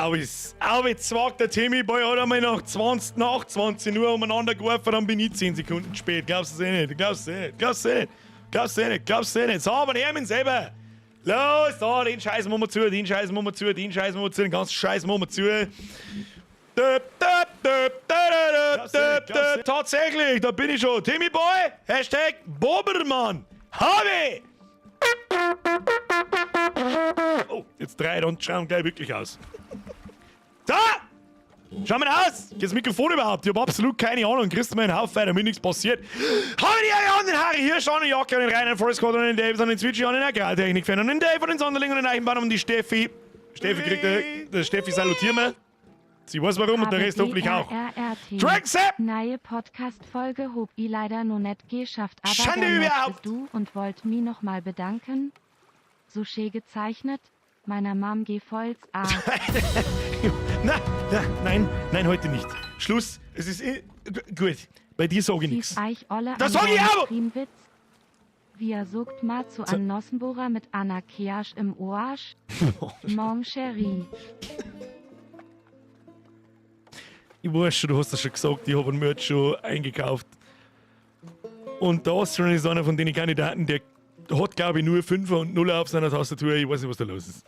Auis, Auis, zwackt der Timmy Boy hat einmal nach 20, nach 20 Uhr umeinander geworfen, dann bin ich 10 Sekunden spät. Glaubst du es eh nicht? Glaubst du eh nicht? Glaubst du eh nicht? Glaubst du eh nicht? Glaubst du eh nicht? So, aber nehmen selber. Los, da, den Scheiß machen wir zu, den Scheiß machen wir zu, den Scheiß machen wir zu, den ganzen Scheiß machen wir zu. Tatsächlich, da bin ich schon. Timmy Boy, Hashtag Bobermann. Habe! Oh, jetzt drei und schauen gleich wirklich aus. Da! Schau mal aus! Geht das Mikrofon überhaupt? Ich hab absolut keine Ahnung. Kriegst du mir einen Haufen, damit nichts passiert. Habe die Ehre an den Harry Hirsch, an den Jacke, an den Rainer Forest Squad, an den Davis, an den Zwitschi, an den Agrartechnik-Fan, an den Dave, an den Sonderling, an den Eichenbahn, an die Steffi. Steffi kriegt der, der Steffi salutieren wir. Sie weiß warum und der Rest hoffentlich auch. Dragsap! Neue Podcast-Folge hob i leider no net geschafft, aber Schande überhaupt! Du und wollt mi noch mal bedanken. So schee gezeichnet, meiner Mom gefolls a. Na, na, nein, nein, heute nicht. Schluss. Es ist eh, gut. Bei dir sage ich nichts. Da sag ich aber! Wia sogt ma zu an Nossenbohrer mit Anna Keasch im Oarsch? Mon chéri. Ich weiß schon, du hast das schon gesagt, ich habe einen Merch schon eingekauft. Und der Austrian ist einer von den Kandidaten, der hat, glaube ich, nur 5 und 0 auf seiner Tastatur. Ich weiß nicht, was da los ist.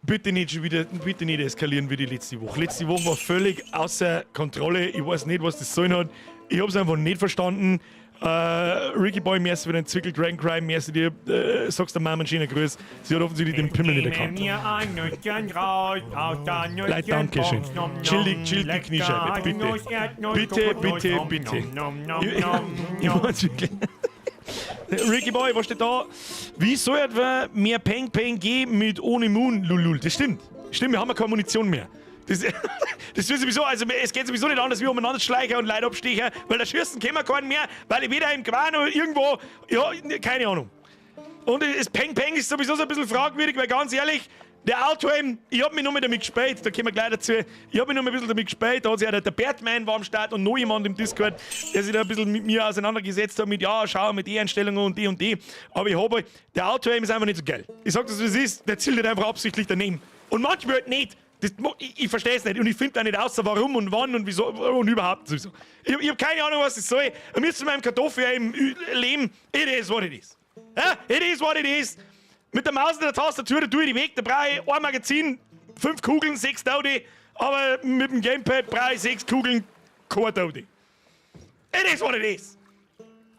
Bitte nicht schon wieder, bitte nicht eskalieren wie die letzte Woche. Letzte Woche war völlig außer Kontrolle. Ich weiß nicht, was das sollen hat. Ich hab's einfach nicht verstanden. Äh, Ricky Boy, merci für den Zwickel, Dragon Crime, merci dir. Äh, sagst der Mama einen schönen Gruß. Sie hat offensichtlich den Pimmel nicht erkannt. Leute, danke schön. Chill die, chill die Kniescheibe, bitte. Bitte, bitte, bitte. Ich, ich mein's wirklich. Ricky Boy, was steht da? Wie soll etwa mehr Peng Peng gehen mit ohne Moon? Lulul. Das stimmt. Stimmt, wir haben ja keine Munition mehr. Das, das wird sowieso, also es geht sowieso nicht anders wie umeinander schleichen und Leute abstechen, weil da schießen können wir keinen mehr, weil ich weder im Gewehr noch irgendwo, ja, keine Ahnung. Und das Peng Peng ist sowieso so ein bisschen fragwürdig, weil ganz ehrlich, der Auto-Aim, ich hab mich nur mal damit gespielt, da kommen wir gleich dazu. Ich hab mich nur mal ein bisschen damit gespielt, da hat sich auch der, der Batman war am Start und noch jemand im Discord, der sich da ein bisschen mit mir auseinandergesetzt hat, mit ja, schau, mit E-Einstellungen und die und die. Aber ich hab euch, der Auto-Aim ist einfach nicht so geil. Ich sag das, wie es ist, der zielt halt einfach absichtlich daneben. Und manchmal halt nicht. Das, ich, ich verstehe es nicht und ich finde da nicht außer warum und wann und wieso und überhaupt sowieso. Ich, ich hab keine Ahnung, was das soll. Am liebsten meinem Kartoffel im Leben, it is what it is. Ja, it is what it is. Mit der Maus und der Tastatur, da tue ich die weg, da brauche ich ein Magazin, fünf Kugeln, sechs Tote, aber mit dem Gamepad brauche ich sechs Kugeln, kein Tote. It is what it is.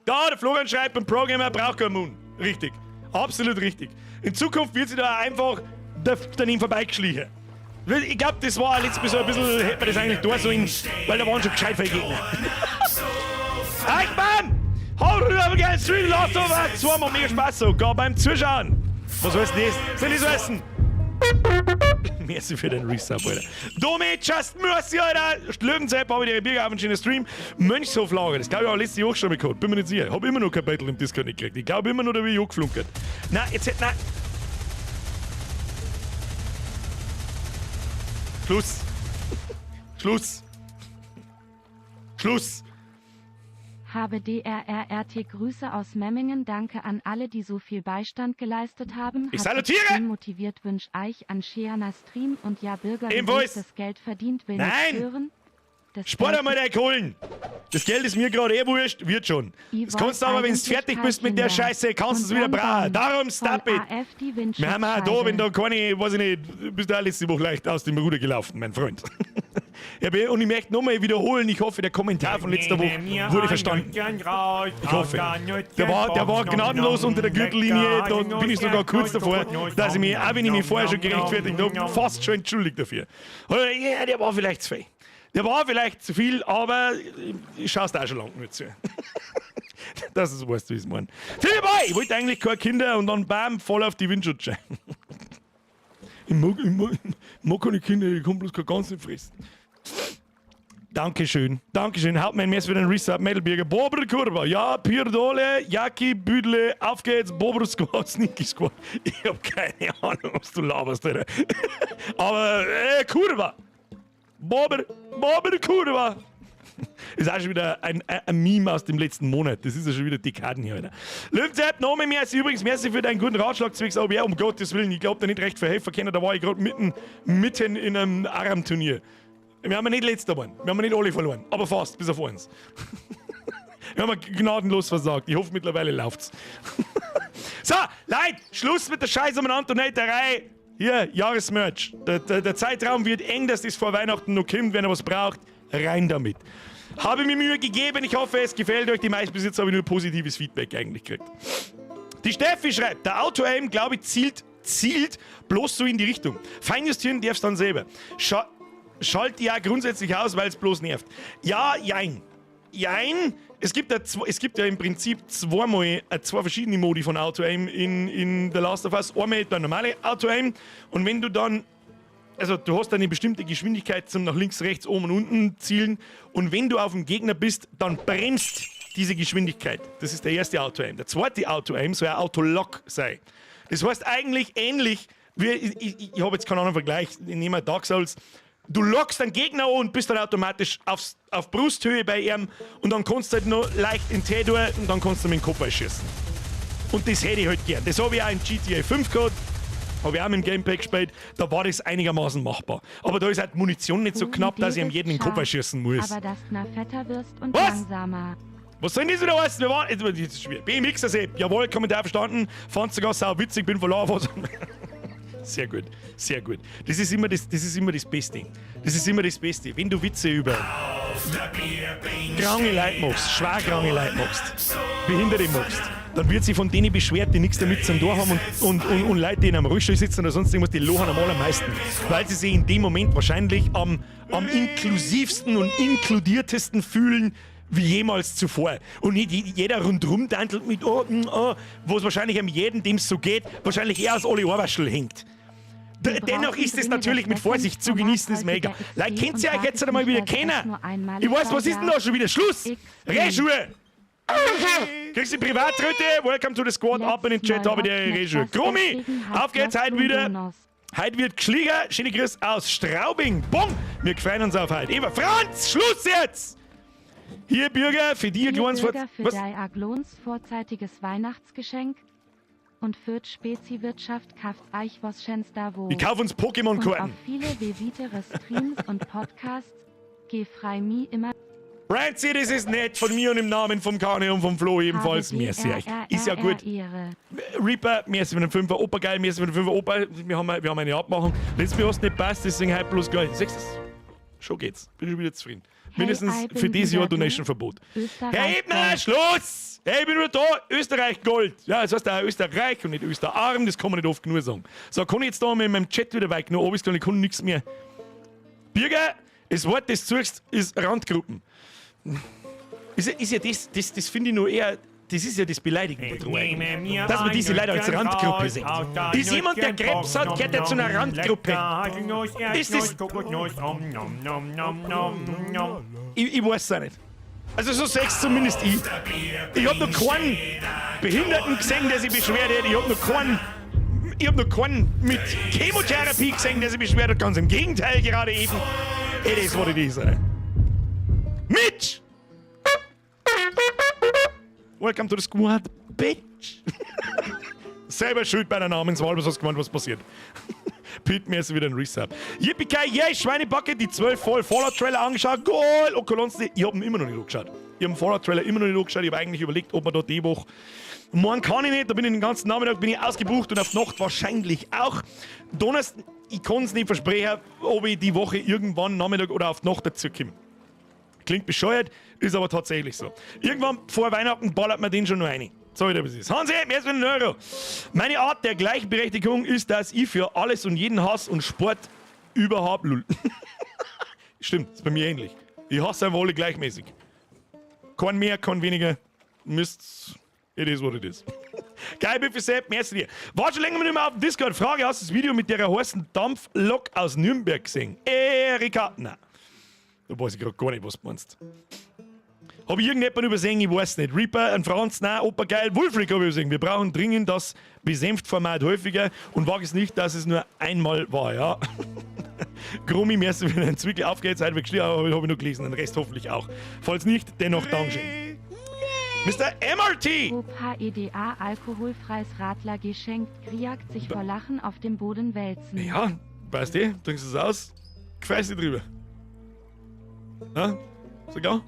Da, der Florian schreibt, beim Programmer braucht keinen Moon. Richtig. Absolut richtig. In Zukunft wird sich da einfach daneben vorbeigeschlichen. Ich glaube, das war letztes Mal so ein bisschen, hätte man das eigentlich da sollen, weil da waren schon gescheit viele Gegner. Eichmann! Hau rüber, geil, Stream, lass doch was! Zweimal mega Spaß sogar beim Zuschauen. Was heißt denn das? Soll ich so essen? Merci für den Resub, Alter. Domi, just mercy, Alter! Löwenzepp, habe ich dir Bier auf einen schönen Stream. Mönchshoflager, das glaube ich auch letzte Woche schon mal gehabt. Bin mir nicht sicher. Hab immer noch kein Battle im Discord nicht gekriegt. Ich glaube immer noch, da bin ich angeflunkert. Nein, jetzt, nein. Schluss. Schluss. Schluss. Habe DRRRT Grüße aus Memmingen. Danke an alle, die so viel Beistand geleistet haben. Ich Hat salutiere! extrem motiviert wünsch eich an Scheana Stream und ja Bürger, Invoice! das Geld verdient will Nein! nicht hören. Das Spar Geld dir mal deine Kohlen. Das Geld ist mir gerade eh wurscht, wird schon. Ich Das kannst du aber, wenn du fertig bist mit der Scheiße, kannst du es wieder brauchen. Darum stop it. Wir haben auch da, wenn da keine, weiß ich nicht, bist du auch letzte Woche leicht aus dem Ruder gelaufen, mein Freund. Ja, und ich möchte nochmal wiederholen, ich hoffe, der Kommentar von letzter Woche wurde verstanden. Ich hoffe. Der war gnadenlos unter der Gürtellinie, da bin ich sogar kurz davor, dass ich mich, auch wenn ich mich vorher schon gerechtfertigt habe, fast schon entschuldigt dafür. Ja, der war vielleicht zu viel. Der war vielleicht zu viel, aber ich schaue da auch schon lange nicht zu. Das ist, weißt du, wie ich es meine. Philipp, ich wollte eigentlich keine Kinder und dann bam, voll auf die Windschutzscheibe. Ich mag, ich mag, ich mag keine Kinder, ich kann bloß kein Ganze fressen. Dankeschön, Dankeschön. Hauptmann, merci für den Resub, Metalbirger. Bobr Kurva, ja, Pirdole, Jacki, Büdle, auf geht's, Bobr Squad, Sneaky Squad. Ich hab keine Ahnung, was du laberst, Alter. Aber, Kurva. Bobr, Bobr Kurva. Ist auch schon wieder ein Meme aus dem letzten Monat. Das ist ja schon wieder Dekaden her, Alter. Löwenzeit, Name, merci übrigens, merci für deinen guten Ratschlag zwecks OBR. Um Gottes Willen, ich glaub da nicht recht verhelfen können. Da war ich gerade mitten, mitten in einem Aram-Turnier. Wir haben ja nicht letzter geworden. Wir haben ja nicht alle verloren. Aber fast, bis auf eins. Wir haben gnadenlos versagt. Ich hoffe, mittlerweile läuft's. So, Leute, Schluss mit der Scheiß umeinander Donaterei. Hier, Jahresmerch. Der Zeitraum wird eng, dass das vor Weihnachten noch kommt. Wenn ihr was braucht, rein damit. Habe mir Mühe gegeben. Ich hoffe, es gefällt euch. Die meisten bis jetzt habe ich nur positives Feedback eigentlich gekriegt. Die Steffi schreibt, der Auto-Aim, glaube ich, zielt bloß so in die Richtung. Feinjustieren darfst dann selber. Schalt ja grundsätzlich aus, weil es bloß nervt. Ja, jein. Jein. Es gibt ja im Prinzip zweimal, zwei verschiedene Modi von Auto-Aim in The Last of Us. Einmal der normale Auto-Aim und wenn du dann, also du hast eine bestimmte Geschwindigkeit zum nach links, rechts, oben und unten zielen und wenn du auf dem Gegner bist, dann bremst diese Geschwindigkeit. Das ist der erste Auto-Aim. Der zweite Auto-Aim soll ein Auto-Lock sein. Das heißt eigentlich ähnlich, wie, ich habe jetzt keinen anderen Vergleich, ich nehme Dark Souls. Du lockst den Gegner an und bist dann automatisch auf Brusthöhe bei ihm und dann kannst du halt noch leicht in die durch und dann kannst du mit dem Kopf schießen. Und das hätte ich halt gern. Das habe ich auch in GTA 5 gehabt. Habe ich auch mit dem Gamepad gespielt. Da war das einigermaßen machbar. Aber da ist halt Munition nicht so knapp, dass ich ihm jeden in den Kopf schießen muss. Aber dass du fetter wirst und Was? Langsamer. Was soll denn das wieder heißen? Wir waren, jetzt, jetzt ist schwierig. BMX, also, jawohl, Kommentar verstanden. Fand sogar sau witzig, bin verloren. Was. Sehr gut, sehr gut. Das ist immer das Beste. Das ist immer das Beste. Wenn du Witze über kranke Leute machst, schwer kranke Leute machst, Behinderte machst, dann wird sich von denen beschwert, die nichts damit zu tun haben und Leute, die in einem Rollstuhl sitzen oder sonst irgendwas, die lachen am allermeisten. Weil sie sich in dem Moment wahrscheinlich am inklusivsten und inkludiertesten fühlen, wie jemals zuvor. Und nicht jeder rundrum tantelt mit, oh, oh, wo es wahrscheinlich am jeden, dem es so geht, wahrscheinlich eher aus alle Ohrwaschel hängt. Wir Dennoch brauchen ist es dringend natürlich das mit Vorsicht zu genießen, ist mega. Referenzformat Leute, häufiger kennt ihr XD euch jetzt und einmal wieder warte nicht, kennen? dass es nur einmalig Ich weiß, was ist denn da schon wieder? Schluss! XD. Reschue! Kriegst du Privatröte? Welcome to the squad. Ab in den Chat, habe ich dir Reschue. Grumi! Auf geht's heute wieder. Heute wird geschlieger. Schöne Grüße aus Straubing. Bumm! Wir freuen uns auf heute. Eva Franz, Schluss jetzt! Hier, Bürger, für die Hier kleines Bürger für Was? dei Aglons vorzeitiges Weihnachtsgeschenk. Und für Spezi-Wirtschaft kauft euch was schens da wo. Ich kauf uns Und auf Pokémon-Karten. viele weitere Streams und Podcasts. Geh frei mi immer. Franzi, das ist nett von mir und im Namen vom Kane und vom Flo ebenfalls. Merci euch. Ist ja gut. Ehre. Reaper, merci mit dem Fünfer, Opa geil, merci mit dem Fünfer, Opa, wir haben eine Abmachung. Letztes Mal hast du nicht passt, deswegen heute bloß geil. Siehst du das? Schon geht's. Bin schon wieder zufrieden. Hey, Mindestens ich bin für dieses Jahr wieder du. Donation-Verbot. Österreich Herr Ebner, Gold. Schluss! Hey, ich bin wieder da. Österreich Gold. Ja, das heißt auch Österreich und nicht Österarm, das kann man nicht oft genug sagen. So, kann ich jetzt da mit meinem Chat wieder weit genug runter, ich kann nichts mehr. Bürger, das Wort, das du suchst, ist Randgruppen. Ist ja das finde ich nur eher, das ist ja das Beleidigende dran eigentlich. Dass man diese Leute als Randgruppe sieht. Ist jemand, der Krebs hat, gehört er zu einer Randgruppe. Ist das. Ich weiß es auch nicht. Also so sag's zumindest ich. Ich hab noch keinen Behinderten gesehen, der sich beschwert hat. Ich hab noch keinen mit Chemotherapie gesehen, der sich beschwert hat. Ganz im Gegenteil gerade eben. It is what it is, Alter. Mitch! Welcome to the squad, bitch! Selber schuld bei der Namenswahl, was hast du gemeint, was passiert? Pete, mir ist wieder ein Resub. Yippie yay, Schweinebacke, die 12 voll Fallout-Trailer angeschaut. Goal! Oh, Kolonste, ich hab ihn immer noch nicht angeschaut. Ich hab den Fallout-Trailer immer noch nicht angeschaut. Ich hab eigentlich überlegt, ob man da die Woche. Morgen kann ich nicht, da bin ich den ganzen Nachmittag bin ich ausgebucht und auf Nacht wahrscheinlich auch. Donnerstag, ich kann es nicht versprechen, ob ich die Woche irgendwann Nachmittag oder auf die Nacht dazu komme. Klingt bescheuert, ist aber tatsächlich so. Irgendwann vor Weihnachten ballert man den schon noch rein. So, wie das ist. Hansi, mehr als einen Euro. Meine Art der Gleichberechtigung ist, dass ich für alles und jeden Hass und Sport überhaupt. Lul. Stimmt, ist bei mir ähnlich. Ich hasse einfach alle gleichmäßig. Kein mehr, kein weniger. Müsst. It is what it is. Geil, Biffy Sepp, merci dir. War schon länger nicht mehr auf dem Discord. Frage: Hast du das Video mit der heißen Dampflok aus Nürnberg gesehen? Erika, nein. Da weiß ich gerade gar nicht, was du meinst. Hab ich irgendjemanden übersehen? Ich weiß nicht. Reaper, ein Franz, nein, Opa geil, Wolfric habe ich übersehen. Wir brauchen dringend das Besenft-Format häufiger und wage es nicht, dass es nur einmal war, ja. Grummi, merci für deinen Zwickel. Auf geht's, heute wird geschrieben, aber habe ich noch gelesen, den Rest hoffentlich auch. Falls nicht, dennoch Dankeschön. Mr. MRT! Ob HEDA alkoholfreies Radler geschenkt, Griakt sich vor Lachen auf dem Boden wälzen. Ja, weißt du, trinkst du es aus, gefällst dir drüber. Ja, ist klar?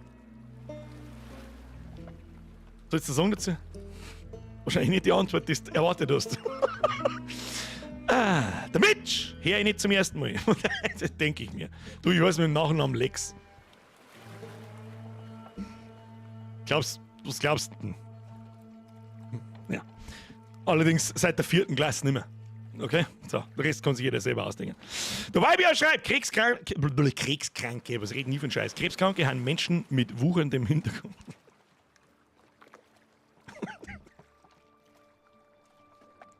Sollst du sagen dazu? Wahrscheinlich nicht die Antwort, die du erwartet hast. Ah, der Mitch! Hör ich nicht zum ersten Mal. Das denke ich mir. Du, ich weiß mit dem Nachnamen Lex. Glaubst, was glaubst du denn? Ja. Allerdings seit der 4. Klasse nicht mehr. Okay? So, den Rest kann sich jeder selber ausdenken. Der Weibier schreibt, Krebskranke, was reden die für einen Scheiß? Krebskranke haben Menschen mit wucherndem Hintergrund.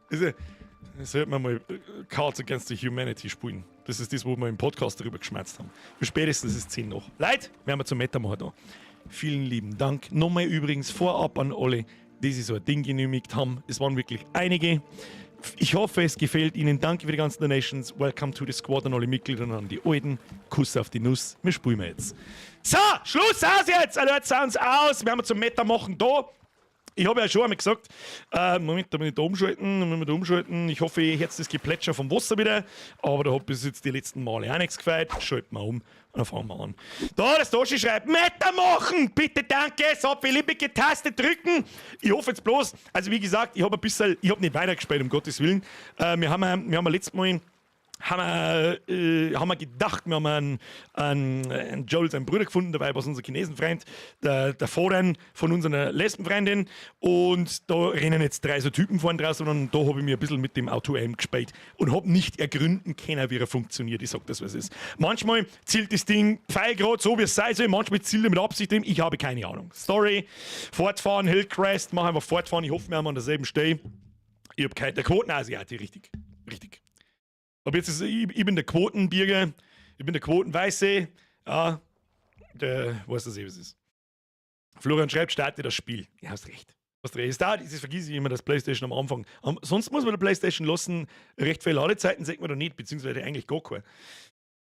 Das sollte man mal Cards Against the Humanity spielen. Das ist das, wo wir im Podcast darüber geschmerzt haben. Für spätestens ist es 10 noch. Leute, wir haben zum Meta machen da. Vielen lieben Dank. Nochmal übrigens vorab an alle, die sich so ein Ding genehmigt haben. Es waren wirklich einige. Ich hoffe, es gefällt Ihnen. Danke für die ganzen Donations. Welcome to the Squad an alle Mitglieder und an die Alten. Kuss auf die Nuss. Wir spielen jetzt. So, Schluss aus jetzt! Alert Sounds aus! Wir haben zum Meta machen da. Ich habe ja schon einmal gesagt, Moment, da muss ich da umschalten, da müssen wir da umschalten. Ich hoffe, ihr hört das Geplätscher vom Wasser wieder. Aber da hat bis jetzt die letzten Male auch nichts gefällt. Schalten wir um und dann fangen wir an. Da, das Toschi schreibt, Meta machen! Bitte, danke! So, beliebige Taste drücken! Ich hoffe jetzt bloß, also wie gesagt, ich habe ein bisschen, ich habe nicht weitergespielt, um Gottes Willen. Wir haben letztes Mal haben wir gedacht, wir haben einen Joel, seinen Bruder gefunden, dabei war unser Chinesenfreund, der Vater von unserer Lesbenfreundin, und da rennen jetzt 3 so Typen vorne draußen und da habe ich mir ein bisschen mit dem Auto-Aim gespielt und habe nicht ergründen können, wie er funktioniert. Ich sag das, was es ist. Manchmal zielt das Ding pfeilgrad so, wie es sein soll, manchmal zielt er mit Absicht dem, ich habe keine Ahnung. Story, fortfahren, Hillcrest, mach einfach fortfahren, ich hoffe, wir haben an derselben Stelle. Ich hab keine, der Quotenasiate, richtig, richtig. Aber jetzt ist, ich bin der Quotenbürger, ich bin der Quotenweiße, ja, der weiß das eh, was es ist. Florian schreibt, starte das Spiel. Ja, hast recht. Hast recht. Das vergesse ich immer, das PlayStation am Anfang. Sonst muss man der PlayStation lassen, recht viele Ladezeiten sieht man da nicht, beziehungsweise eigentlich gar keine.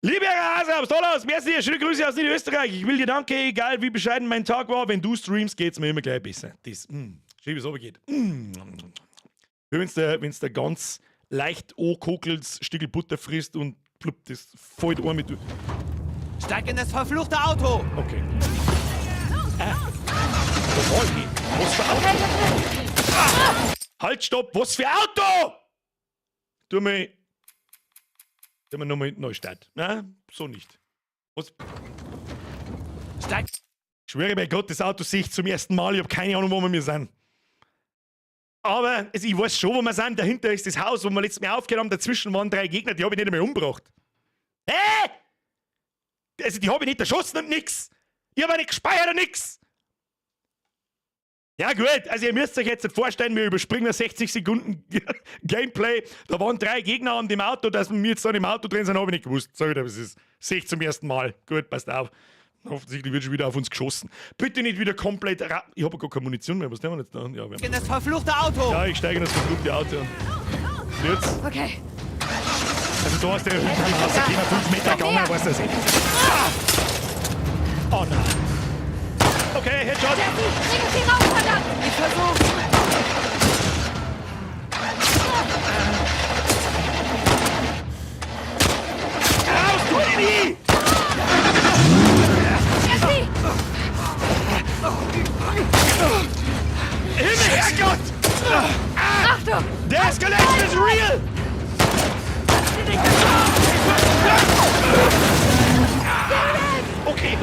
Lieber Herr Hase, toll aus, merci, schöne Grüße aus Niederösterreich. Ich will dir danken, egal wie bescheiden mein Tag war, wenn du streamst, geht's mir immer gleich besser. Das, schön, wie es runtergeht. Wenn's der ganz leicht ankokeltes Stückel Butter frisst und plupp, das fällt ein mit. Steig in das verfluchte Auto! Okay. Da war ich nicht. Was für Auto? Ah! Halt, stopp! Was für Auto? Tu mir nochmal neu starten. Nein, so nicht. Was? Steig! Ich schwöre bei Gott, das Auto sehe ich zum ersten Mal. Ich habe keine Ahnung, wo wir sind. Aber also ich weiß schon, wo wir sind. Dahinter ist das Haus, wo wir letztes Mal aufgehört haben. Dazwischen waren 3 Gegner, die habe ich nicht einmal umgebracht. Hä? Also die habe ich nicht erschossen und nix. Ich habe nicht gespeichert und nix. Ja gut, also ihr müsst euch jetzt nicht vorstellen, wir überspringen 60 Sekunden Gameplay. Da waren 3 Gegner an dem Auto, dass wir jetzt da im Auto drin sind, habe ich nicht gewusst. Sag ich dir, was ist. Sehe ich zum ersten Mal. Gut, passt auf. Offensichtlich wird schon wieder auf uns geschossen. Bitte nicht wieder komplett Ich habe gar keine Munition mehr. Was nehmen wir jetzt da? Ja, wir in das verfluchte Auto! Ja, ich steige in das verfluchte Auto. Und jetzt? Okay. Also da ist der Hütte rausgekommen, 5 Meter gegangen, weißt du das nicht. Ah! Oh nein. Okay, Headshot! Jesse, bring sie raus, verdammt! Ich versuch's! Raus, tu dich nie! Jesse! Himmel, Herrgott! Ah! Achtung! The escalation is real! Okay.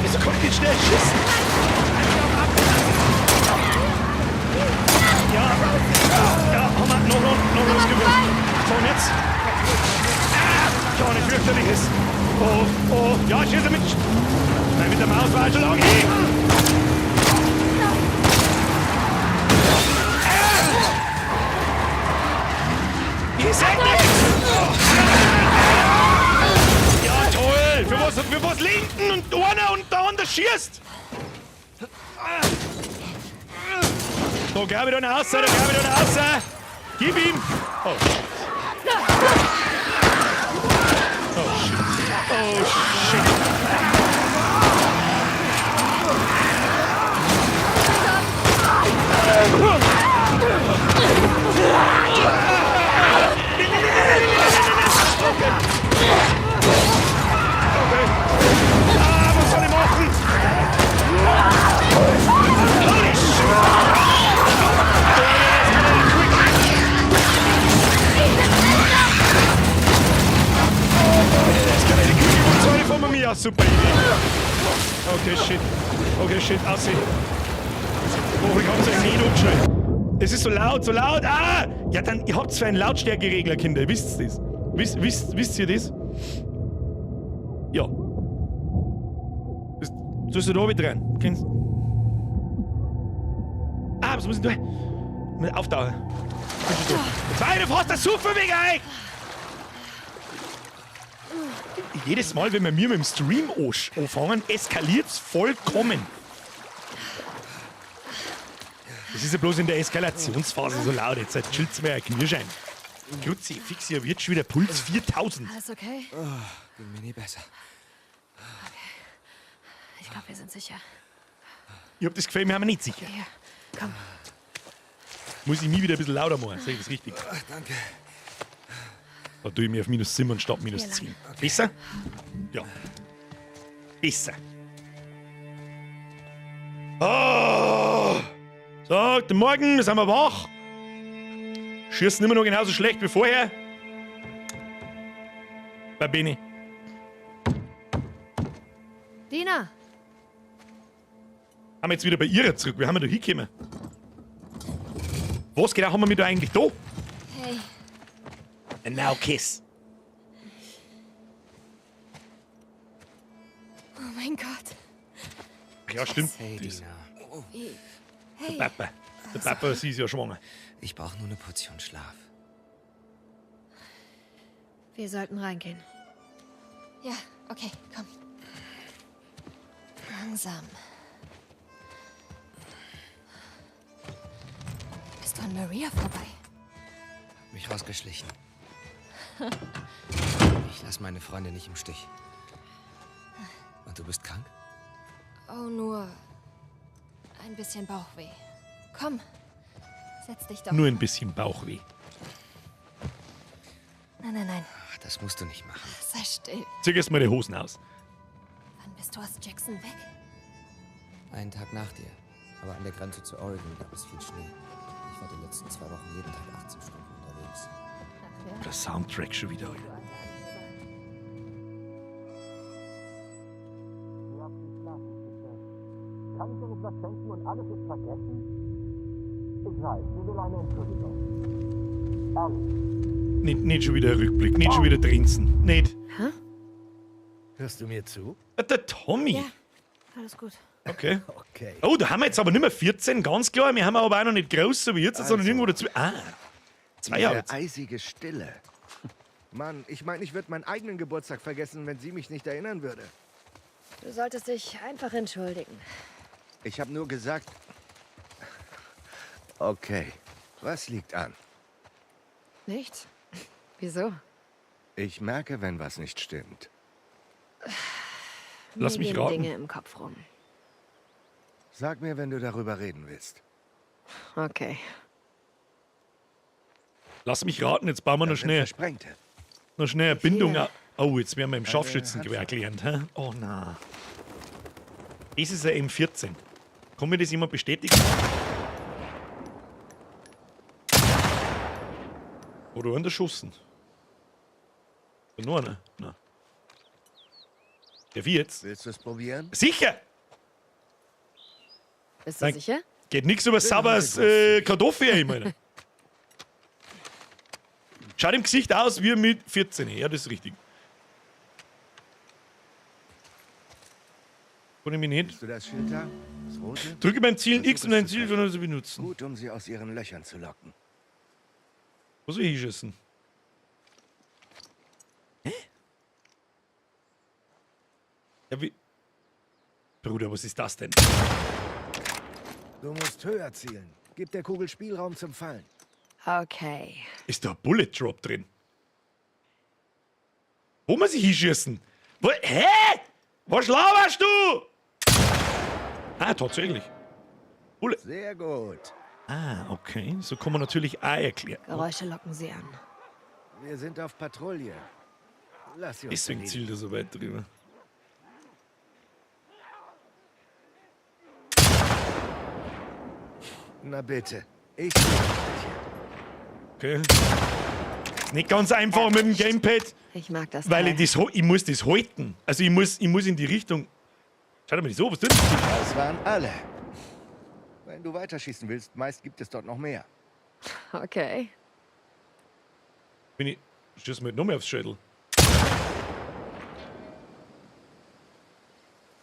Wieso kommt die schnell schießen? Ja, ja, haben wir noch losgeworden. So, und jetzt? Ah, ja, nicht fürchterliches. Oh, oh, ja, schieße mit. Nein, mit der Maus war schon lange hin. Ihr seid nicht! Ja, toll! Für was Linden und rennt einer und der andere schießt! Da geh ich da raus, da geh ich da raus! Gib ihm! Oh shit. Oh shit. Oh shit. Okay. Okay. Ah, was soll ich machen? Holy shit! Ja, super Idee. Okay, shit. Okay, shit, assi. Hoffentlich habt ihr euch nicht umgeschaltet. Es ist so laut, so laut. Ah! Ja, dann, ihr habt zwar einen Lautstärkeregler, Kinder. Wisst ihr das? Wisst ihr das? Ja. Das tust du da wieder rein. Kennst. Ah, was muss ich tun? Auftauchen. Zweite fast das Suffen wegen euch! Jedes Mal, wenn wir mit dem Stream anfangen, eskaliert's vollkommen. Das ist ja bloß in der Eskalationsphase so laut. Jetzt chillt's mir ein Knirschein. Kruzifix, hier wird schon wieder Puls 4000. Alles okay? Oh, ging mir nie besser. Okay. Ich glaube, wir sind sicher. Ich hab das Gefühl, wir haben nicht sicher. Hier, komm. Muss ich mich wieder ein bisschen lauter machen? Sag ich das richtig? Ach, danke. Da tue ich mir auf minus 7 und statt minus 10. Okay. Besser? Ja. Besser. Oh. So, guten Morgen, wir sind wir wach. Schießen immer noch genauso schlecht wie vorher. Bei Bene. Dina! Haben wir jetzt wieder bei ihrer zurück. Wir haben ja da hingekommen. Was genau haben wir mit da eigentlich da? Hey. And now kiss. Oh mein Gott. Ja, stimmt. Hey, Dina. Hey. Der Papa. Der Papa, sie ist ja schwanger. Ich brauche nur eine Portion Schlaf. Wir sollten reingehen. Ja, okay, komm. Langsam. Bist du an Maria vorbei? Hab mich rausgeschlichen. Ich lass meine Freunde nicht im Stich. Und du bist krank? Oh, nur ein bisschen Bauchweh. Komm, setz dich doch. Nur ein bisschen Bauchweh. Nein, nein, nein. Ach, das musst du nicht machen. Sei still. Zieh erst mal die Hosen aus. Wann bist du aus Jackson weg? Einen Tag nach dir. Aber an der Grenze zu Oregon gab es viel Schnee. Ich war die letzten 2 Wochen jeden Tag 18 Stunden unterwegs. Ach ja. Der Soundtrack schon wieder. Kann ich dir etwas schenken und alles ist vergessen? Ich weiß, sie will eine Entschuldigung. Ehrlich. Nicht schon wieder ein Rückblick, nicht schon wieder Trinzen. Nicht. Hä? Hörst du mir zu? Der Tommy. Ja, alles gut. Okay. Okay. Oh, da haben wir jetzt aber nicht mehr 14, ganz klar. Wir haben aber auch noch nicht groß, so wie jetzt, sondern Also. irgendwo dazu. Ah, 2 Jahre jetzt. Eisige Stille. Mann, ich meine, ich würde meinen eigenen Geburtstag vergessen, wenn sie mich nicht erinnern würde. Du solltest dich einfach entschuldigen. Ich habe nur gesagt... Okay, was liegt an? Nichts? Wieso? Ich merke, wenn was nicht stimmt. Lass Mir mich gehen raten. Dinge im Kopf rum. Sag mir, wenn du darüber reden willst. Okay. Lass mich raten, jetzt bauen wir noch schnell, Versprengte. noch schnell eine Bindung. viele? Oh, jetzt werden wir im Scharfschützengewehr gelernt. Hä? Oh na. Das ist ein M14. Kann mir das jemand bestätigen? Oder einen erschossen? Nur einer? Nein. Der wie jetzt? Willst du es probieren? Sicher! Bist du Nein. sicher? Geht nichts über sauberes Kartoffel, ich meine. Schaut im Gesicht aus wie mit 14. Ja, das ist richtig. Kann ich mich nicht. Siehst du das Schild da? Das rote? Drücke beim Zielen Versuch X es und ein zu Ziel treffen. zu benutzen. Gut, um sie aus ihren Löchern zu locken. Wo soll ich hinschießen? Hä? Ja, wie. Bruder, was ist das denn? Du musst höher zielen. Gib der Kugel Spielraum zum Fallen. Okay. Ist da Bullet Drop drin? Wo muss ich hinschießen? Wo, hä? Was laberst du? Ah, tatsächlich. Bullet. Sehr gut. Ah, okay. So kann man natürlich auch erklären. Geräusche locken sie an. Wir sind auf Patrouille. Lass sie uns Deswegen erledigen. zielt er so weit drüber. Na bitte. Ich sehe welche. Okay. Ist nicht ganz einfach mit dem Gamepad, Ich mag das. weil Teil. ich das, ich muss das halten. Also ich muss in die Richtung. Schau dir mal das an, was tut das? Das waren alle. Wenn du weiterschießen willst, meist gibt es dort noch mehr. Okay. Bin ich. Schieß mir halt noch mehr aufs Schädel.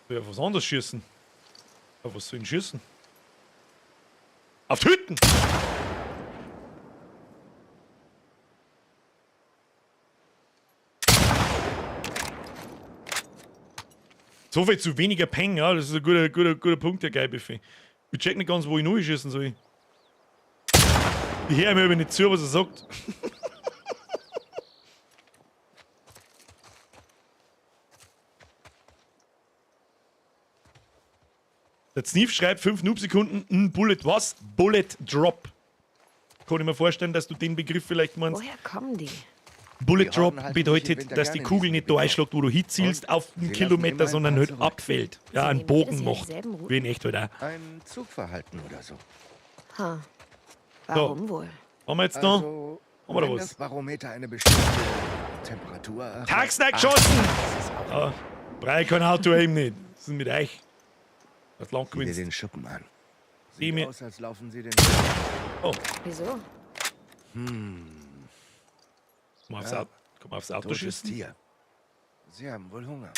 Soll ich auf was anderes schießen? Auf was soll ich denn schießen? Auf die Hütten! So viel zu weniger Peng, ja, das ist ein guter, guter, guter Punkt, der Geilbuffet. Ich check nicht ganz, wo ich noch schießen soll. Ich höre mir aber nicht zu, was er sagt. Der Sneef schreibt 5 Noob-Sekunden, ein Bullet was? Bullet Drop. Kann ich mir vorstellen, dass du den Begriff vielleicht meinst. Woher kommen die? Bullet Die Drop Horden halten sich im bedeutet, Winter dass die gerne in Kugel diesem nicht da Gebiet auf. einschlägt, wo du hinzielst, Und auf einen sie lassen Kilometer, immer ein sondern paar halt zurück. abfällt. Ja, Sie einen nehmen Bogen jedes Jahr macht. dieselben Routen? Wie in echt halt auch. Ein Zugverhalten oder so. Ha. Warum wohl? Haben wir jetzt noch? Also, Haben wir da wenn was? das Barometer eine bestimmte Temperatur erreicht. Tagsnack geschossen! Ja, Brei kein Auto eben nicht. Was ist denn mit euch? Das Land Sieh dir gewinnst. den Schuppen an. Sieh Sieht mir- aus, als laufen sie den... Oh, Wieso? komm aufs, Ja. Auto, komm aufs Auto Totes schießen. Tier. Sie haben wohl Hunger.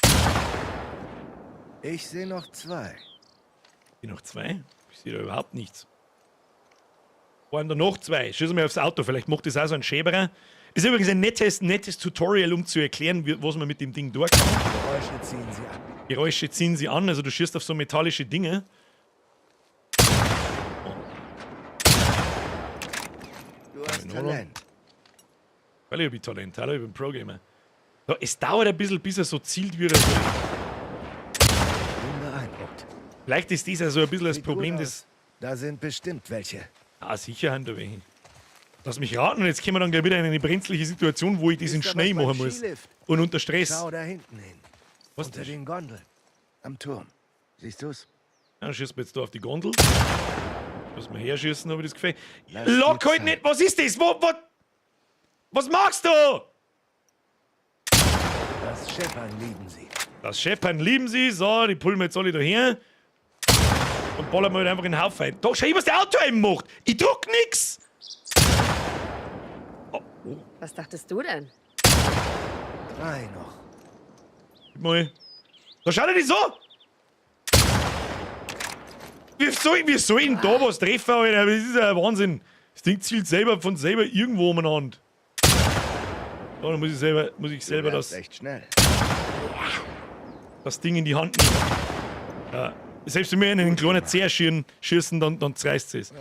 Ich sehe noch zwei. Hier noch zwei? Ich sehe da überhaupt nichts. Waren da noch zwei? Schießen wir aufs Auto, vielleicht macht das auch so ein Schäberer. Ist übrigens ein nettes, nettes Tutorial, um zu erklären, was man mit dem Ding tun kann. Geräusche ziehen sie an. Geräusche ziehen sie an, also du schießt auf so metallische Dinge. Du hast in Ordnung. Talent. Weil ich hab Talent, hallo, ich bin Pro-Gamer. So, es dauert ein bisschen, bis er so zielt, wie er soll. Bin beeindruckt. Vielleicht ist das ja so ein bisschen das Sieht gut Problem aus. des. Da sind bestimmt welche. Ah, sicher haben da welche. Lass mich raten, und jetzt kommen wir dann gleich wieder in eine brenzliche Situation, wo ich das in Ist da Schnee was beim machen muss. Skilift? Und unter Stress. Schau da hinten hin. Was Unter denn? den Gondeln. Am Turm. Siehst du's? Ja, schießen wir jetzt da auf die Gondel. Muss man herschießen, habe ich das Gefühl. Lass Lock dir halt Zeit. nicht! Was ist das? Was machst du? Das Scheppern lieben sie. Das Scheppern lieben sie. So, die pullen wir jetzt alle daher. Und ballern wir halt einfach in den Haufen ein. Da, schau, was der Auto eben macht. Ich druck nix. Oh, oh. Was dachtest du denn? Drei noch. Gib mal. Da schau dir das an. Wie soll ich denn da was treffen, Alter? Das ist ja ein Wahnsinn. Das Ding zielt selber von selber irgendwo umeinander. So, dann muss ich selber Du lernst das, echt schnell. das Ding in die Hand nehmen. Ja. Selbst wenn wir einen kleinen Zeher schießen, dann zerreißt es.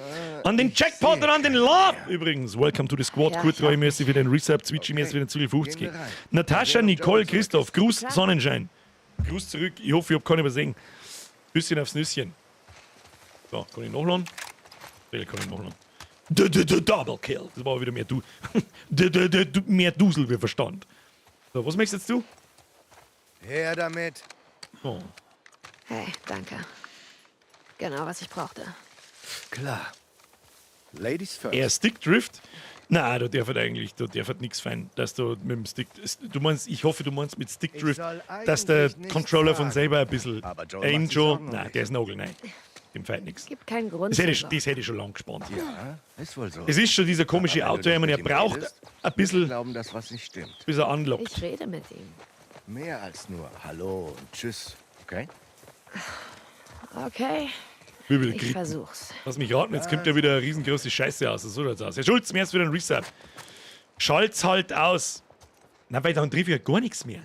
An den ich Jackpot sehe und an den keinen Love! Übrigens, welcome to the squad. Ja, Kurt ich auch Roy, merci für den Resub, Twitchy, merci Okay. für den Zügel 50. Gehen wir rein. Natascha, Wir sehen uns Nicole, zurück. Christoph, Gruß, Klar. Sonnenschein. Gruß zurück. Ich hoffe, ich hab keine übersehen. Küsschen aufs Nüsschen. So, kann ich nachladen? Ja, kann ich nachladen. Double Kill. Das war wieder mehr du. Mehr Dusel wie Verstand. So, was möchtest jetzt du? Her damit. Oh. Hey, danke. Genau, was ich brauchte. Klar. Ladies first. Er Stick Drift? Nein, da darf halt eigentlich, da darf halt nichts fein, dass du mit dem Stick. Du meinst, ich hoffe, du meinst mit Stick Ich Drift, soll dass der eigentlich nichts Controller von sagen. selber ein bisschen Aber Joel macht aim sich schon. Sorgen um Nein, mich. der ist Nagel, nein. Dem fällt nichts. Gibt keinen Grund. Das hätte, ich, zur das hätte ich schon lang gespannt. Ja, ist wohl so. Es ist schon dieser komische Aber wenn Auto, du ich meine, nicht er mit ihm braucht redest, ein bisschen, Glauben, dass was nicht stimmt. bis er anlockt. Ich rede mit ihm. Mehr als nur Hallo und Tschüss. Okay? Okay, Wie wieder ich geritten. versuch's. Lass mich raten, jetzt kommt ja wieder eine riesengroße Scheiße aus. So schaut's aus. Herr Schulz, mir ist wieder ein Reset. Schalt's halt aus. Na, weil dann treffe ich ja gar nichts mehr.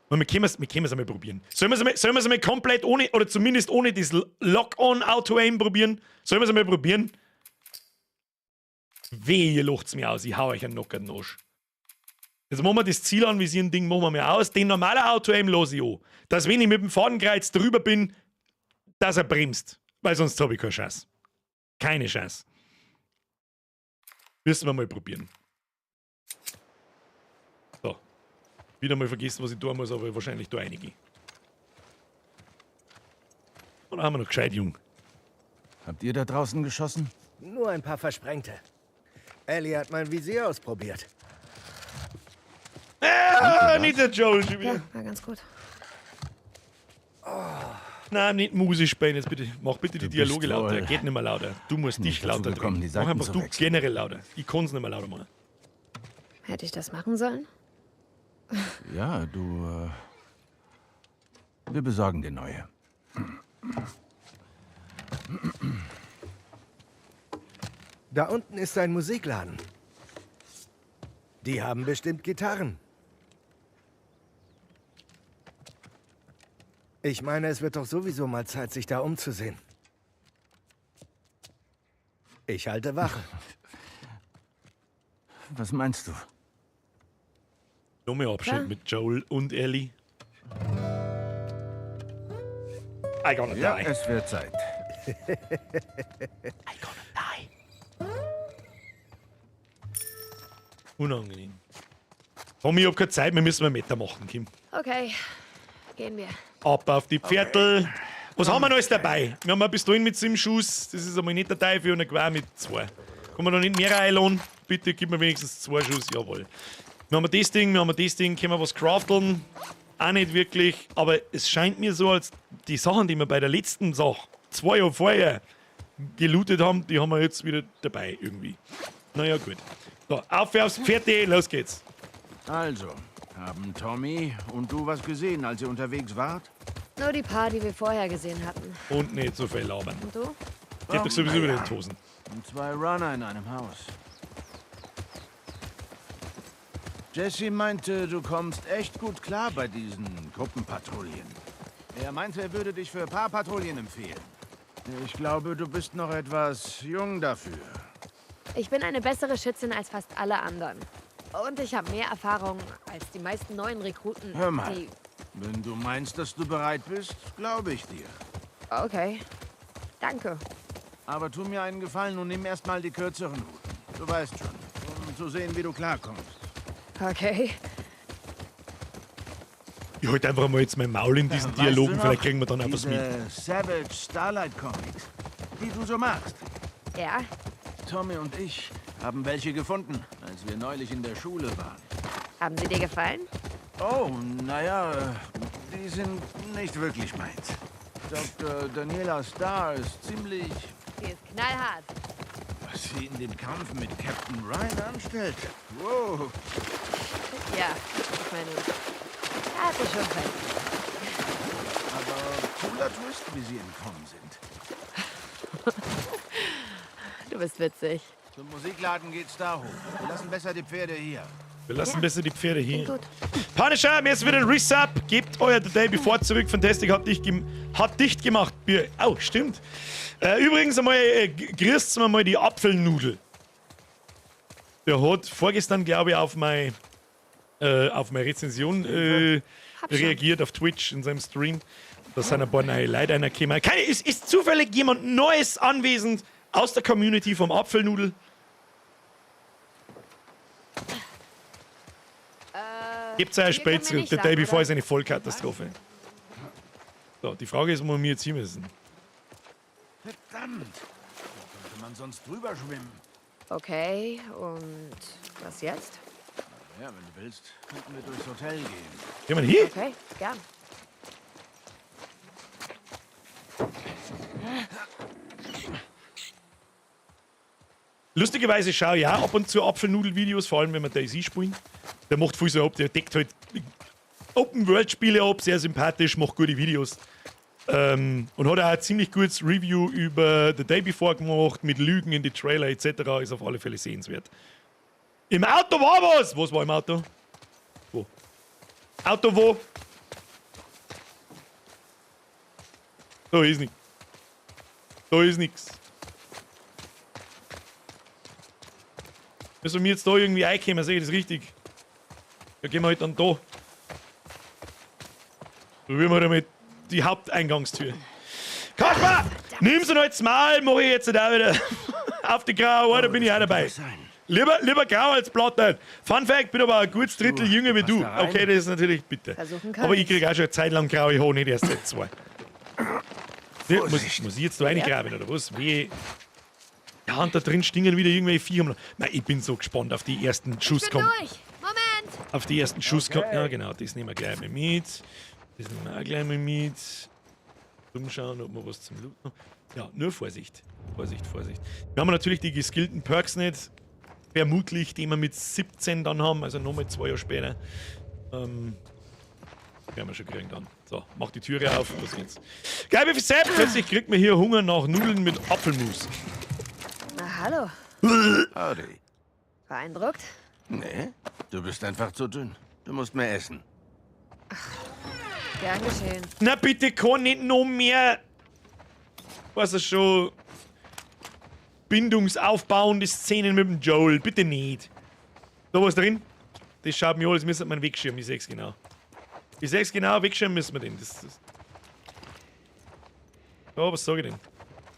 Wir können es wir einmal probieren. Sollen wir es einmal, einmal komplett ohne, oder zumindest ohne das Lock-on Auto-Aim probieren? Sollen wir es einmal probieren? Weh, ihr lacht's mir aus, ich hau euch einen nockerten Arsch. Jetzt machen wir das Ziel anvisieren, Ding machen wir mal aus. Den normalen Auto-Aim lasse ich an. Dass, wenn ich mit dem Fadenkreuz drüber bin, dass er bremst. Weil sonst habe ich keine Chance. Keine Chance. Müssen wir mal probieren. So. Wieder mal vergessen, was ich tun muss, aber wahrscheinlich da einige. Und haben wir noch gescheit, jung. Habt ihr da draußen geschossen? Nur ein paar Versprengte. Ellie hat mein Visier ausprobiert. Ah, nicht der Joel schon wieder. Ja, war ganz gut. Nein, nicht Musik spielen jetzt bitte. Mach bitte die Du bist Dialoge lauter. wohl Geht nicht mehr lauter. Du musst dich nicht dazu lauter gekommen, drehen. die Mach Seiten einfach zu du wechseln. generell lauter. Ich kann's nicht mehr lauter machen. Hätte ich das machen sollen? Ja, du. Wir besorgen dir neue. Da unten ist ein Musikladen. Die haben bestimmt Gitarren. Ich meine, es wird doch sowieso mal Zeit, sich da umzusehen. Ich halte Wache. Was meinst du? Nochmal Abschied Klar. mit Joel und Ellie. I gonna Ja, die. es wird Zeit. I gonna die. Unangenehm. Tommy, ich hab keine Zeit, wir müssen mal Meter machen, Kim. Okay, gehen wir. Ab auf die Pferdl. Was haben wir noch alles dabei? Wir haben eine Pistolen mit 7 Schuss, das ist einmal nicht der Teufel, und ein Gewehr mit 2. Kann man noch nicht mehr einladen? Bitte gib mir wenigstens 2 Schuss, jawohl. Wir haben das Ding, wir haben das Ding, können wir was crafteln? Auch nicht wirklich, aber es scheint mir so, als die Sachen, die wir bei der letzten Sache 2 Jahre vorher gelootet haben, die haben wir jetzt wieder dabei irgendwie. Naja, gut. So, auf aufs Pferd, los geht's. Also, haben Tommy und du was gesehen, als ihr unterwegs wart? Nur die paar, die wir vorher gesehen hatten. Und nicht so viel labern. Und du? Geht doch sowieso wieder in die Hosen. Und zwei Runner in einem Haus. Jesse meinte, du kommst echt gut klar bei diesen Gruppenpatrouillen. Er meinte, er würde dich für Paarpatrouillen empfehlen. Ich glaube, du bist noch etwas jung dafür. Ich bin eine bessere Schützin als fast alle anderen. Und ich habe mehr Erfahrung als die meisten neuen Rekruten. Hör mal. Die Wenn du meinst, dass du bereit bist, glaube ich dir. Okay. Danke. Aber tu mir einen Gefallen und nimm erst mal die kürzeren Routen. Du weißt schon, um zu sehen, wie du klarkommst. Okay. Ich halte einfach mal jetzt mein Maul in diesen Weißt du Dialogen, noch, vielleicht kriegen wir dann einfach was mit. Diese Savage Starlight Comics, die du so magst. Ja. Tommy und ich haben welche gefunden, als wir neulich in der Schule waren. Haben sie dir gefallen? Oh, naja, die sind nicht wirklich meins. Dr. Daniela Starr ist ziemlich, Sie ist knallhart. was sie in dem Kampf mit Captain Ryan anstellt. Wow. Ja, ich meine, er hatte schon recht. Aber cooler Twist, wie sie entkommen sind. Du bist witzig. Zum Musikladen geht's da hoch. Wir lassen besser die Pferde hier. Wir lassen besser die Pferde hier. Gut. Punisher, mir ist wieder ein Resub. Gebt euer The Day Before zurück. Fantastic hat dicht gemacht. Bier. Oh, stimmt. Übrigens einmal, grüßt mir mal die Apfelnudel. Der hat vorgestern, glaube ich, auf meine Rezension Hab schon. reagiert auf Twitch in seinem Stream. Da sind ein paar neue Leute reingekommen. Keine, ist zufällig jemand Neues anwesend aus der Community vom Apfelnudel? Gebt euch hier können Spiel wir zurück. nicht The Day lang, Before oder? ist eine Vollkatastrophe. So, die Frage ist, wo wir jetzt hin müssen. Verdammt! Da könnte man sonst drüber schwimmen. Okay, und was jetzt? Ja, wenn du willst, könnten wir durchs Hotel gehen. Gehen wir hier? Okay, gern. Lustigerweise schaue ich auch ab und zu Apfelnudel-Videos, vor allem wenn wir DayZ spielen. Der macht viel so ab, der deckt halt Open-World-Spiele ab, sehr sympathisch, macht gute Videos. Und hat auch ein ziemlich gutes Review über The Day Before gemacht, mit Lügen in die Trailer etc. Ist auf alle Fälle sehenswert. Im Auto war was! Was war im Auto? Wo? Auto wo? Da ist nix. Da ist nix. Müssen wir jetzt da irgendwie reinkommen, sehe ich das richtig? Ja, gehen wir halt dann da. Probieren wir damit die Haupteingangstür. Kaspar! Nimm's noch jetzt mal, mach ich jetzt da wieder. Auf die graue, da bin ich auch dabei. Lieber grau als Blattern. Fun Fact, bin aber ein gutes Drittel jünger wie du. Okay, das ist natürlich bitter. Aber ich krieg auch schon eine Zeit lang graue Haare, nicht erst seit 2. Muss ich jetzt da reingraben, oder was? Wie? Ja, und da drin stingen wieder irgendwelche Viecher. Nein, ich bin so gespannt auf die ersten Schuss. Moment! Auf die ersten Schuss kommt. Ja, genau, das nehmen wir gleich mal mit. Das nehmen wir auch gleich mal mit. Umschauen, ob wir was zum Looten haben. Ja, nur Vorsicht. Vorsicht, Vorsicht. Wir haben natürlich die geskillten Perks nicht. Vermutlich, die wir mit 17 dann haben, also nochmal 2 Jahre später. Werden wir schon kriegen dann. So, mach die Türe auf, los geht's. Geil, wie viel Sepp! Plötzlich kriegt man hier Hunger nach Nudeln mit Apfelmus. Na, hallo. Howdy. Beeindruckt? Nee, du bist einfach zu dünn. Du musst mehr essen. Ach, gern geschehen. Na bitte, kann nicht noch mehr. Was ist schon. Bindungsaufbauende Szenen mit dem Joel. Bitte nicht. Da was drin? Das schaut mir an, das müssen wir wegschirmen. Ich seh's genau. Ich seh's genau, wegschirmen müssen wir den. Das. Oh, was sag ich denn?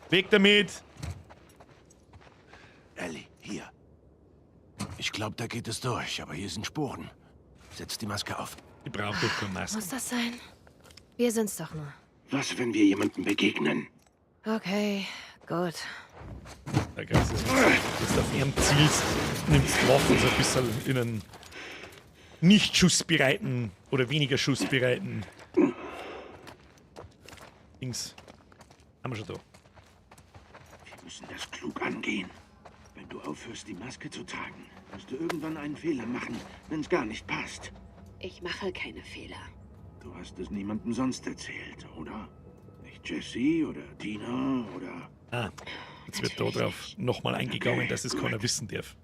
Weg damit! Ellie, hier. Ich glaube, da geht es durch, aber hier sind Spuren. Setz die Maske auf. Ich brauche doch keine Maske. Muss das sein? Wir sind's doch nur. Was, wenn wir jemandem begegnen? Okay, gut. Da kannst du jetzt auf ihrem zielst, nimmst die Waffen so ein bisschen in einen nicht schussbereiten oder weniger schussbereiten Dings. Haben wir schon da. Wir müssen das klug angehen. Wenn du aufhörst, die Maske zu tragen, wirst du irgendwann einen Fehler machen, wenn es gar nicht passt. Ich mache keine Fehler. Du hast es niemandem sonst erzählt, oder? Nicht Jesse oder Dina oder... Ah, jetzt wird da drauf nochmal eingegangen, dass es keiner wissen darf.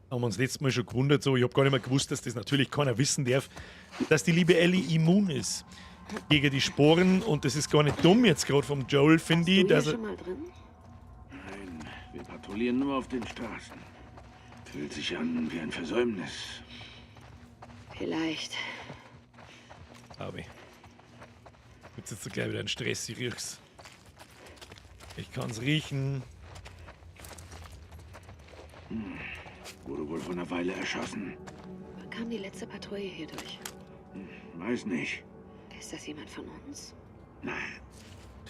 Da haben wir uns letztes Mal schon gewundert, so, ich habe gar nicht mehr gewusst, dass das natürlich keiner wissen darf, dass die liebe Ellie immun ist gegen die Sporen, und das ist gar nicht dumm jetzt gerade vom Joel, finde ich. Dass er schon mal drin? Nein, wir patrouillieren nur auf den Straßen. Fühlt sich an wie ein Versäumnis. Vielleicht. Glaube ich. Gibt's jetzt gleich wieder einen Stress, ich riech's. Ich kann's riechen. Hm. Wurde wohl vor einer Weile erschossen. Wann kam die letzte Patrouille hier durch? Weiß nicht. Ist das jemand von uns? Nein.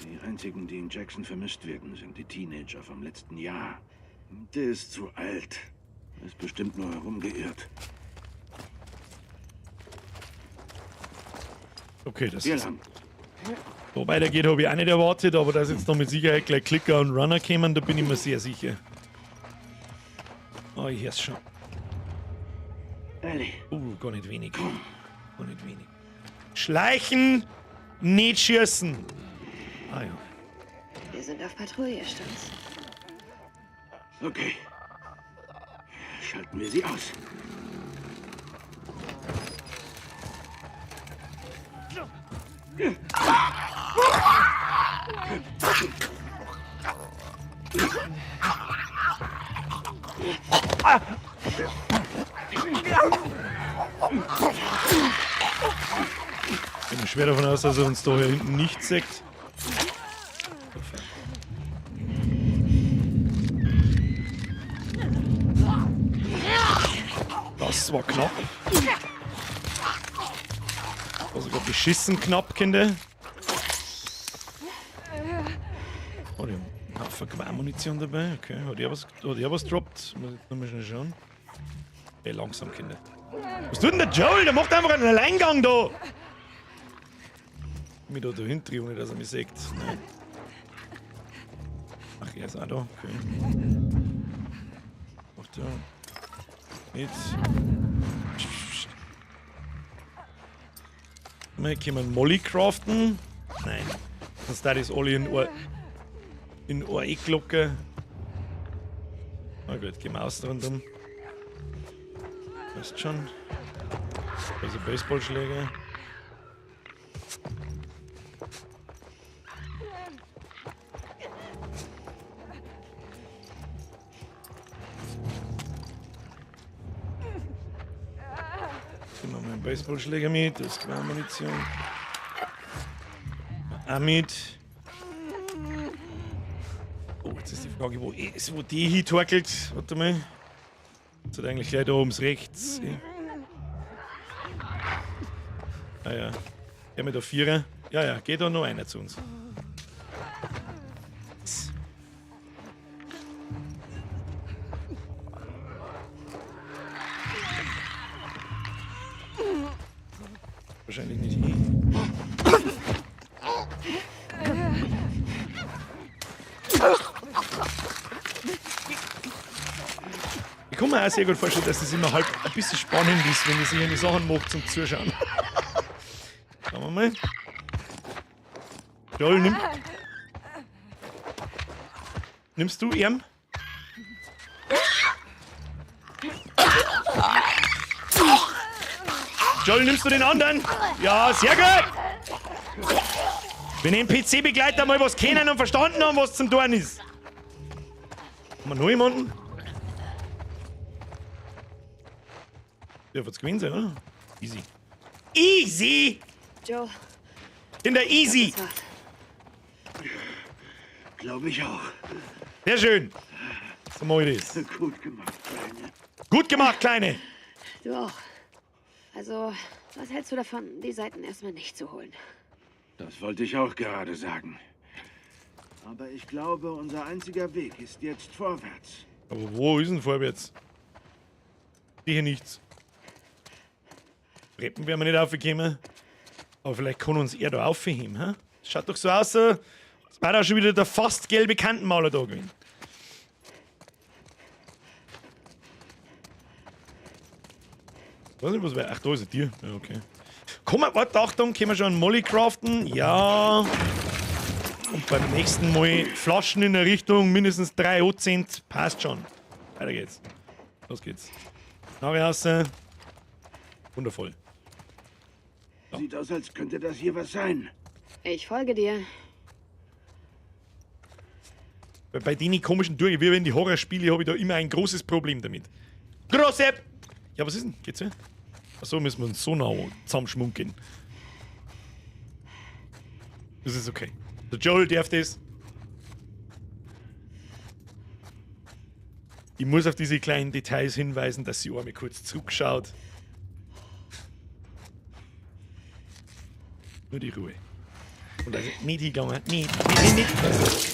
Die einzigen, die in Jackson vermisst werden, sind die Teenager vom letzten Jahr. Der ist zu alt. Ist bestimmt nur herumgeirrt. Okay, das Hier ist... lang. So weitergeht, habe ich auch nicht erwartet, aber dass jetzt noch mit Sicherheit gleich Klicker und Runner kämen, da bin ich mir sehr sicher. Oh, ich hör's schon. Ellie. Gar nicht wenig. Gar nicht wenig. Schleichen, nicht schießen. Ah ja. Wir sind auf Patrouille, stimmt's? Okay. Schalten wir sie aus. Ich bin schwer davon aus, dass er uns da hier hinten nicht sieht. Das war knapp. War sogar beschissen knapp, Kinder. Oh, die haben einen Haufen Gewehrmunition dabei. Okay, hat er was droppt? Muss ich jetzt nochmal schnell schauen. Ey, langsam, Kinder. Was tut denn der Joel? Der macht einfach einen Alleingang da! Mich da dahinter, ohne dass er mich sieht. Nein. Ach, er ist auch da. Okay. Macht er. Mit. Mal können wir einen Molly craften? Nein. Sonst da ist alle in OE-Glocke. Na gut, gehen wir außen rundum. Passt schon. Also Baseballschläger. Nehmen wir mal einen Baseballschläger mit, das ist Munition. Auch mit. Oh, jetzt ist die Frage, wo die hintorkelt. Warte mal. Jetzt hat eigentlich gleich da ums rechts. Ah ja. Gehen wir da Vierer. Ja, ja, geht da noch einer zu uns. Wahrscheinlich nicht hin. Ich kann mir auch sehr gut vorstellen, dass das immer halb ein bisschen spannend ist, wenn ich sich eine Sachen macht zum Zuschauen. Schauen wir mal. Joel, nimmst du ihn? Joel, nimmst du den anderen? Ja, sehr gut! Wenn NPC-Begleiter mal was kennen und verstanden haben, was zum Tun ist. Haben wir noch jemanden? Ja, wird's gewesen sein, oder? Easy. Easy! Joe. In der Easy! Glaube ich auch. Sehr schön. So mach ich das. Gut gemacht, Kleine. Gut gemacht, Kleine. Du auch. Also, was hältst du davon, die Seiten erstmal nicht zu holen? Das wollte ich auch gerade sagen. Aber ich glaube, unser einziger Weg ist jetzt vorwärts. Aber wo ist denn vorwärts? Sicher nichts. Treppen werden wir nicht aufgekommen. Aber vielleicht kann uns er da aufheben, hä? Schaut doch so aus, als wäre da schon wieder der fast gelbe Kantenmaler da gewesen. Weiß nicht, was wäre. Ach, da ist ein Tier. Ja, okay. Komm, warte, Achtung, können wir schon einen Molly craften? Ja. Und beim nächsten Mal Flaschen in der Richtung, mindestens 3 Prozent. Passt schon. Weiter geht's. Los geht's. Nachher raus. Wundervoll. So. Sieht aus, als könnte das hier was sein. Ich folge dir. Bei den komischen durch, wie wenn die Horrorspiele, habe ich da immer ein großes Problem damit. Große! Ja, was ist denn? Geht's hier? Achso, müssen wir uns so nah zusammenschmunkeln. Das ist okay. Der Joel darf das. Ich muss auf diese kleinen Details hinweisen, dass sie einmal kurz zurückschaut. Nur die Ruhe. Und also nicht hingegangen. Nicht, nicht, nicht, nicht.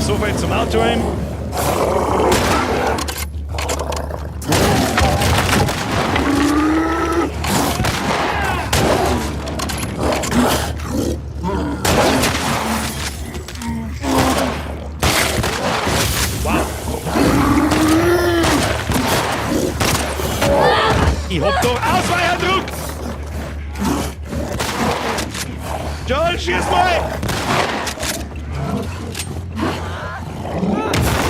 So viel zum Auto-Aim. Wow. Ich hab doch Ausweicherdruck! Joel, schieß mal!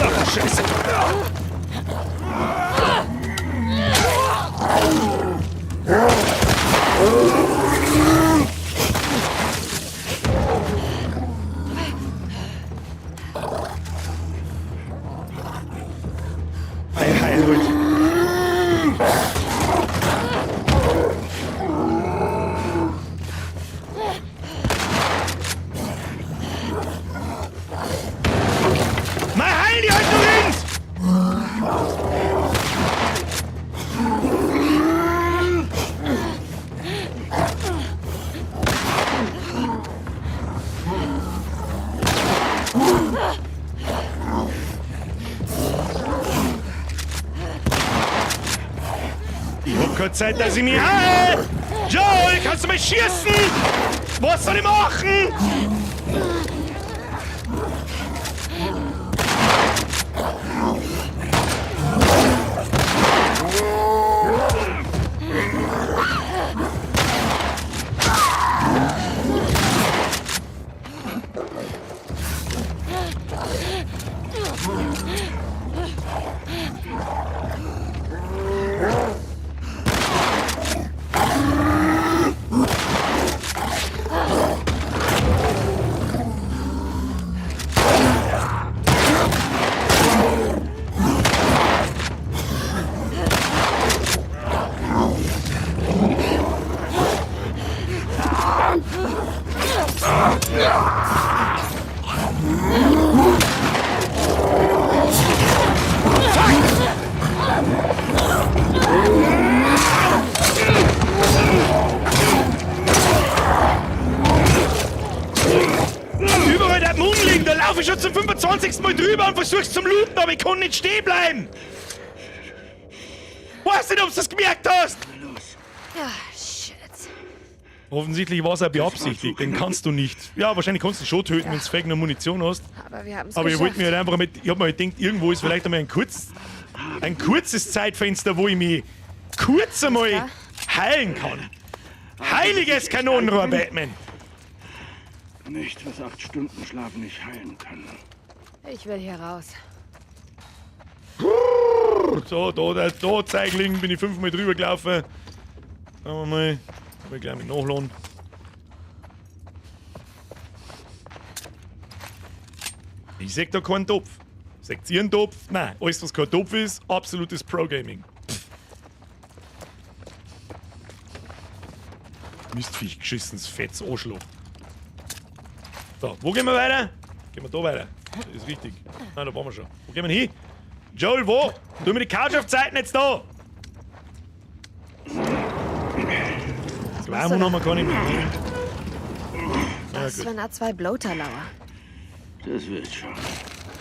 Ach, Scheiße! Heil, heil, ruhig. Mal heil die halt nur links! Ich hab keine Zeit, dass ich mich heil! Joel, kannst du mich schießen? Was soll ich machen? Überall der rumliegen, da laufe ich schon zum 25. Mal drüber und versuch's zum Looten, aber ich kann nicht stehen bleiben! Weiß nicht, ob du das gemerkt hast! Ja, shit. Offensichtlich war es auch beabsichtigt, den kannst du nicht. Ja, wahrscheinlich kannst du ihn schon töten, wenn du fake noch Munition hast. Aber wir haben's Aber ich wollte geschafft. mir halt einfach mit. Ich hab mir halt gedacht, irgendwo ist vielleicht einmal ein kurzes Zeitfenster, wo ich mich kurz einmal heilen kann. Heiliges Kanonenrohr, Batman! Nicht, was 8 Stunden Schlaf nicht heilen kann. Ich will hier raus. So, da Zeigling, bin ich 5-mal drüber gelaufen. Schauen wir mal. Ich gleich mit nachladen. Ich seh da keinen Topf. Seht ihr einen Topf? Nein, alles was kein Topf ist, absolutes Pro-Gaming. Mistviech, geschissenes, fettes Arschloch. So, wo gehen wir weiter? Gehen wir da weiter. Das ist richtig. Nein, da waren wir schon. Wo gehen wir hin? Joel, wo? Tu mir die Couch auf Zeiten jetzt da! Zwei haben wir gar nicht mehr. Was, wenn A2 Bloater lauer? Das wird schon.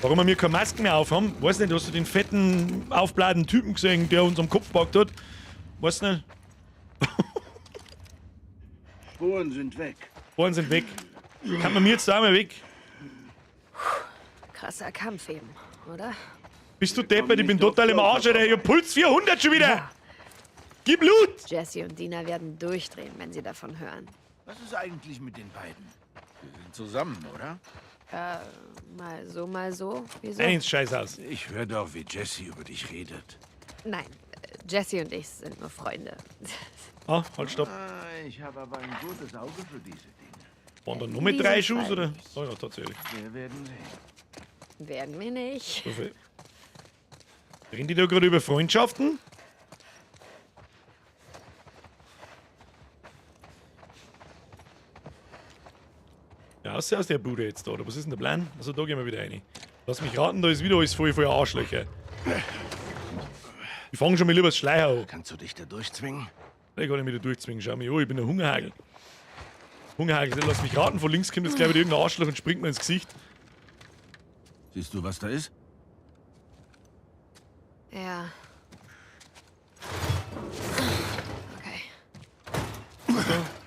Warum wir keine Masken mehr aufhaben? Weiß nicht, hast du den fetten, aufbladenen Typen gesehen, der uns am Kopf gepackt hat? Weiß nicht. Spuren sind weg. Spuren sind weg. Kann man mir jetzt da mal weg? Krasser Kampf eben, oder? Bist du deppert? Ich bin total im Arsch, Alter. Ich hab Puls 400 schon wieder. Ja. Gib Blut! Jesse und Dina werden durchdrehen, wenn sie davon hören. Was ist eigentlich mit den beiden? Sie sind zusammen, oder? Mal so, mal so. Wieso? Nein, ins Scheißhaus. Ich höre doch, wie Jesse über dich redet. Nein, Jesse und ich sind nur Freunde. Ah, halt, stopp. Ah, ich habe aber ein gutes Auge für diese Dinge. Waren da nur mit Die 3 sind Schuss, oder? freiwillig. Oh ja, tatsächlich. Wir werden sehen. Werden wir nicht. So viel. Reden die da gerade über Freundschaften? Ja, aus der Bude jetzt da, oder was ist denn der Plan? Also da gehen wir wieder rein. Lass mich raten, da ist wieder alles voll voller Arschlöcher. Ich fange schon mal lieber das Schleicher an. Kannst du dich da durchzwingen? Ich kann mich da durchzwingen. Schau mich an, ich bin ein Hungerhagel. Hungerhagel, lass mich raten, von links kommt jetzt gleich wieder irgendein Arschloch und springt mir ins Gesicht. Siehst du, was da ist? Ja. Okay. So,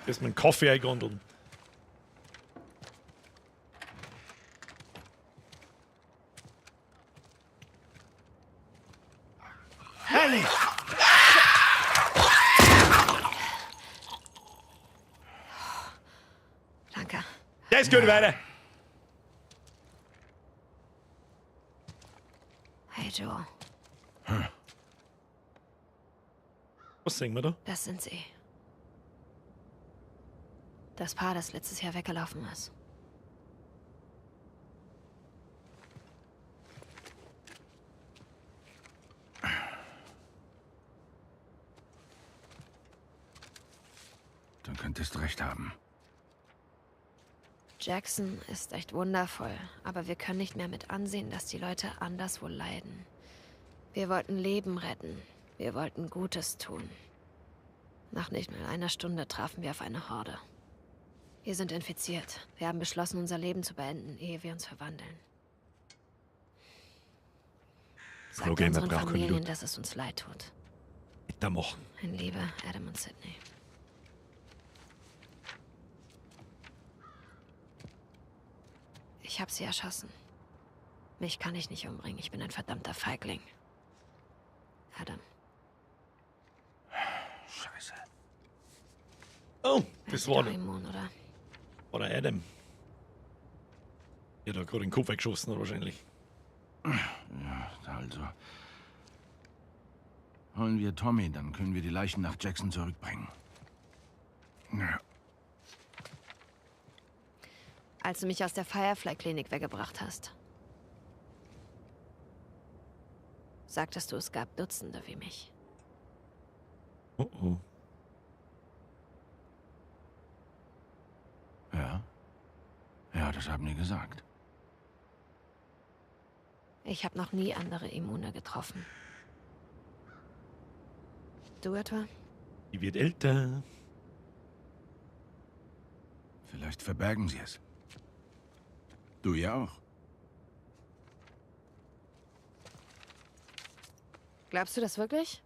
erstmal einen Kaffee eingondeln. Ellie! Danke. Das geht weiter. Hey, Joel. Was singen wir da? Das sind sie. Das Paar, das letztes Jahr weggelaufen ist. Du könntest recht haben. Jackson ist echt wundervoll, aber wir können nicht mehr mit ansehen, dass die Leute anderswo leiden. Wir wollten Leben retten. Wir wollten Gutes tun. Nach nicht mal einer Stunde trafen wir auf eine Horde. Wir sind infiziert. Wir haben beschlossen, unser Leben zu beenden, ehe wir uns verwandeln. Sagt Pro Gamer unseren braucht keinen Familien, Loot. dass es uns leid tut. Weitermachen. In Liebe, Adam und Sydney. Ich habe sie erschossen. Mich kann ich nicht umbringen. Ich bin ein verdammter Feigling. Adam. Scheiße. Oh, das war doch der, immun, oder? war der Adam. Der hat da gerade den Kopf weggeschossen hat wahrscheinlich. Ja, also. Holen wir Tommy, dann können wir die Leichen nach Jackson zurückbringen. Ja. Als du mich aus der Firefly-Klinik weggebracht hast, sagtest du, es gab Dutzende wie mich. Oh oh. Ja. Ja, das haben die gesagt. Ich habe noch nie andere Immune getroffen. Du etwa? Die wird älter. Vielleicht verbergen sie es. Du ja auch. Glaubst du das wirklich?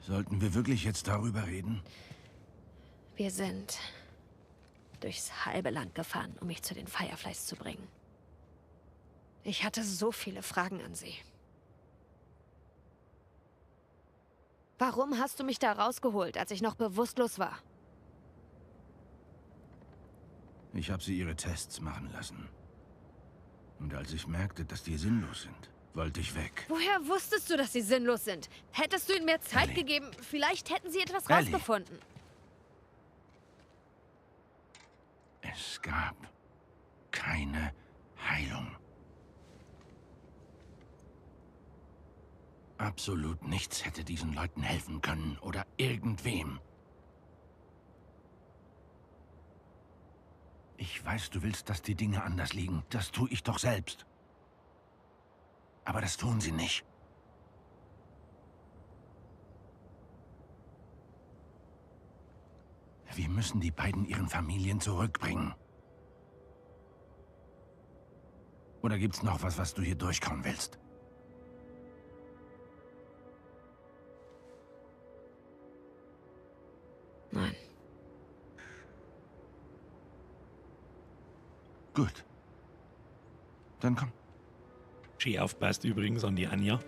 Sollten wir wirklich jetzt darüber reden? Wir sind durchs halbe Land gefahren, um mich zu den Fireflies zu bringen. Ich hatte so viele Fragen an sie. Warum hast du mich da rausgeholt, als ich noch bewusstlos war? Ich habe sie ihre Tests machen lassen. Und als ich merkte, dass die sinnlos sind, wollte ich weg. Woher wusstest du, dass sie sinnlos sind? Hättest du ihnen mehr Zeit Ellie. gegeben, vielleicht hätten sie etwas Ellie. rausgefunden. Es gab keine Heilung. Absolut nichts hätte diesen Leuten helfen können oder irgendwem. Ich weiß, du willst, dass die Dinge anders liegen. Das tue ich doch selbst. Aber das tun sie nicht. Wir müssen die beiden ihren Familien zurückbringen. Oder gibt's noch was, was du hier durchkauen willst? Nein. Gut. Dann komm. Schön aufpasst übrigens an die Anja.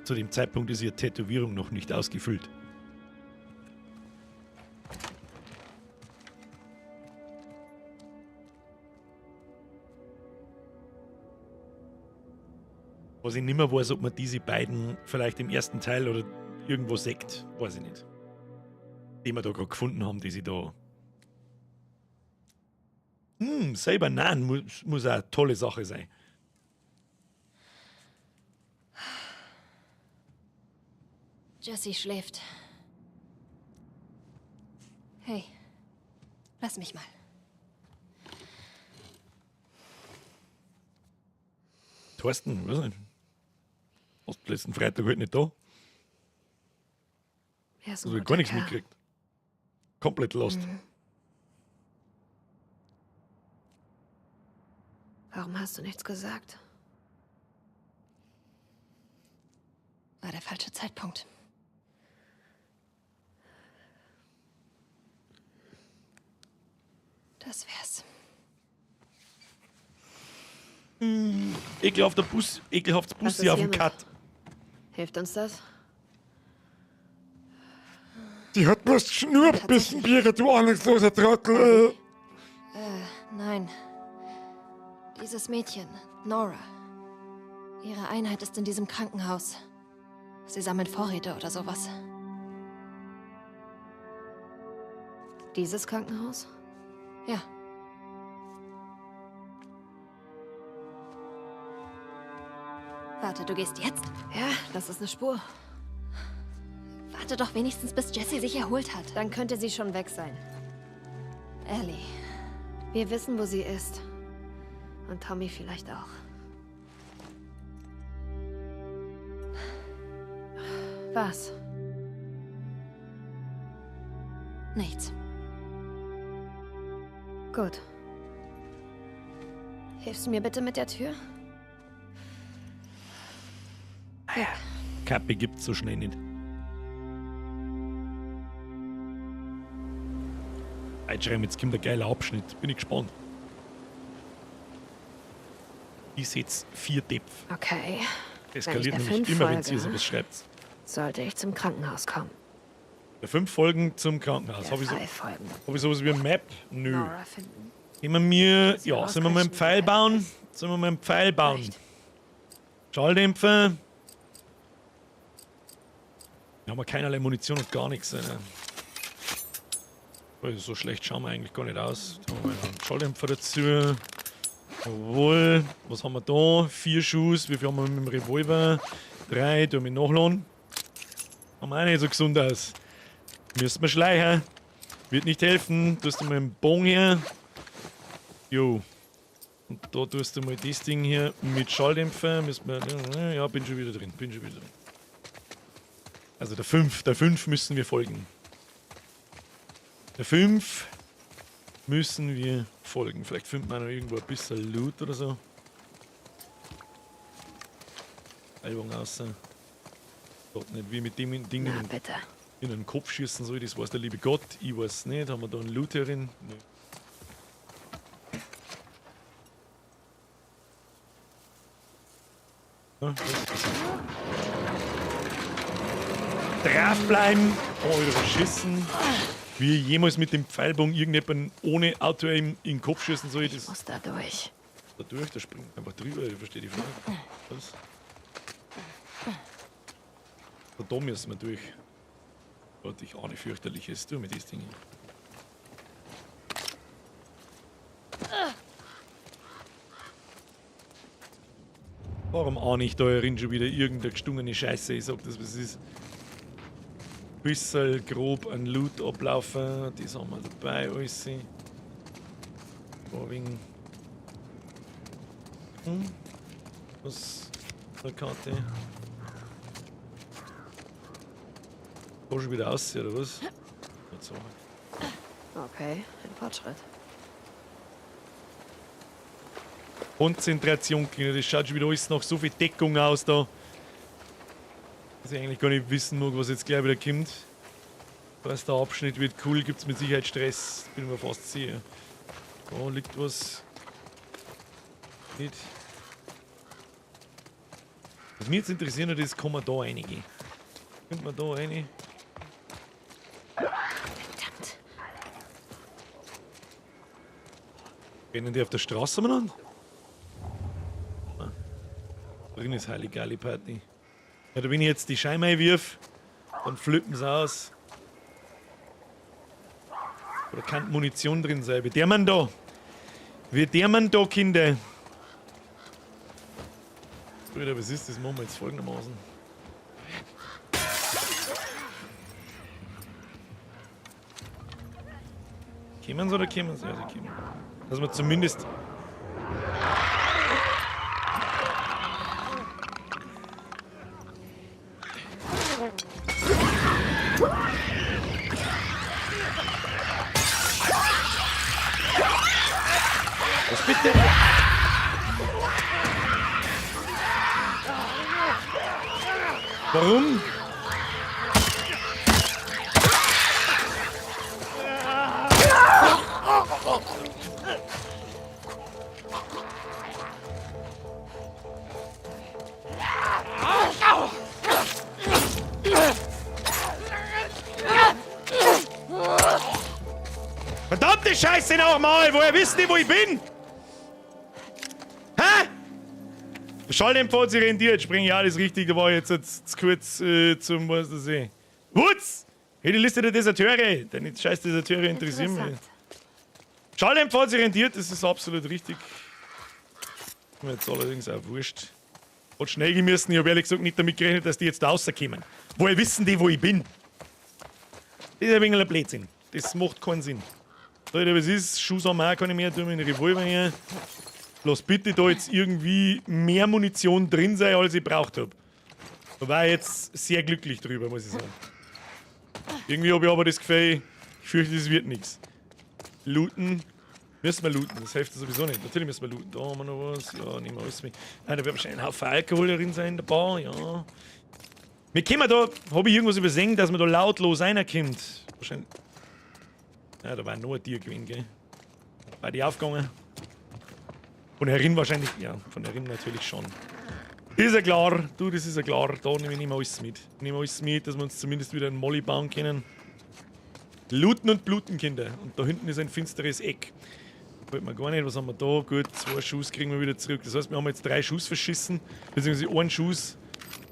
Zu dem Zeitpunkt ist ihre Tätowierung noch nicht ausgefüllt. Was ich nimmer weiß, ob man diese beiden vielleicht im ersten Teil oder irgendwo sieht, weiß ich nicht. Die wir da gerade gefunden haben, die sie da. Selber nähen muss auch eine tolle Sache sein. Jesse schläft. Hey, lass mich mal. Thorsten, weiß nicht. Warst du letzten Freitag halt nicht da? Er ist ein Also guter gar nichts Kerl. mitgekriegt. Komplett lost. Mhm. Warum hast du nichts gesagt? War der falsche Zeitpunkt. Das wär's. Ekelhafter Bus, ekelhaftes Was Bussi ist auf dem hiermit? Cut. Hilft uns das? Die hat bloß Schnurrbissen, Biere, du ahnungsloser Trottel. Nein. Dieses Mädchen, Nora. Ihre Einheit ist in diesem Krankenhaus. Sie sammeln Vorräte oder sowas. Dieses Krankenhaus? Ja. Warte, du gehst jetzt? Ja, das ist eine Spur. Warte doch wenigstens, bis Jesse sich erholt hat. Dann könnte sie schon weg sein. Ellie, Wir wissen, wo sie ist. Und Tommy vielleicht auch. Was? nichts. Gut. Hilfst du mir bitte mit der Tür? Ja. Kappe gibt's so schnell nicht. Einschreiben, jetzt kommt ein geiler Abschnitt. Bin ich gespannt. Ich setz 4 Depf. Okay. Eskaliert Wenn ich der nämlich fünf immer, wenn folge, ihr sowas schreibt. Sollte ich zum Krankenhaus kommen. Der 5 Folgen zum Krankenhaus. Der Habe ich, so, drei Folgen. hab ich sowas wie ein Map? Nö. Nora finden. Immer mir. Dass wir Ja, sollen wir mal einen ausrechnen, Pfeil wer bauen? ist. Sollen wir mal einen Pfeil bauen? Vielleicht. Schalldämpfer. Da haben wir keinerlei Munition und gar nichts. Alter. Also so schlecht schauen wir eigentlich gar nicht aus. Da haben wir einen Schalldämpfer dazu. Jawohl. Was haben wir da? 4 Schuss. Wie viel haben wir mit dem Revolver? 3. Tun wir nachladen. Haben wir auch nicht so gesund aus. Müssen wir schleichen. Wird nicht helfen. Tust du mal einen Bogen her. Jo. Und da tust du mal das Ding hier mit Schalldämpfer. Müssen wir, ja, bin schon wieder drin. Bin schon wieder drin. Also der 5. Der 5 müssen wir folgen. Der 5 müssen wir folgen. Vielleicht findet man noch irgendwo ein bisschen Loot oder so. Ellbogen raus. Gott nicht, wie mit dem Ding Na, bitte. in den Kopf schießen soll, das weiß der liebe Gott. Ich weiß nicht. Haben wir da einen Loot herin? Nee. Ja, draufbleiben. Oh, wieder verschissen. Wie ich jemals mit dem Pfeilbogen irgendjemanden ohne Auto-Aim in den Kopf schießen soll. Ich Das muss da durch. da durch, da springt einfach drüber, ich verstehe die Frage. Was? Da müssen wir durch. Gott, ich ahne fürchterliches. Du mit diesem Ding. Warum ahne ich da herin schon wieder irgendeine gestungene Scheiße? Ich sag das, was es ist. Bisschen grob an Loot ablaufen. Das haben wir dabei, alles. Wegen. Was? Eine Karte. Da schon wieder aus, oder was? So. Okay, ein Fortschritt. Konzentration, Kinder, das schaut schon wieder alles nach so viel Deckung aus da. Dass ich eigentlich gar nicht wissen mag, was jetzt gleich wieder kommt. Weiß, der Abschnitt wird cool, gibt's mit Sicherheit Stress, bin mir fast sicher. Da liegt was. Nicht. Was mich jetzt interessiert, ist, kann man da reingehen? Könnte man da rein? Verdammt. Rennen die auf der Straße umeinander? Ah. Drin ist Heilig Party. Ja, da wenn ich jetzt die Scheibe einwirf, dann flippen sie aus. Oder kann Munition drin sein? Wie der Mann da? Wie der Mann da, Kinder? Brüder, was ist das? Machen wir jetzt folgendermaßen. Kämen sie oder kämen sie? Ja, sie kämen. Dass wir zumindest. Was bitte? Warum? Verdammte Scheiße nochmal! Woher wissen die, wo ich bin? Hä? Schalldämpfer hat sich rendiert. Spring, ja, das ist richtig. Da war ich jetzt zu kurz zum, was das ich. Wutz! Hey, die Liste der Deserteure. Deine scheiß Deserteure interessieren mich. Schalldämpfer hat sich rendiert, das ist absolut richtig. Mir jetzt allerdings auch wurscht. Hat schnell gehen müssen. Ich habe ehrlich gesagt nicht damit gerechnet, dass die jetzt da rauskommen. Woher wissen die, wo ich bin? Das ist ein wenig ein Blödsinn. Das macht keinen Sinn. Leute, was ist? Schuss haben wir auch keine mehr. Tun wir den Revolver her. Lass bitte da jetzt irgendwie mehr Munition drin sein, als ich braucht hab. Da war ich jetzt sehr glücklich drüber, muss ich sagen. Irgendwie habe ich aber das Gefühl, ich fürchte, das wird nichts. Looten. Müssen wir looten, das hilft sowieso nicht. Natürlich müssen wir looten. Da haben wir noch was. Ja, nehmen wir alles mit. Ah, da wird wahrscheinlich ein Haufen Alkohol drin sein, der Bar, ja. Wir kommen da, habe ich irgendwas übersehen, dass man da lautlos reinkommt. Wahrscheinlich. Ja, da war noch ein Tier gewesen, gell? War die aufgegangen? Von herin wahrscheinlich, ja, von herin natürlich schon. Ist ja klar, du, das ist ja klar. Da nehme ich nicht mehr alles mit. Ich nehme alles mit, dass wir uns zumindest wieder einen Molly bauen können. Looten und bluten, Kinder. Und da hinten ist ein finsteres Eck. Wollt man gar nicht, was haben wir da? Gut, 2 Schuss kriegen wir wieder zurück. Das heißt, wir haben jetzt 3 Schuss verschissen, beziehungsweise 1 Schuss.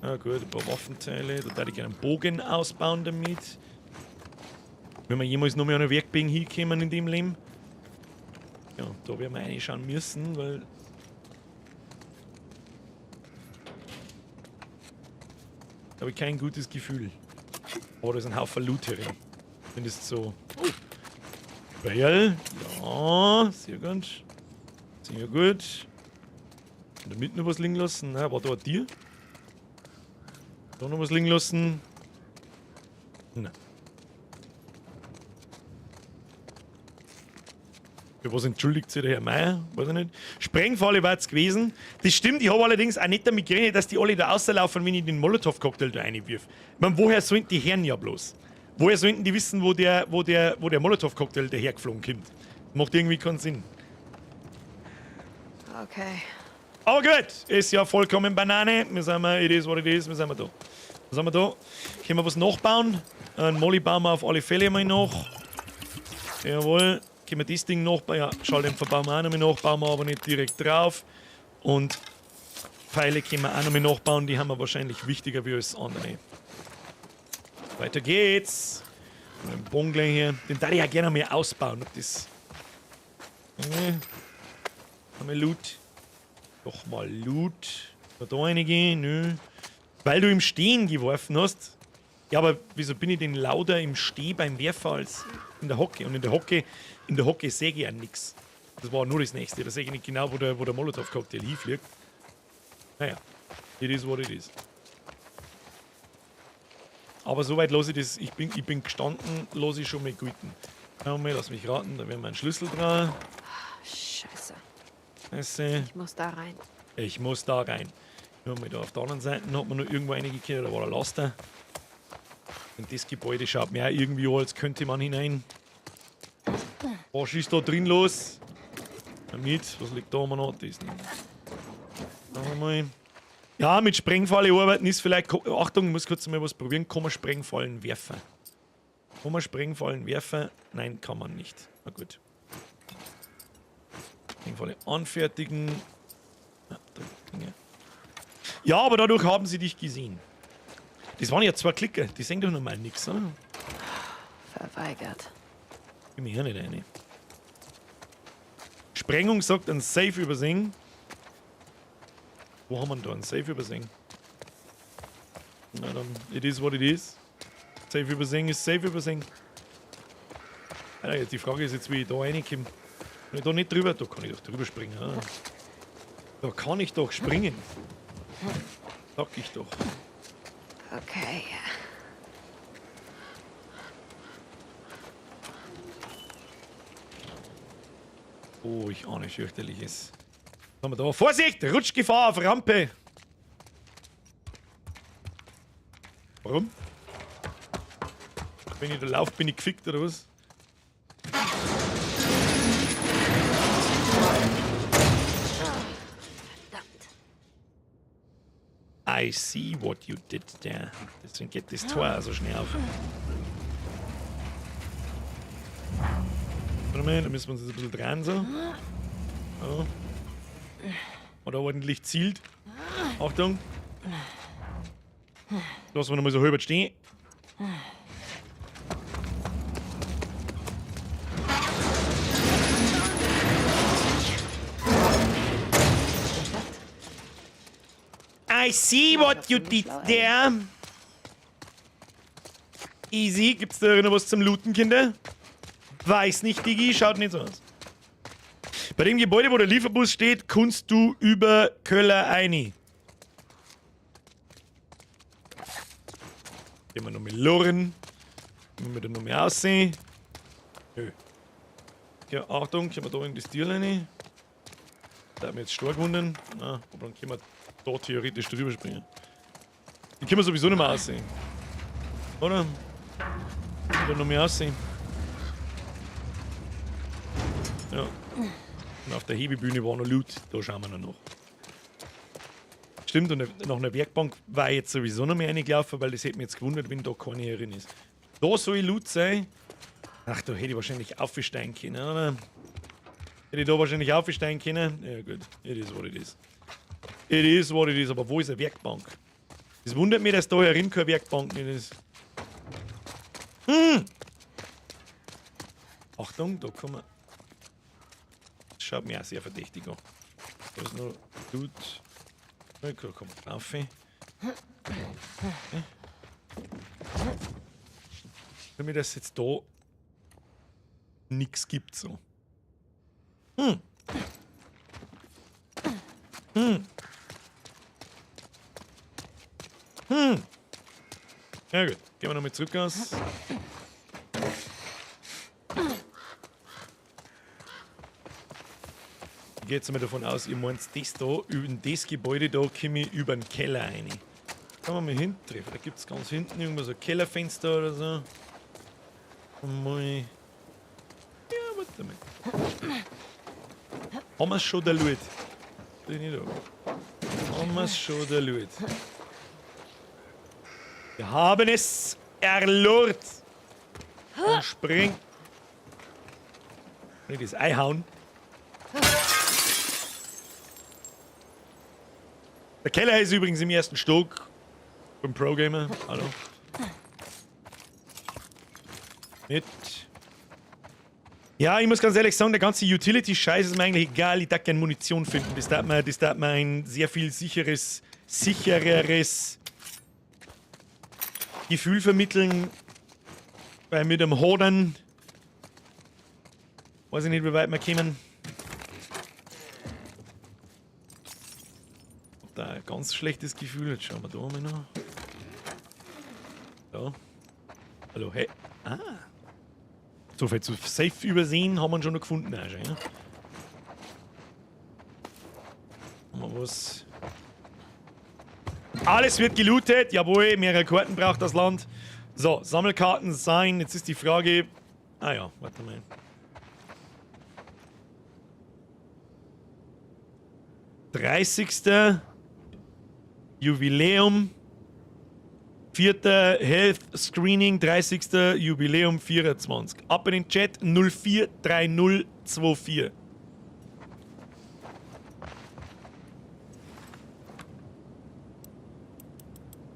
Ah, gut, ein paar Waffenteile. Da würde ich gerne einen Bogen ausbauen damit. Wenn wir jemals noch mal an eine Werkbank hinkommen in dem Leben. Ja, da werden wir reinschauen müssen, weil... Da habe ich kein gutes Gefühl. Oh, da ist ein Haufen Loot hier drin. Zumindest so. Oh. Weil, ja, sehr gut. Sehr gut. Und da mitten noch was liegen lassen. Na, war da ein Tier? Da noch was liegen lassen. Nein. Für was entschuldigt sich der Herr Meier? Weiß ich nicht. Sprengfalle war es gewesen. Das stimmt, ich habe allerdings auch nicht damit gerechnet, dass die alle da rauslaufen, wenn ich den Molotow-Cocktail da reinwirf. Ich meine, woher sollten die Herren ja bloß? Woher sollten die wissen, wo der Molotow-Cocktail dahergeflogen kommt? Macht irgendwie keinen Sinn. Okay. Aber gut, ist ja vollkommen Banane. Wir sind mal, it is what it is, wir sind mal da. Was haben wir da? Können wir was nachbauen? Einen Molly bauen wir auf alle Fälle mal nach. Jawohl. Können wir das Ding nachbauen? Ja, Schalldämpfer bauen wir auch noch mal nach, bauen wir aber nicht direkt drauf. Und Pfeile können wir auch noch mal nachbauen, die haben wir wahrscheinlich wichtiger wie alles andere. Weiter geht's. Ein Bon gleich hier. Den darf ich ja gerne mal ausbauen. Ob das. Haben wir Loot? Doch mal Loot. Da einige? Nö. Weil du im Stehen geworfen hast. Ja, aber wieso bin ich denn lauter im Steh beim Werfer als in der Hocke? Und in der Hocke sehe ich ja nichts. Das war nur das nächste. Da sehe ich nicht genau, wo der Molotow-Cocktail hinfliegt. Naja, it is what it is. Aber soweit lasse ich das. Ich bin gestanden, lasse ich schon mal gelten. Lass mich raten, da werden wir einen Schlüssel dran. Scheiße. Scheiße. Ich muss da rein. Ich muss da rein. Mal da auf der anderen Seite hat man noch irgendwo reingekehrt, da war der Laster. Und das Gebäude schaut mir auch irgendwie an, als könnte man hinein. Was ist da drin los? Damit, was liegt da immer noch? Das nicht. Schauen wir mal. Ja, mit Sprengfalle arbeiten ist vielleicht. Achtung, ich muss kurz mal was probieren. Kann man Sprengfallen werfen? Kann man Sprengfallen werfen? Nein, kann man nicht. Na gut. Sprengfalle anfertigen. Ja, Dinge. Ja, aber dadurch haben sie dich gesehen. Das waren ja zwei Klicker, die sehen doch normal nichts, oder? Verweigert. Ich bin hier nicht rein. Sprengung sagt ein Safe übersehen. Wo haben wir denn da ein Safe übersehen? Na dann, it is what it is. Safe übersehen ist Safe übersehen. Alter, jetzt die Frage ist jetzt, wie ich da reinkomme. Kann ich da nicht drüber? Da kann ich doch drüber springen. Oder? Da kann ich doch springen. Sag ich doch. Okay. Oh, ich ahne fürchterliches. Was haben wir da? Vorsicht! Rutschgefahr auf Rampe! Warum? Wenn ich da laufe, bin ich gefickt oder was? I see what you did there. Deswegen geht das Tor so schnell auf. Warte mal, da müssen wir uns jetzt ein bisschen drehen so. So. Oder ordentlich zielt. Achtung. Lassen wir nochmal so halb stehen. I see what you did there. Easy. Gibt's da noch was zum Looten, Kinder? Weiß nicht, Digi. Schaut nicht so aus. Bei dem Gebäude, wo der Lieferbus steht, kannst du über Köller rein. Gehen wir noch mit Loren. Gehen wir da noch mehr aussehen. Nö. Ja, Achtung, können wir da in das Tier rein? Da hat mich jetzt stark wundern. Na, aber dann können wir da theoretisch drüber springen. Die können wir sowieso nicht mehr aussehen. Oder? Können wir da noch mehr aussehen? Ja. Und auf der Hebebühne war noch Loot. Da schauen wir noch nach. Stimmt, und nach einer Werkbank war jetzt sowieso noch mehr reingelaufen, weil das hätte mich jetzt gewundert, wenn da keine herin ist. Da soll Loot sein. Ach, da hätte ich wahrscheinlich aufsteigen können, oder? Hätte ich da wahrscheinlich aufsteigen können? Ja gut, it is what it is. It is what it is, aber wo ist eine Werkbank? Es wundert mich, dass da herin keine Werkbank nicht ist. Hm. Achtung, da kann man... Das schaut mir auch sehr verdächtig an. Da ist noch Loot. Da kann man drauf. Okay. Nur mir, dass es jetzt da nichts gibt so. Hm. Hm. Hm. Ja gut, gehen wir nochmal zurück aus. Ich gehe jetzt mal davon aus, ihr meint das da, über das Gebäude da komme ich über den Keller rein. Kann man mal hintreffen. Da gibt es ganz hinten irgendwo so ein Kellerfenster oder so. Mal. Ja, warte mal. Haben wir's schon der Loot? Bin ich da. Haben wir's schon der Loot? Wir haben es erlurt. Und spring. Nicht das Ei hauen. Der Keller ist übrigens im ersten Stock. Beim Pro-Gamer. Hallo. Mit. Ja, ich muss ganz ehrlich sagen, der ganze Utility-Scheiß ist mir eigentlich egal. Ich darf gerne Munition finden. Das darf mir ein sehr viel sichereres Gefühl vermitteln. Weil mit dem Hodern weiß ich nicht, wie weit wir kommen. Hab da ein ganz schlechtes Gefühl. Jetzt schauen wir da mal noch. Da. Hallo, hey. Ah. So viel zu safe übersehen haben wir schon noch gefunden. Auch schon, ja? Haben wir was? Alles wird gelootet. Jawohl, mehrere Karten braucht das Land. So, Sammelkarten sein. Jetzt ist die Frage. Ah ja, warte mal. 30. Jubiläum. 4. Health Screening, 30. Jubiläum 24. Ab in den Chat 043024.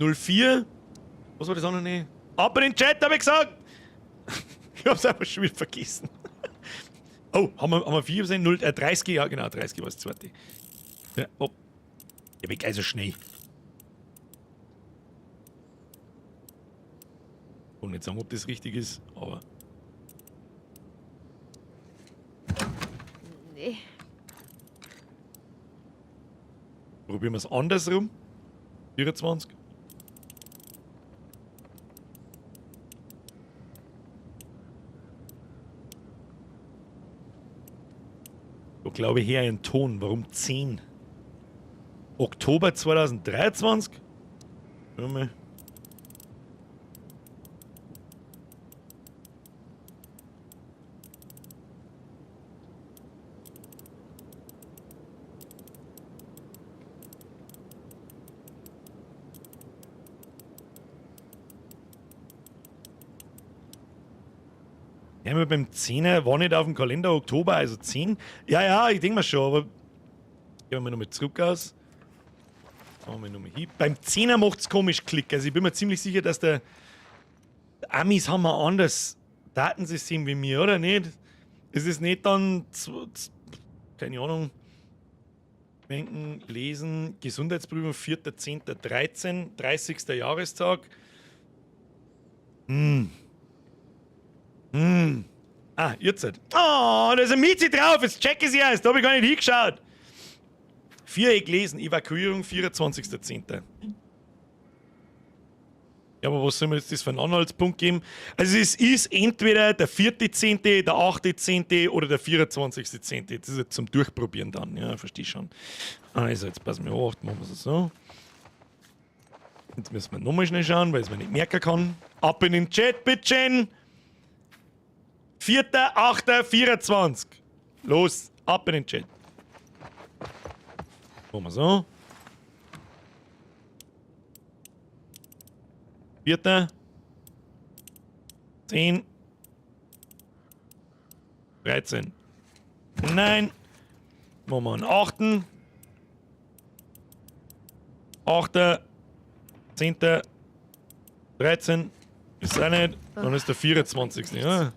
04? Was war das andere nicht? Ab in den Chat, hab ich gesagt! Ich hab's einfach schon wieder vergessen. Oh, haben wir 4 gesehen? 0, 30, ja genau, 30 war das zweite. Ja, oh. Der Weg also schnell. Ich kann nicht sagen, ob das richtig ist, aber. Nee. Probieren wir es andersrum. 24. Da glaube ich her einen Ton. Warum 10? Oktober 2023? Schau mal. Ja, beim 10er war nicht auf dem Kalender Oktober, also 10. Ja, ja, ich denke mal schon, aber gehen wir nochmal zurück aus. Machen wir nochmal hin. Beim 10er macht's komisch Klick. Also ich bin mir ziemlich sicher, dass der Amis haben ein anderes Datensystem wie mir, oder nicht? Es ist nicht dann, keine Ahnung, Denken, Lesen, Gesundheitsprüfung, 4.10.13, 30. Jahrestag. Hm. Hm. Ah, ihr seid. Oh, da ist ein Mizi drauf. Jetzt check ich sie erst. Da hab ich gar nicht hingeschaut. Viereck lesen, Evakuierung, 24.10. Ja, aber was soll mir jetzt das für einen Anhaltspunkt geben? Also es ist entweder der 4.10., der 8.10. oder der 24.10. Das ist jetzt zum Durchprobieren dann. Ja, verstehe schon. Also jetzt passen wir auf, machen wir es so. Jetzt müssen wir nochmal schnell schauen, weil es mir nicht merken kann. Ab in den Chat, bitteschön! 4.8.24. Los, ab in den Chat. Machen wir so. 4. 10. 13. Nein. Machen wir einen 8. 8. 10. 13. Ist auch nicht. Dann ist der 24. Ja.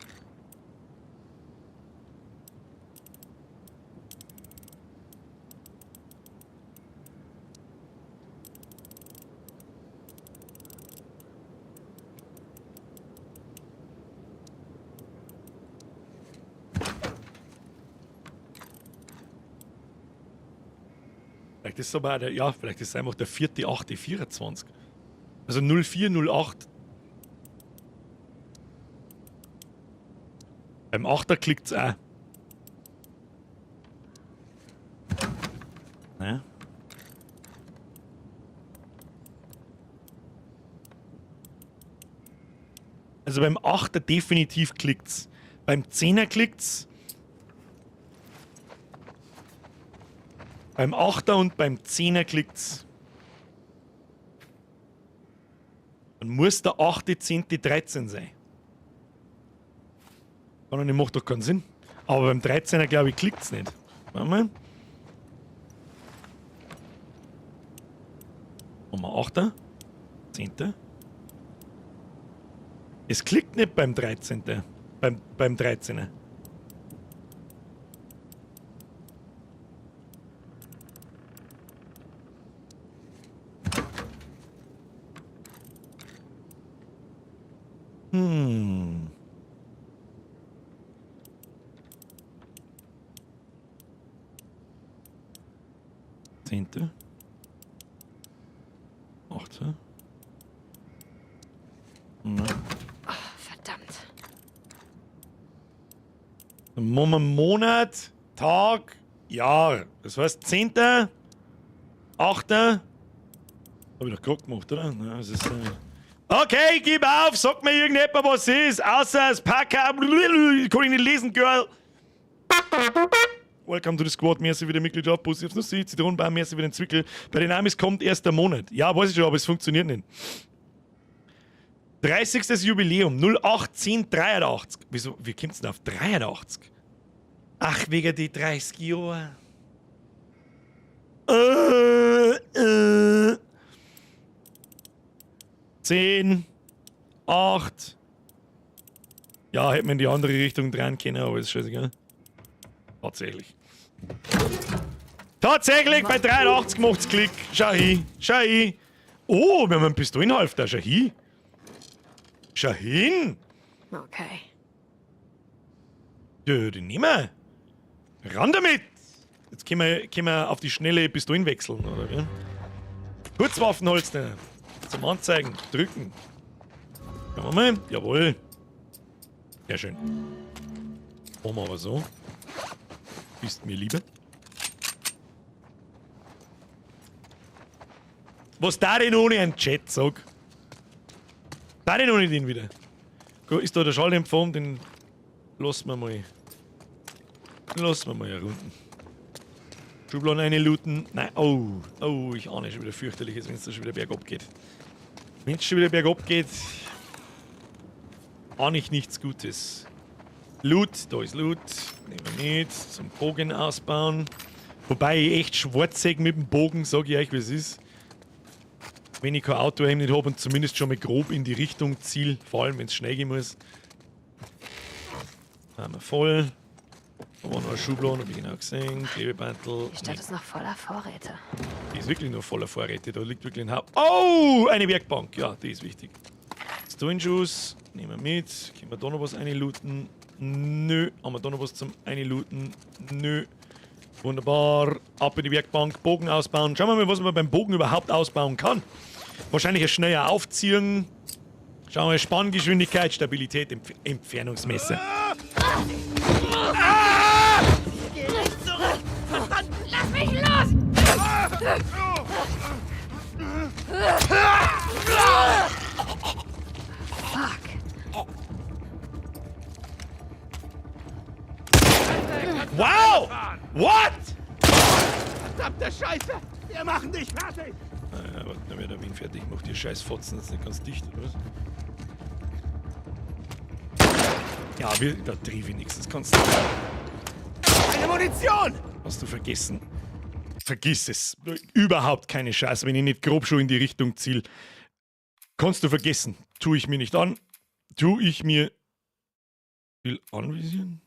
Vielleicht ist es aber auch der, ja, vielleicht ist es einfach der 4.8.24. Also 0408. Beim 8er klickt's auch. Ne? Also beim 8er definitiv klickt's. Beim 10er klickt's. Beim 8er und beim 10er klickt's. Dann muss der 8., 10., 13 sein. Sondern macht doch keinen Sinn. Aber beim 13er, glaube ich, klickt's nicht. Warte mal. Machen wir 8er, 10. Es klickt nicht beim 13. Beim 13er. 10. 8. Na. Oh, verdammt. Monat, Tag, Jahr. Das heißt 10. 8. Hab ich doch gerade gemacht, oder? Na, das ist, okay, gib auf, sag mir irgendjemand, was ist. Außer das Packer. Kann ich nicht lesen, Girl. Welcome to the Squad, merci für die Mitgliedschaft, Bussi aufs Nussi, Zitronenbaum, merci für den Zwickel. Bei den Amis kommt erst der Monat. Ja, weiß ich schon, aber es funktioniert nicht. 30. Jubiläum, 08 10 83. Wieso, wie kommt's denn auf 83? Ach, wegen die 30 Jahre. 10, 8. Ja, hätte man in die andere Richtung drehen können, aber ist scheißegal. Tatsächlich. Tatsächlich, bei 83 macht's Klick. Schau hin, schau hin. Oh, wir haben einen Pistolenhalfter. Schau hin. Schau hin. Okay. Ja, den nehmen wir. Ran damit! Jetzt können wir auf die schnelle Pistolen wechseln, oder wie? Kurzwaffenholster. Zum Anzeigen. Drücken. Schauen wir mal. Jawohl. Sehr schön. Machen wir aber so. Bist mir lieber. Was da denn ohne einen Chat, sag? Da denn ohne den wieder? Gut, ist da der Schalldämpfer um, den lassen wir mal. Lassen wir mal hier unten. Schubladen reinlooten. Nein, oh, oh, ich ahne schon wieder fürchterliches, wenn's da schon wieder bergab geht. Wenn's schon wieder bergab geht, ahne ich nichts Gutes. Loot, da ist Loot. Nehmen wir mit. Zum Bogen ausbauen. Wobei ich echt schwarz sehe mit dem Bogen, sag ich euch, wie es ist. Wenn ich kein Auto nicht hab und zumindest schon mal grob in die Richtung ziel, vor allem wenn's schnell gehen muss. Haben wir voll. Da war noch eine Schublade, hab ich genau gesehen. Klebebandel. Die Stadt ist noch voller Vorräte. Die ist wirklich noch voller Vorräte. Da liegt wirklich ein Haufen. Oh, eine Werkbank. Ja, die ist wichtig. Stone-Schuss. Nehmen wir mit. Können wir da noch was reinlooten? Nö. Haben wir da noch was zum Einlooten? Nö. Wunderbar. Ab in die Werkbank. Bogen ausbauen. Schauen wir mal, was man beim Bogen überhaupt ausbauen kann. Wahrscheinlich ein schneller Aufziehen. Schauen wir mal, Spanngeschwindigkeit, Stabilität, Entfernungsmesser. Ah! Geh nicht zurück! Verstanden? Lass mich los! Fuck. Wow! What? Verdammte Scheiße! Wir machen dich fertig! Naja, warte, dann wird der Wien fertig. Mach die scheiß Fotzen jetzt nicht ganz dicht, oder was? Ja, da triff ich nichts. Das kannst du. Keine Munition! Hast du vergessen? Vergiss es. Überhaupt keine Chance, wenn ich nicht grob schon in die Richtung ziel. Kannst du vergessen. Tu ich mir nicht an. Tu ich mir. Will anvisieren?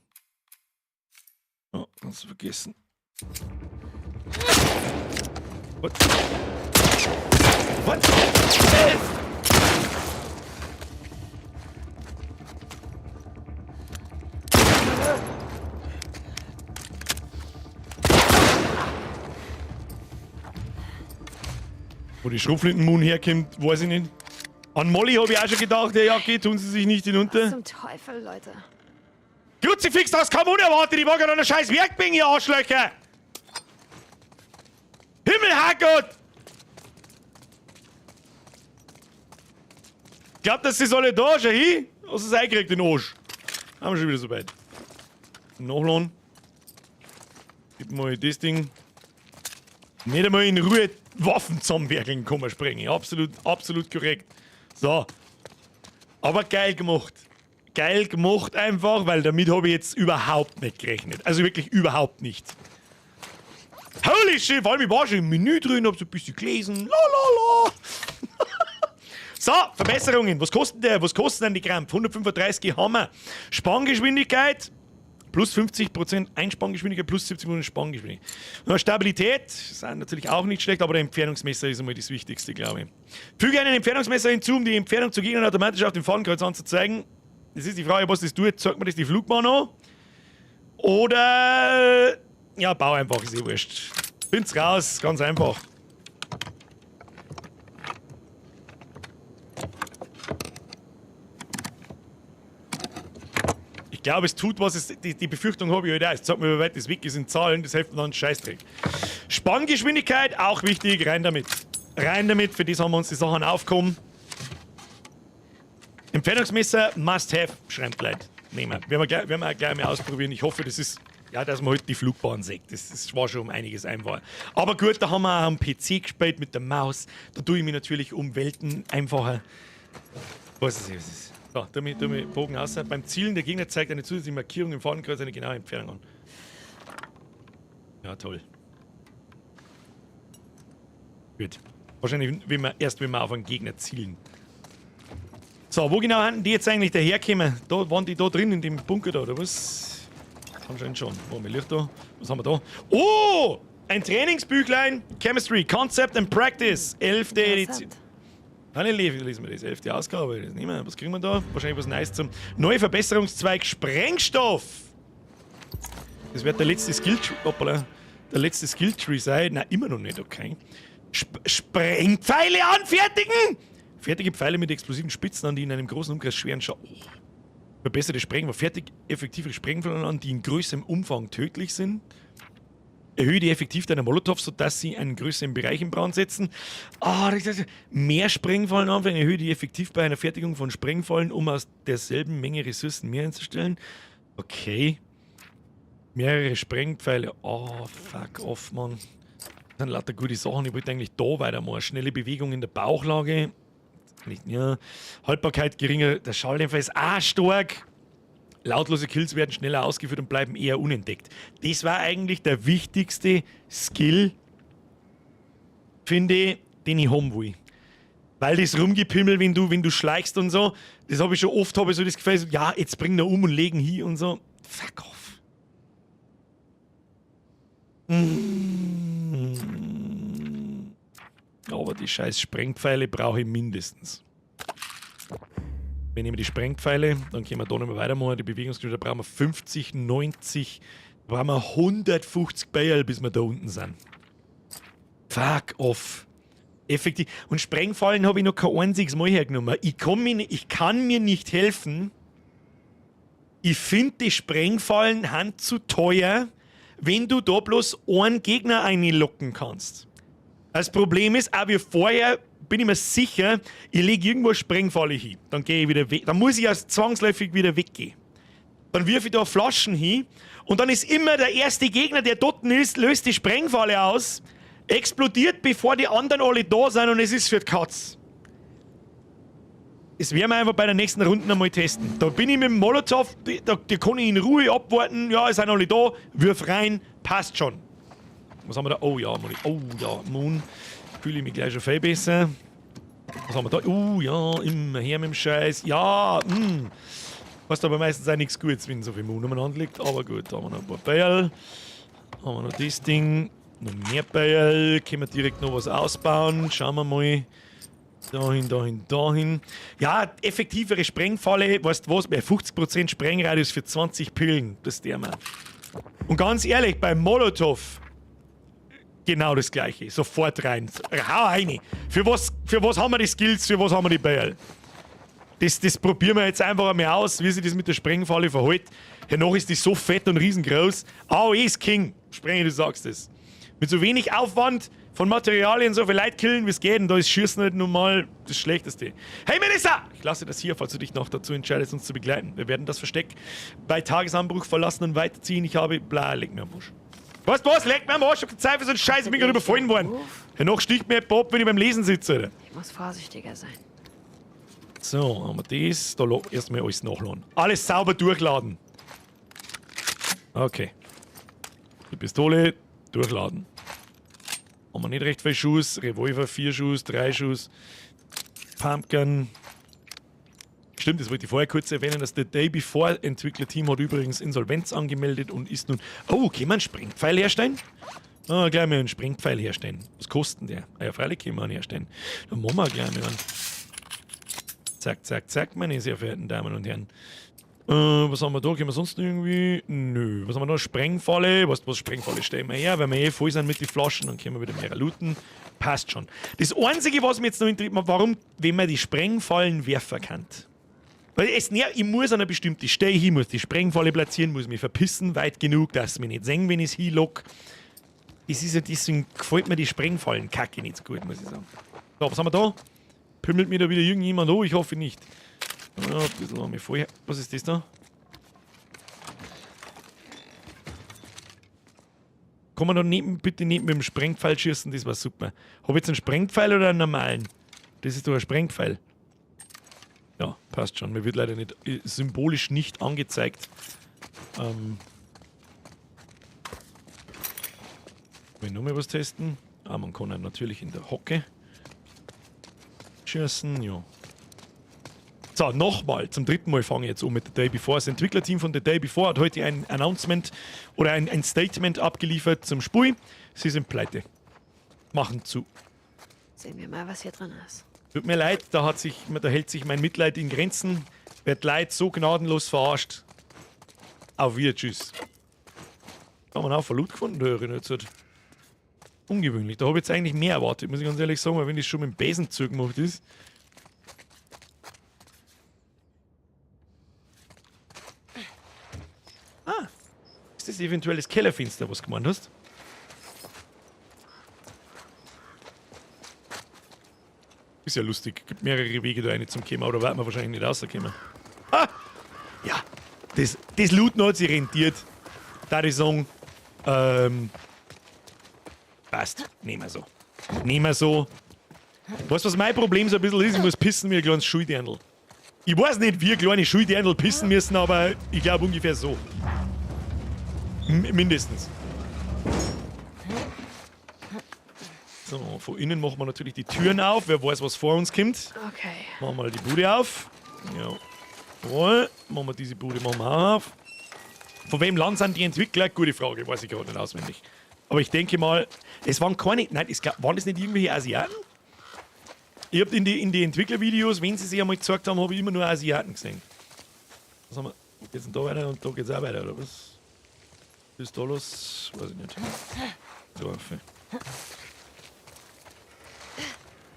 Oh, kannst du vergessen. What? What? Wo die Schrotflinten-Moon herkommt, weiß ich nicht. An Molly habe ich auch schon gedacht, der Jacke, tun sie sich nicht hinunter. Was zum Teufel, Leute? Kruzifix, das kam unerwartet, ich war gerade an der scheiß Werkbank, ihr Arschlöcher! Himmel, Herrgott! Glaubt, dass sie alle da, schau hin? Hast du es eingekriegt, den Arsch? Haben wir schon wieder so weit. Nachladen. Gib mal das Ding. Nicht einmal in Ruhe Waffen zusammenwerkeln kann man sprengen. Absolut, absolut korrekt. So. Aber geil gemacht. Geil gemacht einfach, weil damit habe ich jetzt überhaupt nicht gerechnet. Also wirklich überhaupt nicht. Holy shit, vor allem ich war schon im Menü drin, hab so ein bisschen gelesen. La la la. So, Verbesserungen. Was kostet der? Was kostet denn die Krampf? 135 Hammer. Spanngeschwindigkeit. Plus 50% Einspanngeschwindigkeit, plus 70% Spanngeschwindigkeit. Stabilität ist natürlich auch nicht schlecht, aber der Entfernungsmesser ist einmal das Wichtigste, glaube ich. Füge einen Entfernungsmesser hinzu, um die Entfernung zu Gegnern automatisch auf dem Fadenkreuz anzuzeigen. Das ist die Frage, was das tut. Zeigt mir das die Flugbahn an? Oder... Ja, bau einfach, ist eh wurscht. Find's raus, ganz einfach. Ich glaube, es tut was, es, die Befürchtung habe ich halt auch. Es zeigt mir, wie weit das weg ist in Zahlen, das hilft mir dann Scheißdreck. Spanngeschwindigkeit, auch wichtig, rein damit. Rein damit, für das haben wir uns die Sachen aufgekommen. Entfernungsmesser, must have, schreibt Leute. Nehmen wir. Werden wir auch gleich mal ausprobieren. Ich hoffe, das ist, ja, dass man halt die Flugbahn sieht. Das war schon um einiges einfacher. Aber gut, da haben wir auch am PC gespielt mit der Maus. Da tue ich mich natürlich um Welten einfacher. Was ist es? Was ist? So, tu mich Bogen aus. Beim Zielen der Gegner zeigt eine zusätzliche Markierung im Fadenkreuz eine genaue Entfernung an. Ja, toll. Gut. Wahrscheinlich erst, wenn wir auf einen Gegner zielen. So, wo genau haben die jetzt eigentlich dahergekommen? Da waren die da drin in dem Bunker da, oder was? Anscheinend schon. Wo haben wir Licht da? Was haben wir da? Oh! Ein Trainingsbüchlein! Chemistry, Concept and Practice. 11. Edition. Nein, lesen wir das. 11. Ausgabe. Das nehmen wir. Was kriegen wir da? Wahrscheinlich was Neues zum neue Verbesserungszweig Sprengstoff! Das wird der letzte Skill-Tree. Hoppala. Der letzte Skill-Tree sein. Nein, immer noch nicht, okay. Sprengpfeile anfertigen! Fertige Pfeile mit explosiven Spitzen an, die in einem großen Umkreis schweren Schaden. Oh. Verbesserte Sprengwaffe. Fertig effektive Sprengfallen an, die in größerem Umfang tödlich sind. Erhöhe die Effektivität deiner Molotow, sodass sie einen größeren Bereich in Brand setzen. Ah, das ist mehr Sprengfallen anfertigen. Erhöhe die Effektivität bei einer Fertigung von Sprengfallen, um aus derselben Menge Ressourcen mehr einzustellen. Okay. Mehrere Sprengpfeile. Oh, fuck off, Mann. Das sind lauter gute Sachen. Ich wollte eigentlich da weitermachen. Schnelle Bewegung in der Bauchlage. Nicht, ja. Haltbarkeit geringer. Der Schalldämpfer ist auch stark. Lautlose Kills werden schneller ausgeführt und bleiben eher unentdeckt. Das war eigentlich der wichtigste Skill, finde ich, den ich haben will. Weil das Rumgepimmel, wenn du schleichst und so, das habe ich schon oft, habe ich so das Gefühl, so, ja, jetzt bring da um und legen hier und so. Fuck off. Aber die scheiß Sprengpfeile brauche ich mindestens. Wir nehmen die Sprengpfeile, dann können wir da nochmal weitermachen. Die Bewegungsgeschwindigkeit, da brauchen wir 50, 90, da brauchen wir 150 Beil, bis wir da unten sind. Fuck off. Effektiv. Und Sprengfallen habe ich noch kein einziges Mal hergenommen. Ich kann mir nicht helfen. Ich finde die Sprengfallen hand zu teuer, wenn du da bloß einen Gegner einlocken kannst. Das Problem ist, auch wie vorher, bin ich mir sicher, ich lege irgendwo eine Sprengfalle hin. Dann gehe ich wieder weg. Dann muss ich ja zwangsläufig wieder weggehen. Dann wirf ich da Flaschen hin und dann ist immer der erste Gegner, der dort ist, löst die Sprengfalle aus, explodiert, bevor die anderen alle da sind und es ist für die Katz. Das werden wir einfach bei der nächsten Runde einmal testen. Da bin ich mit dem Molotow, die kann ich in Ruhe abwarten. Ja, es sind alle da, wirf rein, passt schon. Was haben wir da? Oh ja, oh ja, Moon. Fühle ich mich gleich schon viel besser. Was haben wir da? Oh ja, immer her mit dem Scheiß. Ja, Weißt aber meistens auch nichts Gutes, wenn so viel Moon umeinander liegt. Aber gut, da haben wir noch ein paar Beil. Haben wir noch das Ding. Noch mehr Beil. Können wir direkt noch was ausbauen. Schauen wir mal. Dahin, dahin, dahin. Ja, effektivere Sprengfalle. Weißt du was? Bei 50% Sprengradius für 20 Pillen. Das ist der Mann. Und ganz ehrlich, beim Molotow. Genau das gleiche. Sofort rein. Hau rein. Für was haben wir die Skills, für was haben wir die Bälle? Das probieren wir jetzt einfach einmal aus, wie sich das mit der Sprengfalle verhält. Hernach ist die so fett und riesengroß. AOE ist King. Sprenge, du sagst es. Mit so wenig Aufwand von Materialien so viel Leute killen, wie es geht. Und da ist Schießen halt nun mal das Schlechteste. Hey Melissa! Ich lasse das hier, falls du dich noch dazu entscheidest, uns zu begleiten. Wir werden das Versteck bei Tagesanbruch verlassen und weiterziehen. Ich habe... Bla, leg mir am Arsch. Weißt du was? Leg mir am Arsch. Ich hab keine Zeit für so einen Scheiß. Ich bin gerade überfallen worden. Hernach sticht mir Bob, wenn ich beim Lesen sitze. Alter. Ich muss vorsichtiger sein. So, haben wir das. Da erstmal alles nachladen. Alles sauber durchladen. Okay. Die Pistole durchladen. Haben wir nicht recht viel Schuss. Revolver 4 Schuss, 3 Schuss. Pumpgun. Stimmt, das wollte ich vorher kurz erwähnen, dass The Day Before Entwicklerteam hat übrigens Insolvenz angemeldet und ist nun... Oh, können wir einen Sprengpfeil herstellen? Ah, gleich mal einen Sprengpfeil herstellen. Was kostet denn der? Ah ja, freilich können wir einen herstellen. Dann machen wir gleich mal einen. Zack, zack, zack, meine sehr verehrten Damen und Herren. Was haben wir da? Können wir sonst irgendwie... Nö. Was haben wir da? Sprengfalle. Weißt du was? Sprengfalle stellen wir her. Wenn wir eh voll sind mit den Flaschen, dann können wir wieder mehr looten. Passt schon. Das Einzige, was mir jetzt noch interessiert, warum, wenn man die Sprengfallen werfen kann. Weil es näher, ich muss an eine bestimmte Stelle hin, muss die Sprengfalle platzieren, muss mich verpissen, weit genug, dass sie mich nicht sehen, wenn ich es hinlock. Das ist ja, deswegen gefällt mir die Sprengfallen-Kacke nicht so gut, muss ich sagen. So, was haben wir da? Pümmelt mir da wieder irgendjemand an? Ich hoffe nicht. Ja, ein bisschen haben wir vorher. Was ist das da? Kann man da neben, bitte nicht mit dem Sprengpfeil schießen? Das war super. Hab ich jetzt einen Sprengpfeil oder einen normalen? Das ist doch ein Sprengpfeil. Ja, passt schon. Mir wird leider nicht symbolisch nicht angezeigt. Will ich noch mal was testen? Ah, man kann natürlich in der Hocke schießen, ja. So, nochmal, zum dritten Mal fange ich jetzt um mit The Day Before. Das Entwicklerteam von The Day Before hat heute ein Announcement oder ein Statement abgeliefert zum Spiel. Sie sind pleite. Machen zu. Sehen wir mal, was hier drin ist. Tut mir leid, da hält sich mein Mitleid in Grenzen. Wird Leid so gnadenlos verarscht. Auf Wiedersehen, tschüss. Da haben wir auch Loot gefunden, da erinnert sich. Ungewöhnlich. Da habe ich jetzt eigentlich mehr erwartet, muss ich ganz ehrlich sagen, weil wenn das schon mit dem Besen zugemacht ist. Ah, ist das eventuell das Kellerfenster, was du gemeint hast? Ist ja lustig. Gibt mehrere Wege da rein zum Kommen, aber da wird man wahrscheinlich nicht rauskommen. Ah! Ja, das Looten hat sich rentiert. Da ich sagen, passt. Nehmen wir so. Nehmen wir so. Weißt du, was mein Problem so ein bisschen ist? Ich muss pissen wie ein kleines Schuldirndl. Ich weiß nicht, wie kleine Schuldirndl pissen müssen, aber ich glaube ungefähr so. Mindestens. So, von innen machen wir natürlich die Türen auf. Wer weiß, was vor uns kommt. Okay. Machen wir mal die Bude auf. Jawohl. Machen wir diese Bude machen wir auch auf. Von wem Land sind die Entwickler? Gute Frage, weiß ich gerade nicht auswendig. Aber ich denke mal, es waren keine. Nein, waren das nicht irgendwelche Asiaten? Ich hab in die Entwicklervideos, wenn sie sich einmal gezeigt haben, habe ich immer nur Asiaten gesehen. Was haben wir? Geht's denn da weiter und da geht's auch weiter, oder was? Was ist da los? Weiß ich nicht. So, okay.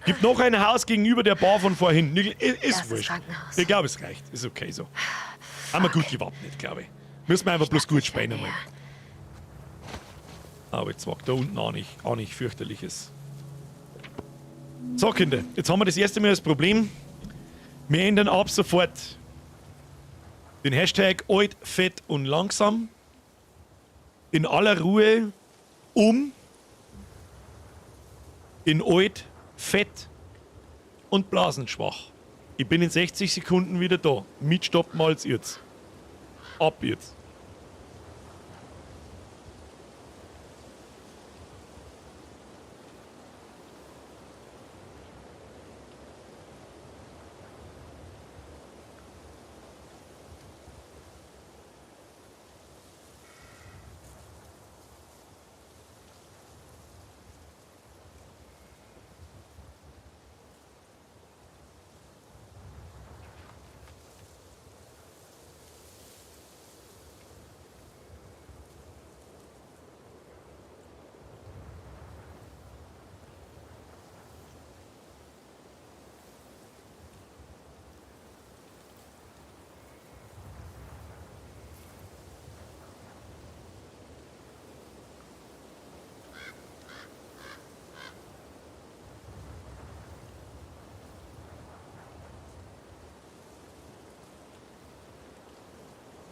Gibt noch ein Haus gegenüber der Bar von vorhin. Ist wurscht. Ich glaube, es reicht. Ist okay so. Haben wir gut gewappnet, glaube ich. Müssen wir einfach bloß gut spielen einmal. Aber jetzt wagt da unten auch nicht fürchterliches. So, Kinder, jetzt haben wir das erste Mal das Problem. Wir ändern ab sofort den Hashtag alt, fett und langsam in aller Ruhe um in alt, fett und blasenschwach. Ich bin in 60 Sekunden wieder da. Mitstoppen als jetzt. Ab jetzt.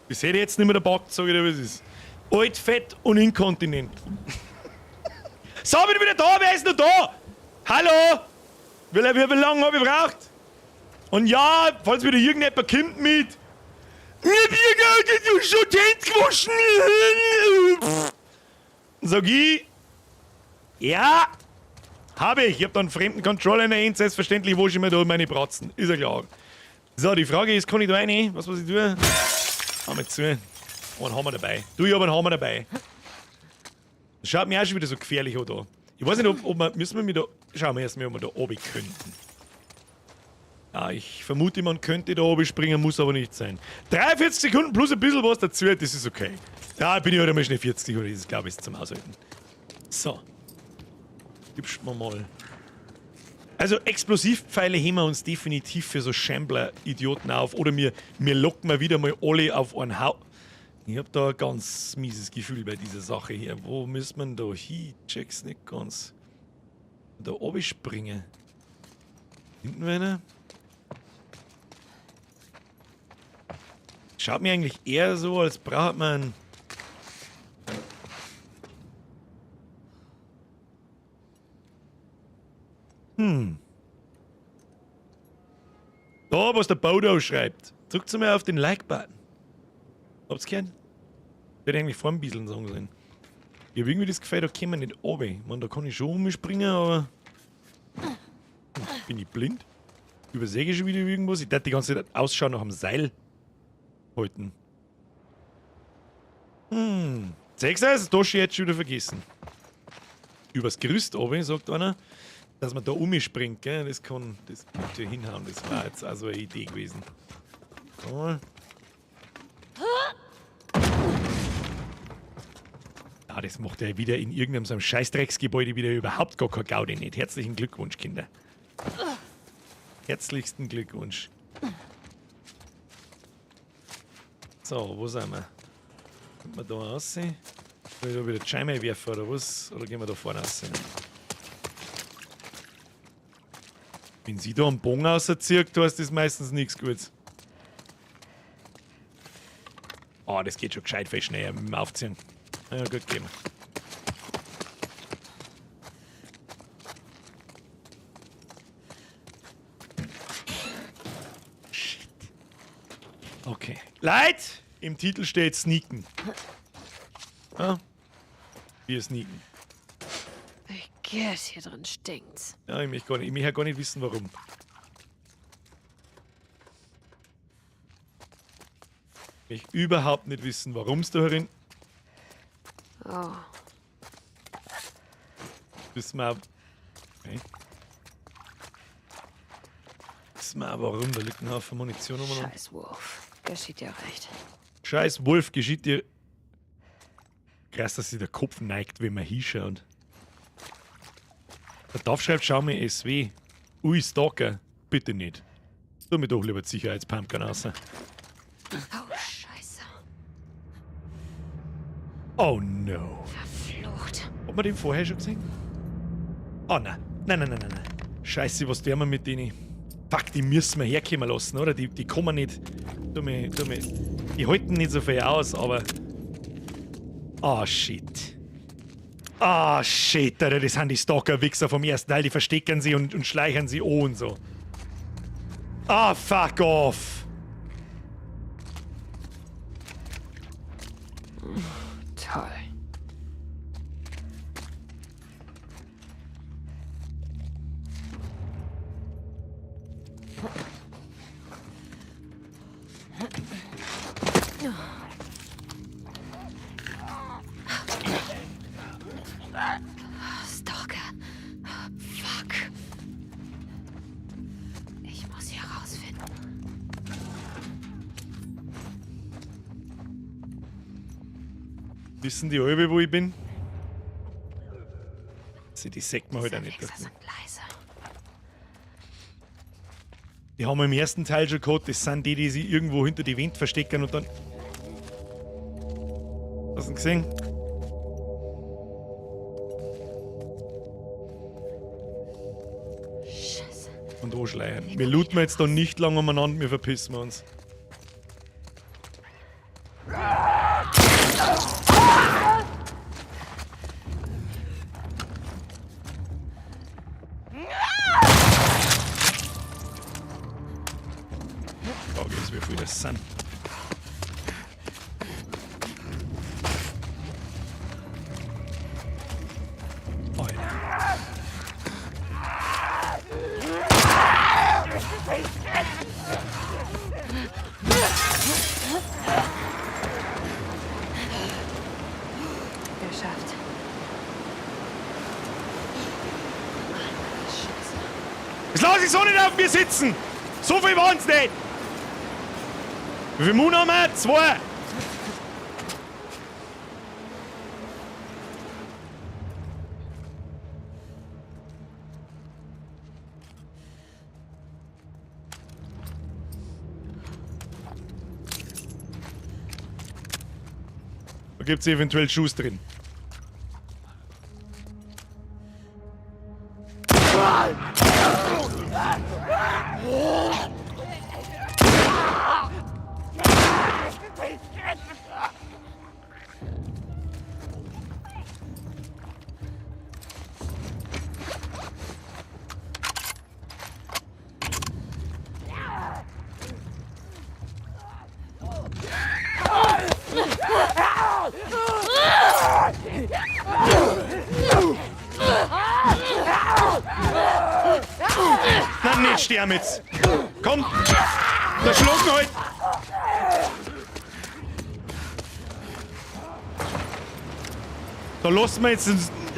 Das hätte ich jetzt nicht mehr der Backt, sag ich dir, wie es ist. Alt, fett und inkontinent. So, bin ich wieder da. Wer ist noch da? Hallo? Wie lange habe ich gebraucht? Und ja, falls wieder irgendjemand kommt mit. Mir schon die Hände gewaschen. Sag ich. Ja, habe ich. Ich hab da einen fremden Controller in der Hand. Selbstverständlich wasche ich mir da meine Bratzen. Ist ja klar. So, die Frage ist, kann ich da rein? Was muss ich tun? Haben wir zu. Einen haben wir dabei. Du, ich hab einen Hammer dabei. Das schaut mir auch schon wieder so gefährlich an da. Ich weiß nicht, ob wir. Müssen wir mit da. Schauen wir erst mal, ob wir da oben könnten. Ja, ich vermute, man könnte da oben springen, muss aber nicht sein. 43 Sekunden plus ein bisschen was dazu, das ist okay. Ja, bin ich heute mal schnell 40 oder das glaube ich ist zum Aushalten. So. Gibst mir mal. Also Explosivpfeile heben wir uns definitiv für so Shambler-Idioten auf. Oder wir locken mal wieder mal alle auf einen Hau. Ich hab da ein ganz mieses Gefühl bei dieser Sache hier. Wo müssen wir da hin? Check's nicht ganz. Da oben springen. Hinten einer? Schaut mir eigentlich eher so, als braucht man... Da, was der Bodo schreibt. Drückt mal auf den Like-Button. Habt's gehört? Hätte eigentlich vor ein bisschen sagen sollen. Ich hab irgendwie das Gefühl, da kommen wir nicht runter. Ich meine, da kann ich schon umspringen, aber. Bin ich blind? Übersehe ich schon wieder irgendwas? Ich darf die ganze Zeit Ausschau nach dem Seil halten. Sechs das hab ich jetzt schon wieder vergessen. Übers Gerüst runter, sagt einer. Dass man da umspringt, gell? Das kann. Das bitte hinhauen. Das war jetzt also eine Idee gewesen. So. Ah, das macht er wieder in irgendeinem so einem Scheißdrecksgebäude wieder überhaupt gar keine Gaudi nicht. Herzlichen Glückwunsch, Kinder. Herzlichsten Glückwunsch. So, wo sind wir? Kommt man da raus? Soll ich da wieder Scheibe werfen oder was? Oder gehen wir da vorne raus? Wenn sie da einen Bogen rauszieht, da ist das meistens nichts Gutes. Ah, das geht schon gescheit viel schneller mit dem Aufziehen. Ja, gut, gehen wir. Shit. Okay. Leute, im Titel steht Sneaken. Ja. Wir sneaken. Igitt, hier drin stinkt's. Ja, ich möchte gar nicht wissen, warum. Ich möchte überhaupt nicht wissen, warum es da drin. Oh. Wissen wir auch. Okay. Wissen wir auch warum, da liegt ein Haufen Munition umeinander. Scheiß Wolf. Geschieht dir recht. Scheiß Wolf, geschieht dir. Krass, dass sich der Kopf neigt, wenn man hinschaut. Der Dorf schreibt, schau mir SW. Ui, Stalker. Bitte nicht. Tu mir doch lieber die Sicherheitspumpgun raus. Oh, Scheiße. Oh no. Verflucht. Hat man den vorher schon gesehen? Oh nein. Nein, nein, nein, nein, nein. Scheiße, was tun wir mit denen? Fuck, die müssen wir herkommen lassen, oder? Die kommen nicht. Die halten nicht so viel aus, aber. Oh shit. Ah, shit, Alter, das sind die Stalker-Wichser vom ersten Teil, die verstecken sie und schleichen sie an und so. Ah, fuck off! Toll. Stalker. Fuck. Ich muss hier rausfinden. Wissen die alle, wo ich bin? Sie, die sagt mir halt auch nicht. Wichser sind leise. Die haben wir im ersten Teil schon gehabt, das sind die, die sich irgendwo hinter die Wand verstecken und dann. Hast du gesehen? Scheiße. Und anschleichen. Wir looten jetzt da nicht lange umeinander, wir verpissen uns. lass ich so nicht auf mir sitzen. So viel waren's nicht. Wie viel Moon haben wir? 2. Da gibt's eventuell Schuss drin. Na, nicht sterben jetzt. Komm. Da schlucken halt. Da lassen wir jetzt,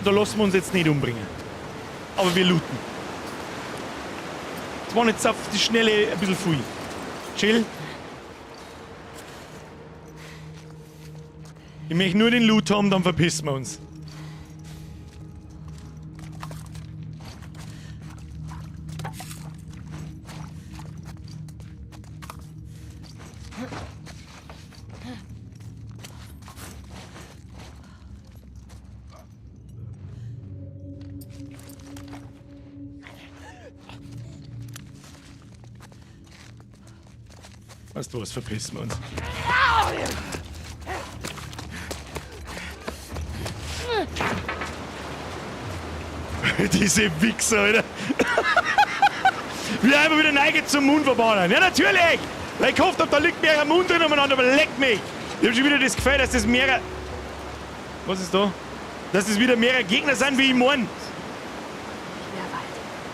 da lassen wir uns jetzt nicht umbringen. Aber wir looten. Das war jetzt auf die Schnelle ein bisschen viel. Chill. Ich möchte nur den Loot haben, dann verpissen wir uns. Weißt du was, verpissen wir uns. Diese Wichser, Alter. Wir einfach wieder neige zum Mund verballern. Ja, natürlich! Weil ich gehofft hab, da liegt mehrere Mund drin umeinander, aber leck mich! Ich hab schon wieder das Gefühl, dass das mehrere... Was ist da? Dass das wieder mehrere Gegner sind, wie ich mein.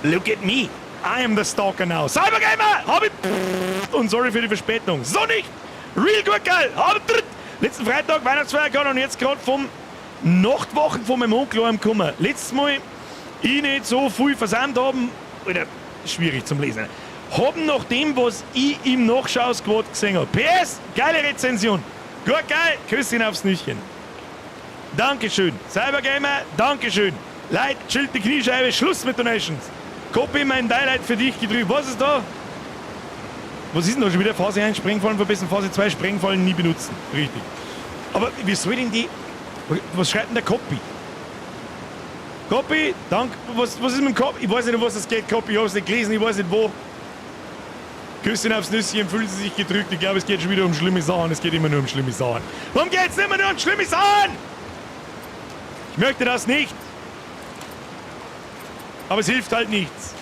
Look at me! I am the Stalker now. Cybergamer! Hab ich... Und sorry für die Verspätung. So nicht! Real gut, geil! Hab ich... Letzten Freitag Weihnachtsfeier gehabt und jetzt gerade vom Nachtwachen von meinem Onkel heimgekommen. Letztes Mal ich nicht so viel versäumt haben, Alter, schwierig zum Lesen. Haben nach dem, was ich im Nachschau-Squad gesehen hab. PS, geile Rezension. Gut, geil, Küsschen aufs Nüsschen. Dankeschön. Cybergamer, Dankeschön. Leid, chillt die Kniescheibe, Schluss mit Donations. Copy, mein Highlight für dich gedrückt. Was ist da? Was ist denn da schon wieder? Phase 1 Sprengfallen verbessern, Phase 2 Sprengfallen nie benutzen. Richtig. Aber wie soll denn die... Was schreibt denn der Copy? Copy, dank. Was ist mit dem Copy? Ich weiß nicht, um was es geht, Copy. Ich hab's nicht gelesen, ich weiß nicht wo. Küsschen aufs Nüsschen, fühlen Sie sich gedrückt. Ich glaube, es geht schon wieder um schlimme Sachen. Es geht immer nur um schlimme Sachen. Warum geht's immer nur um schlimme Sachen? Ich möchte das nicht. Aber es hilft halt nichts.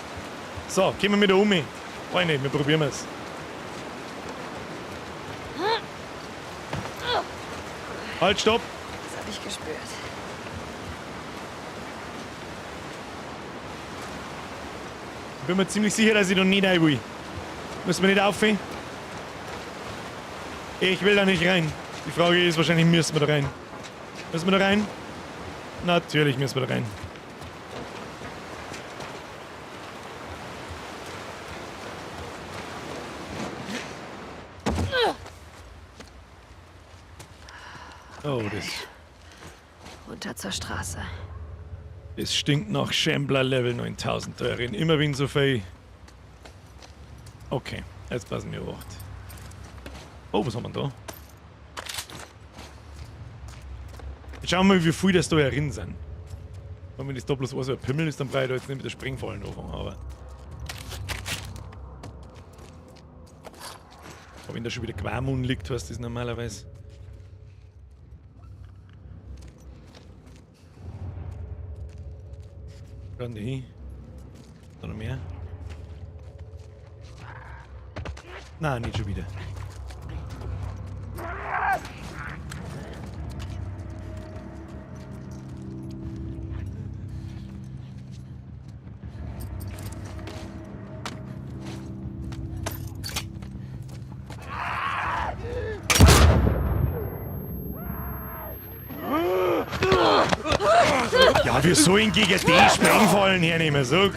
So, gehen wir wieder um. Weiß nicht, wir probieren es. Halt, stopp. Das hab ich gespürt. Ich bin mir ziemlich sicher, dass ich da nicht rein will. Müssen wir nicht aufhören? Ich will da nicht rein. Die Frage ist wahrscheinlich, müssen wir da rein? Müssen wir da rein? Natürlich müssen wir da rein. Oh, das... Runter zur Straße. Es stinkt nach Shambler Level 9000 darin. Immer wenn so viel. Okay, jetzt passen wir auf. Oh, was haben wir da? Jetzt schauen wir mal, wie viel das da herin sind. Wenn das da bloß so ein Pimmel ist, dann brauche ich da jetzt nicht mit der Sprengfallen anfangen, aber. Aber wenn da schon wieder Quamun liegt, heißt das normalerweise. Schauen die hin. Da noch mehr? Nein, nicht schon wieder. Ja, wir sollen gegen die Sprengfallen hernehmen, sag.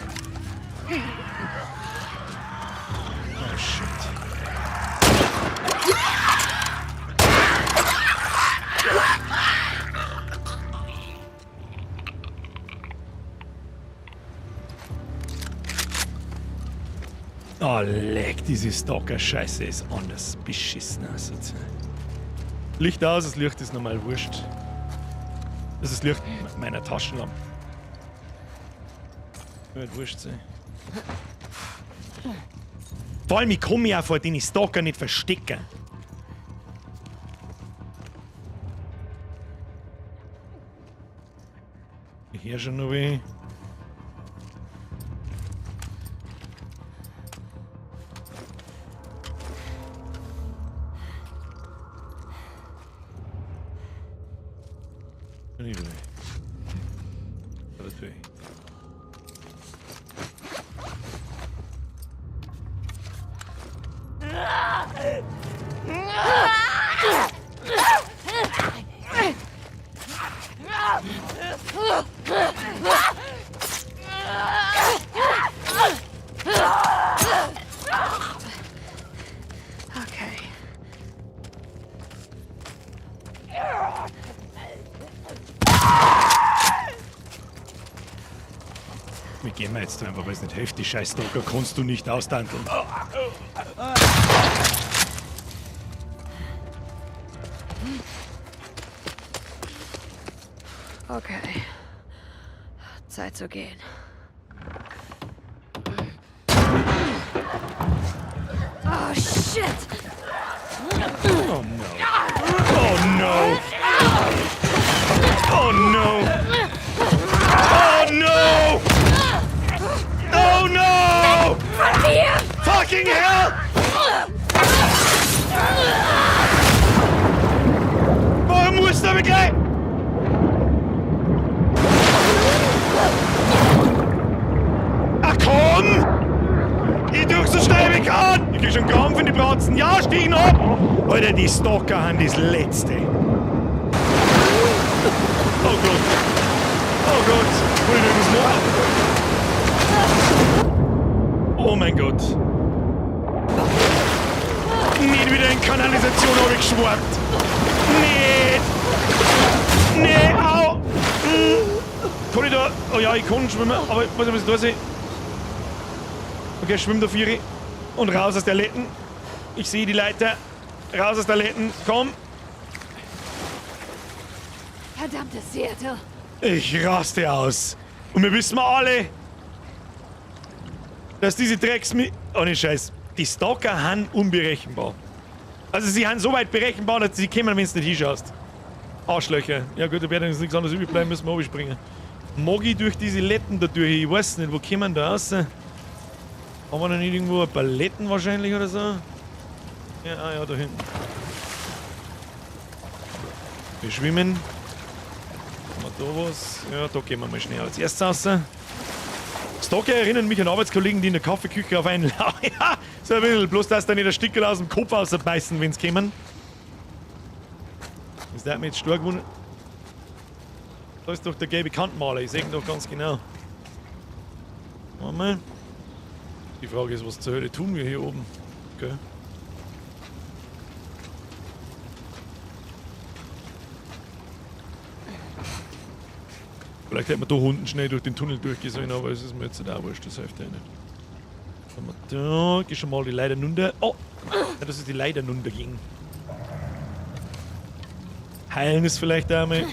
Oh, leck, diese Stalker-Scheiße ist anders beschissen. Also. Licht aus, das Licht ist normal wurscht. Das ist das Licht meiner Taschenlampe. Wird wurscht sein. Vor allem, ich kann mich auch vor den Stalker nicht verstecken. Ich höre schon noch weh. Nicht weh. Das weh. Okay. Wir gehen wir jetzt einfach, weil es nicht hilft. Die scheiß Stalker kannst du nicht austanteln. Okay. Zeit zu gehen. Oh, shit! Oh no. Oh no. Oh no. Oh no. Oh no. Fucking hell. Warum musst du aber gleich? Ach komm! Ich durch so schnell wie ich kann! Ich krieg schon Krampf in die Bratzen. Ja, stiegen ab! Alter, die Stalker haben das Letzte. Oh Gott. Oh Gott. Hol ich irgendwas noch? Oh mein Gott. Nicht wieder in Kanalisation hab ich geschwappt. Nicht. Nee, au. Kann ich da... Oh ja, ich kann schwimmen, aber ich muss ein bisschen da sein. Okay, schwimm da vier. Und raus aus der Letten. Ich sehe die Leiter. Raus aus der Letten. Komm. Verdammtes Seattle. Ich raste aus. Und wir wissen alle, dass diese Drecks... Ohne Scheiß. Die Stalker sind unberechenbar. Also sie sind so weit berechenbar, dass sie kommen, wenn du nicht hinschaust. Arschlöcher. Ja gut, da wird uns nichts anderes übrig bleiben, müssen wir runterspringen. Mag ich durch diese Letten da durch? Ich weiß nicht, wo kommen da raus? Haben wir da nicht irgendwo ein paar Letten wahrscheinlich oder so? Ja, ah ja, da hinten. Wir schwimmen. Haben wir da was? Ja, da gehen wir mal schnell als erstes raus. Stalker erinnern mich an Arbeitskollegen, die in der Kaffeeküche auf einen lauern. Ja, so ein bisschen. Bloß, dass da nicht ein Stickerl aus dem Kopf rausbeißen, wenn's kommen. Das hat mich jetzt stark gewundert. Da ist doch der gelbe Kantenmaler, ich seh ihn doch ganz genau. Warte mal. Die Frage ist, was zur Hölle tun wir hier oben? Okay. Vielleicht hätten wir da unten schnell durch den Tunnel durchgehen sollen, aber es ist mir jetzt auch wurscht, das hilft ja nicht. Haben wir da, geh schon mal die Leiter runter. Oh! Ja, das ist die Leiter runter ging. Heilen ist vielleicht einmal.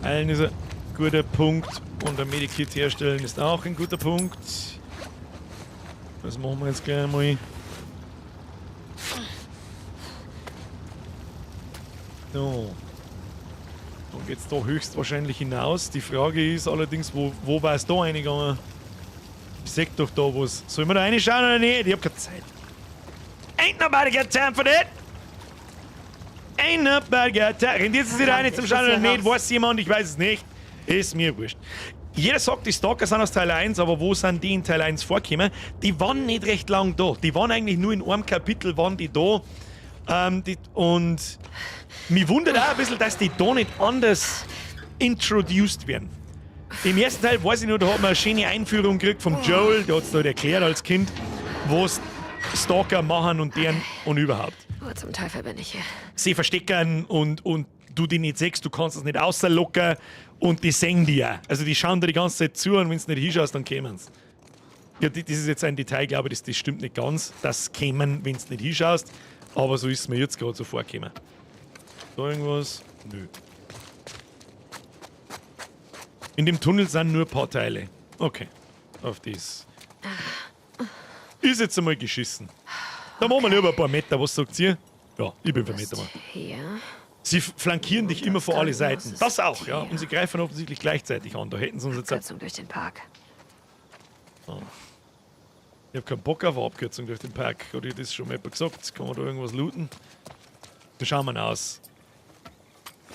Heilen ist ein guter Punkt. Und ein Medikit herstellen ist auch ein guter Punkt. Das machen wir jetzt gleich einmal. So. Dann geht's da höchstwahrscheinlich hinaus. Die Frage ist allerdings, wo war's da reingegangen? Ich seh doch da was. Sollen wir da reinschauen oder nicht? Ich hab keine Zeit. Ain't nobody got time for that! Ain't nobody got time. Rendiert es sich da rein zum Schauen oder nicht? Weiß jemand? Ich weiß es nicht. Ist mir wurscht. Jeder sagt, die Stalker sind aus Teil 1, aber wo sind die in Teil 1 vorgekommen? Die waren nicht recht lang da. Die waren eigentlich nur in einem Kapitel, waren die da. Und mich wundert auch ein bisschen, dass die da nicht anders introduced werden. Im ersten Teil, weiß ich noch, da hat man eine schöne Einführung gekriegt vom Joel, der hat's da halt erklärt als Kind, was Stalker machen und deren und überhaupt. Wo zum Teufel bin ich hier? Sie verstecken und du die nicht siehst, du kannst es nicht außerlocken und die sehen die ja. Also die schauen dir die ganze Zeit zu und wenn du nicht hinschaust, dann kommen's. Ja, das ist jetzt ein Detail, glaube ich, das stimmt nicht ganz. Das kämen, wenn du nicht hinschaust. Aber so ist es mir jetzt gerade so vorgekommen. Da irgendwas? Nö. In dem Tunnel sind nur ein paar Teile. Okay. Auf das. Ist jetzt einmal geschissen. Da machen wir lieber ein paar Meter. Was sagt ihr? Ja, ich bin für Meter. Hier. Sie flankieren dich immer vor alle Seiten. Das auch, ja. Und sie greifen offensichtlich gleichzeitig an. Da hätten sie uns jetzt... Abkürzung durch den Park. Oh. Ich hab keinen Bock auf eine Abkürzung durch den Park. Hat ich das schon mal jemand gesagt? Kann man da irgendwas looten? Da schauen wir aus.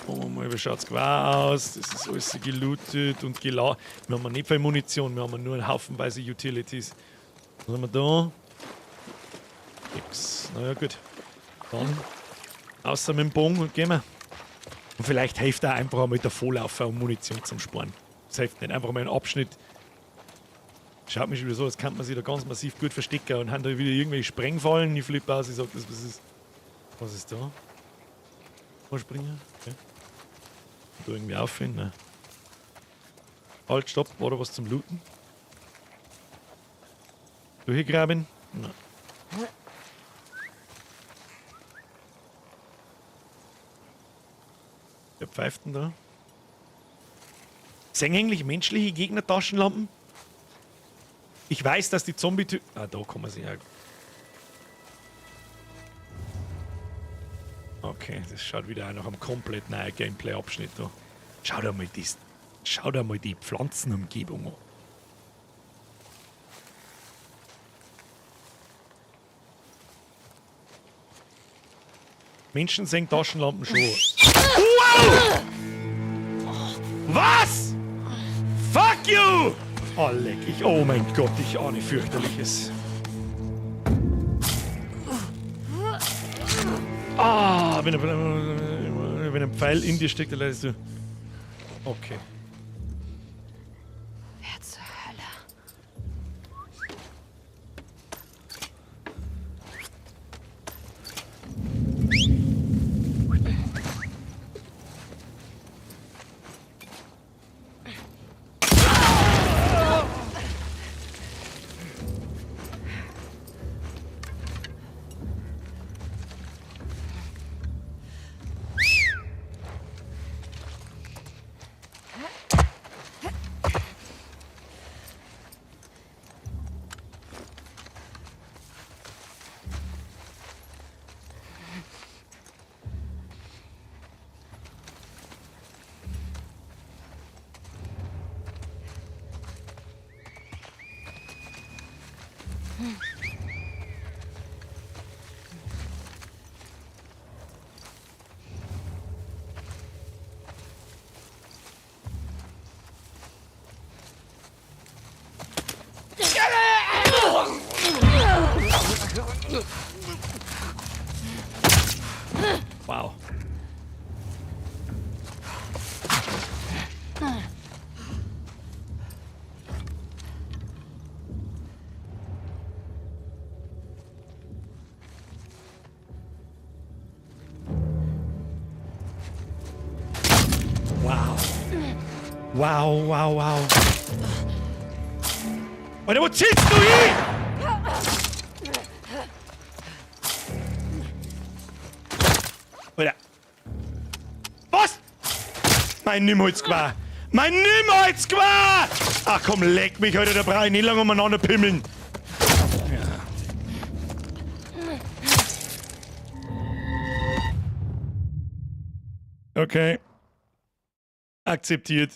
Schauen wir mal, wie schaut's quer aus? Das ist alles gelootet und geladen. Wir haben nicht viel Munition, wir haben nur einen Haufenweise Utilities. Was haben wir da? Nix. Naja, gut. Dann außer mit dem Bogen und gehen wir. Und vielleicht hilft auch einfach einmal der Vorlaufer, um Munition zum Sparen. Das hilft nicht. Einfach mal einen Abschnitt. Schaut mich wieder so, als könnte man sich da ganz massiv gut verstecken und haben da wieder irgendwelche Sprengfallen. Ich flippe aus, ich sag das, was ist. Was ist da? Springen? Okay. Da irgendwie auffinden. Ne? Halt, stopp, war da was zum Looten? Durchgraben? Nein. Wer pfeift denn da? Sehen eigentlich menschliche Gegner Taschenlampen? Ich weiß, dass die Zombie-Typen. Ah, da kann man sich ja. Okay, das schaut wieder nach einem komplett neuen Gameplay-Abschnitt da. Schau dir mal das, schau dir mal die Pflanzenumgebung an. Menschen sehen Taschenlampen schon. Wow! Was? Fuck you! Oh, leck ich. Oh mein Gott, ich ahne fürchterliches. Ah, wenn ein Pfeil in dir steckt, dann leidest du. Okay. Wer zur Hölle? Wow. Wow. Wow, wow, wow. Alter, wo ziehst du hin? Alter. Was? Mein Nimmholzgewehr. Mein Nimmholzgewehr! Ach komm, leck mich, Alter, da brauch ich nicht lange umeinander pimmeln. Ja. Okay. Akzeptiert.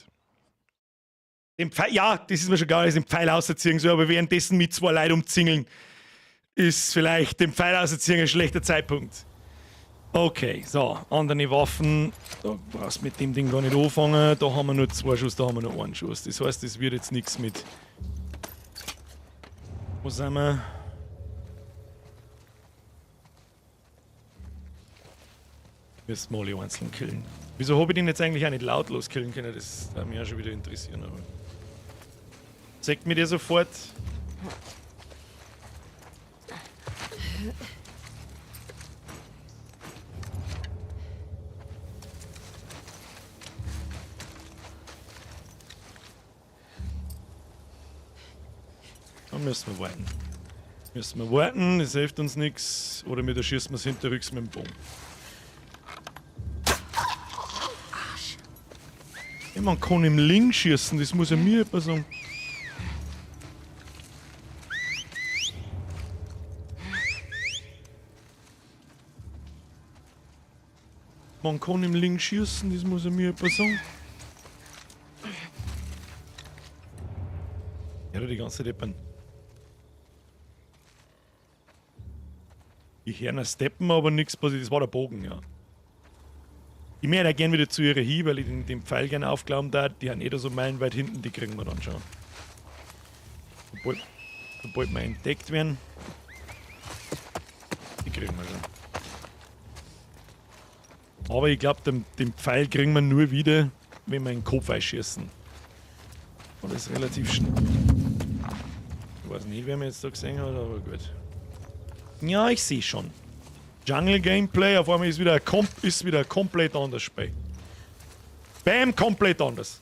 Den Pfeil, ja, das ist mir schon klar, dass ich den Pfeil ausziehen soll, aber währenddessen mit zwei Leuten umzingeln, ist vielleicht den Pfeil ausziehen ein schlechter Zeitpunkt. Okay, so, andere Waffen. Da brauchst du mit dem Ding gar nicht anfangen. Da haben wir nur 2 Schuss, da haben wir nur 1 Schuss. Das heißt, das wird jetzt nichts mit. Wo sind wir? Müssen wir alle einzeln killen. Wieso hab ich den jetzt eigentlich auch nicht lautlos killen können? Das würde mich auch schon wieder interessieren. Aber zeigt mir der sofort. Dann müssen wir warten. Müssen wir warten, das hilft uns nichts. Oder wir erschießen es hinterrücks mit dem Bogen. Ja, man kann im Link schießen, das muss ja mir jemand sagen. Man kann im Link schießen, das muss ja mir jemand sagen. Ja, die ganze Deppen. Ich höre noch Steppen, aber nichts passiert. Das war der Bogen, ja. Ich möchte auch gern wieder zu ihrer hin, weil ich den Pfeil gerne aufglauben darf. Die haben eh da so meilenweit hinten, die kriegen wir dann schon. Sobald wir entdeckt werden, die kriegen wir schon. Aber ich glaub, den Pfeil kriegen wir nur wieder, wenn wir in den Kopf einschießen. Und das ist relativ schnell. Ich weiß nicht, wer mir jetzt da gesehen hat, aber gut. Ja, ich seh schon. Jungle Gameplay, auf einmal ist wieder komplett anders Spiel. Bam, komplett anders.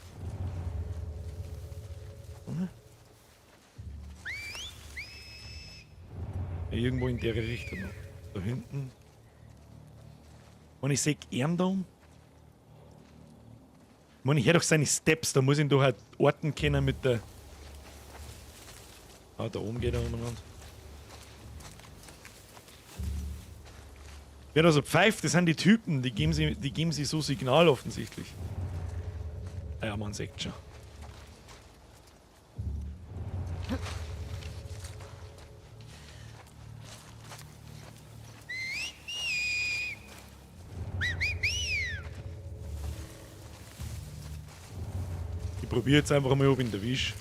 Ja, irgendwo in der Richtung noch. Da hinten. Und ich seh ihn da um. Ich meine, ich hör doch seine Steps, da muss ich ihn doch halt orten können mit der. Ah, da oben geht er umeinander. Wer da so pfeift, das sind die Typen, die geben sie so Signal offensichtlich. Ah ja, man sieht schon. Ich probiere jetzt einfach mal, ob ich ihn erwische.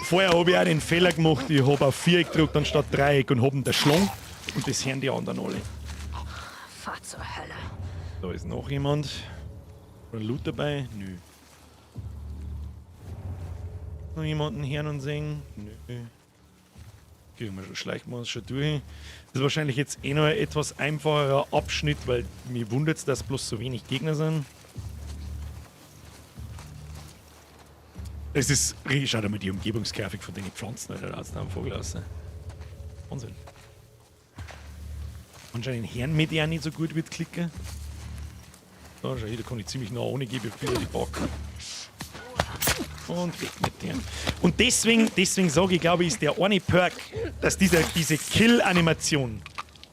Vorher hab ich auch den Fehler gemacht, ich hab auf Viereck gedrückt anstatt Dreieck und hab ihn erschlagen. Und das hören die anderen alle. Fahr zur Hölle. Da ist noch jemand. War ein Loot dabei? Nö. Noch jemanden hören und sehen? Nö. Kriegen wir schon, schleichen wir uns schon durch. Das ist wahrscheinlich jetzt eh noch ein etwas einfacherer Abschnitt, weil mich wundert's, dass bloß so wenig Gegner sind. Es ist, schau dir mal die Umgebungsgrafik von den Pflanzen, Alter, da hat's da einen Vogel raus. Wahnsinn. Anscheinend hören mit ja nicht so gut mit Klicker. Da, schau hier, da kann ich ziemlich nah ohne geben, wieder die Backen. Und weg mit dem. Und deswegen sage ich, glaube ich, ist der eine Perk, dass diese Kill-Animation,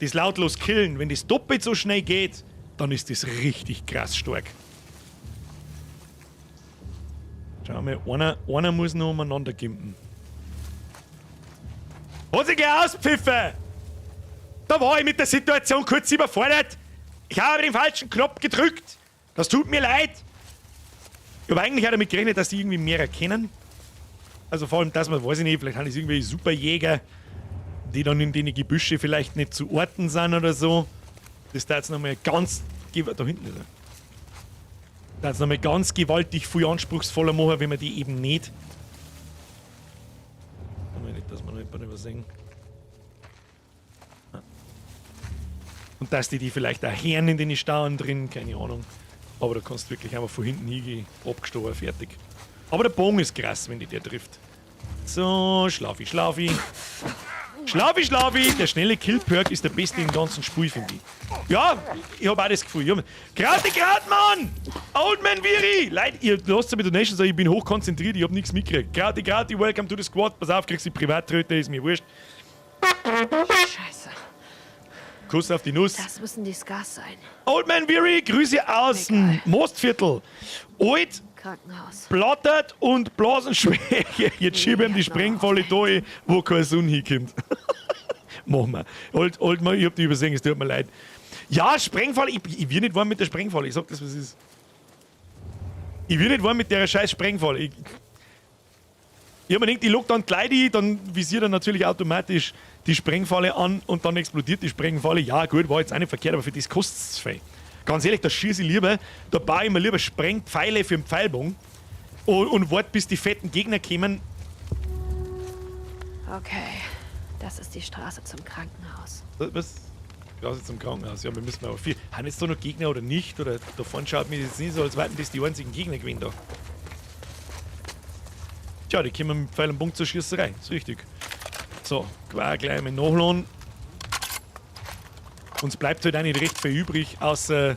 das lautlos Killen, wenn das doppelt so schnell geht, dann ist das richtig krass stark. Schau mal, einer muss noch umeinander gimpen. Hat sich gleich auspfiffen! Da war ich mit der Situation kurz überfordert. Ich habe den falschen Knopf gedrückt. Das tut mir leid. Ich habe eigentlich auch damit gerechnet, dass die irgendwie mehr erkennen. Also vor allem, dass man, weiß ich nicht, vielleicht haben es irgendwelche Superjäger, die dann in den Gebüsche vielleicht nicht zu orten sind oder so. Das da jetzt nochmal ganz da hinten ist er. Das nochmal ganz gewaltig viel anspruchsvoller machen, wenn man die eben nicht. Nicht, dass wir noch jemanden übersehen. Und dass die vielleicht auch hören in den Stauen drin, keine Ahnung. Aber da kannst du wirklich einfach von hinten hingehen, abgestochen, fertig. Aber der Bogen ist krass, wenn die der trifft. So, schlafi, schlafi. Schlafi, schlafi! Der schnelle Kill-Perk ist der beste im ganzen Spiel, finde ich. Ja, ich hab auch das Gefühl. Grati, Grat, Mann! Old Man Viri! Leute, ihr lasst mit Donations, ich bin hochkonzentriert, ich hab nichts mitgekriegt. Grati, Grati, welcome to the squad. Pass auf, kriegst die Privattröte, ist mir wurscht. Scheiße. Kuss auf die Nuss. Das müssen die Scars sein. Old Man Viri, Grüße aus dem Mostviertel. Alt, Krankenhaus. Blattert und Blasenschwäche. Jetzt schieben ihm die Sprengfalle da hin, wo keine Sonne hinkommt. Machen wir. Old Man, ich hab die übersehen, es tut mir leid. Ja, Sprengfalle, ich will nicht warm mit der Sprengfalle. Ich sag das, was es ist. Ich will nicht warm mit der scheiß Sprengfalle. Ich hab mir gedacht, ich lock dann gleich die, dann visiert er natürlich automatisch die Sprengfalle an und dann explodiert die Sprengfalle. Ja, gut, war jetzt auch nicht verkehrt, aber für das kostet's zu viel. Ganz ehrlich, das schieße ich lieber. Da baue ich mir lieber Sprengpfeile für den Pfeilbogen und warte, bis die fetten Gegner kommen. Okay, das ist die Straße zum Krankenhaus. Was? Straße zum Krankenhaus. Ja, wir müssen aber viel. Haben jetzt da noch Gegner oder nicht? Oder da vorne schaut mir jetzt nicht so, als wären das die einzigen Gegner gewesen da. Tja, die kommen mit Pfeil und Punkt zur Schießerei. Ist richtig. So, Gewehr gleich mal nachladen. Uns bleibt halt auch nicht recht viel übrig, außer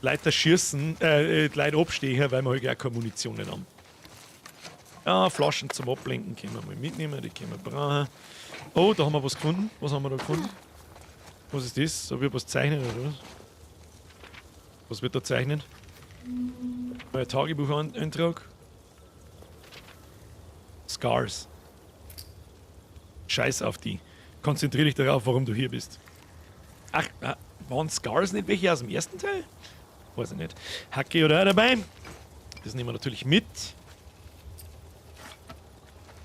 Leute schießen, Leute abstehen, weil wir halt auch keine Munition nicht haben. Ja, Flaschen zum Ablenken können wir mal mitnehmen, die können wir brauchen. Oh, da haben wir was gefunden. Was haben wir da gefunden? Was ist das? Soll ich was zeichnen oder was? Was wird da zeichnen? Neuer Tagebucheintrag. Scars. Scheiß auf die. Konzentrier dich darauf, warum du hier bist. Ach, waren Scars nicht welche aus dem ersten Teil? Weiß ich nicht. Hacke oder auch dabei. Das nehmen wir natürlich mit.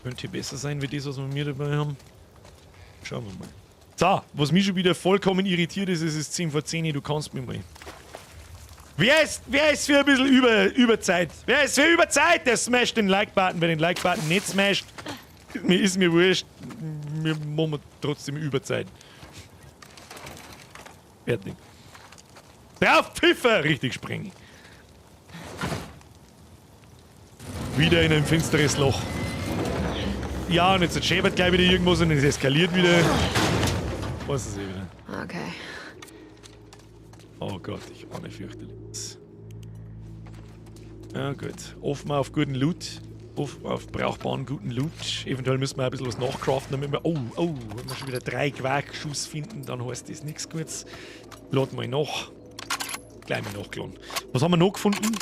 Könnte besser sein, wie das, was wir dabei haben. Schauen wir mal. So, was mich schon wieder vollkommen irritiert ist, es ist 10 vor 10, du kannst mich mal. Wer ist für ein bisschen Überzeit? Wer ist für Überzeit? Der smasht den Like-Button. Wer den Like-Button nicht smasht, mir ist mir wurscht. Wir machen trotzdem Überzeit. Fertig. Drauf, Pfiffer! Richtig sprengen. Wieder in ein finsteres Loch. Ja, und jetzt schäbert gleich wieder irgendwas und es eskaliert wieder. Was ist eh wieder? Okay. Oh Gott, ich ahne fürchterliches. Ja gut. Offen auf guten Loot. Offen auf brauchbaren guten Loot. Eventuell müssen wir ein bisschen was nachcraften, damit wir. Oh, oh, wenn wir schon wieder 3 Quarkschuss finden, dann heißt das nichts Gutes. Laden wir nach. Gleich mal nachgeladen. Was haben wir noch gefunden?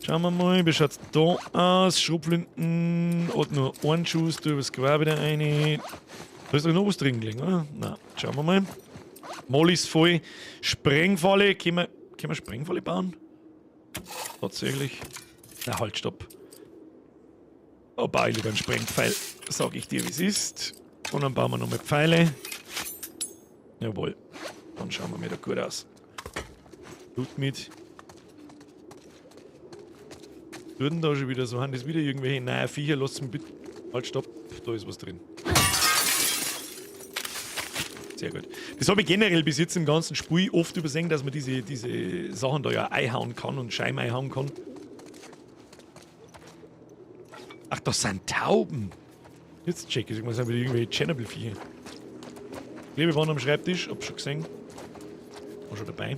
Schauen wir mal, wie schaut's da aus? Schrotflinten, hat nur einen Schuss, da übers Gewehr wieder eine. Da ist doch noch was drin gelegen, oder? Na, schauen wir mal. Molly ist voll. Sprengfalle. Können wir Sprengfalle bauen? Tatsächlich. Na, halt, stopp. Oh, baue ich lieber einen Sprengpfeil. Sag ich dir, wie es ist. Und dann bauen wir nochmal Pfeile. Jawohl. Dann schauen wir mir da gut aus. Blut mit. Würden da schon wieder so, haben das wieder irgendwelche neuen Viecher? Lasst mich bitte. Halt, stopp. Da ist was drin. Sehr gut. Das habe ich generell bis jetzt im ganzen Spiel oft übersehen, dass man diese Sachen da ja einhauen kann und Scheiben einhauen kann. Ach, das sind Tauben. Jetzt check ich, das sind wieder irgendwelche Tschernobyl-Viecher. Klebeband am Schreibtisch, hab schon gesehen. War schon dabei.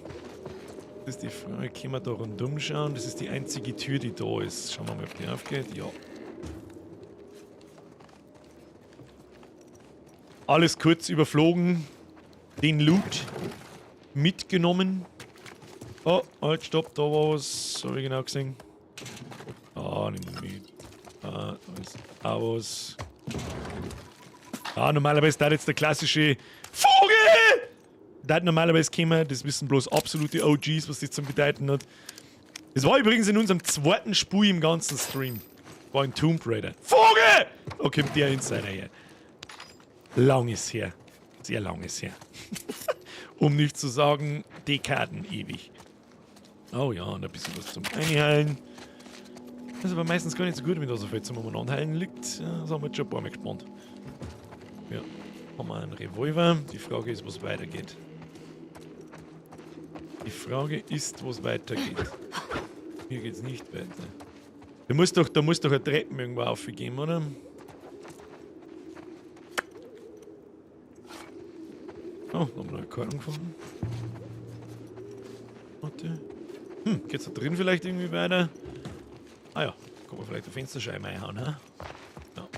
Das ist die Frage, können wir da rundum schauen? Das ist die einzige Tür, die da ist. Schauen wir mal, ob die aufgeht. Ja. Alles kurz überflogen. Den Loot mitgenommen. Oh, halt, stopp, da war was. Hab ich genau gesehen. Ah, nimm mit. Ah, da ist auch was. Ah, normalerweise da jetzt der klassische Vogel! Da hat normalerweise kommen, das wissen bloß absolute OGs, was das zum bedeuten hat. Das war übrigens in unserem zweiten Spiel im ganzen Stream. War ein Tomb Raider. Vogel! Da kommt der Insider her. Lang ist her. Sehr lang ist her. Um nicht zu sagen, Dekaden ewig. Oh ja, und ein bisschen was zum Einheilen. Das ist aber meistens gar nicht so gut, wenn da so viel zum Umeinander liegt. Ja, das haben wir jetzt schon ein paar Mal gespannt. Ja, haben wir einen Revolver. Die Frage ist, was weitergeht. Die Frage ist, wo es weitergeht. Hier geht's nicht weiter. Da muss doch eine Treppe irgendwo aufgehen, oder? Oh, da haben wir noch eine Karte gefunden. Warte. Hm, geht's da drin vielleicht irgendwie weiter? Ah ja, kann man vielleicht eine Fensterscheibe einhauen, hä? Ja.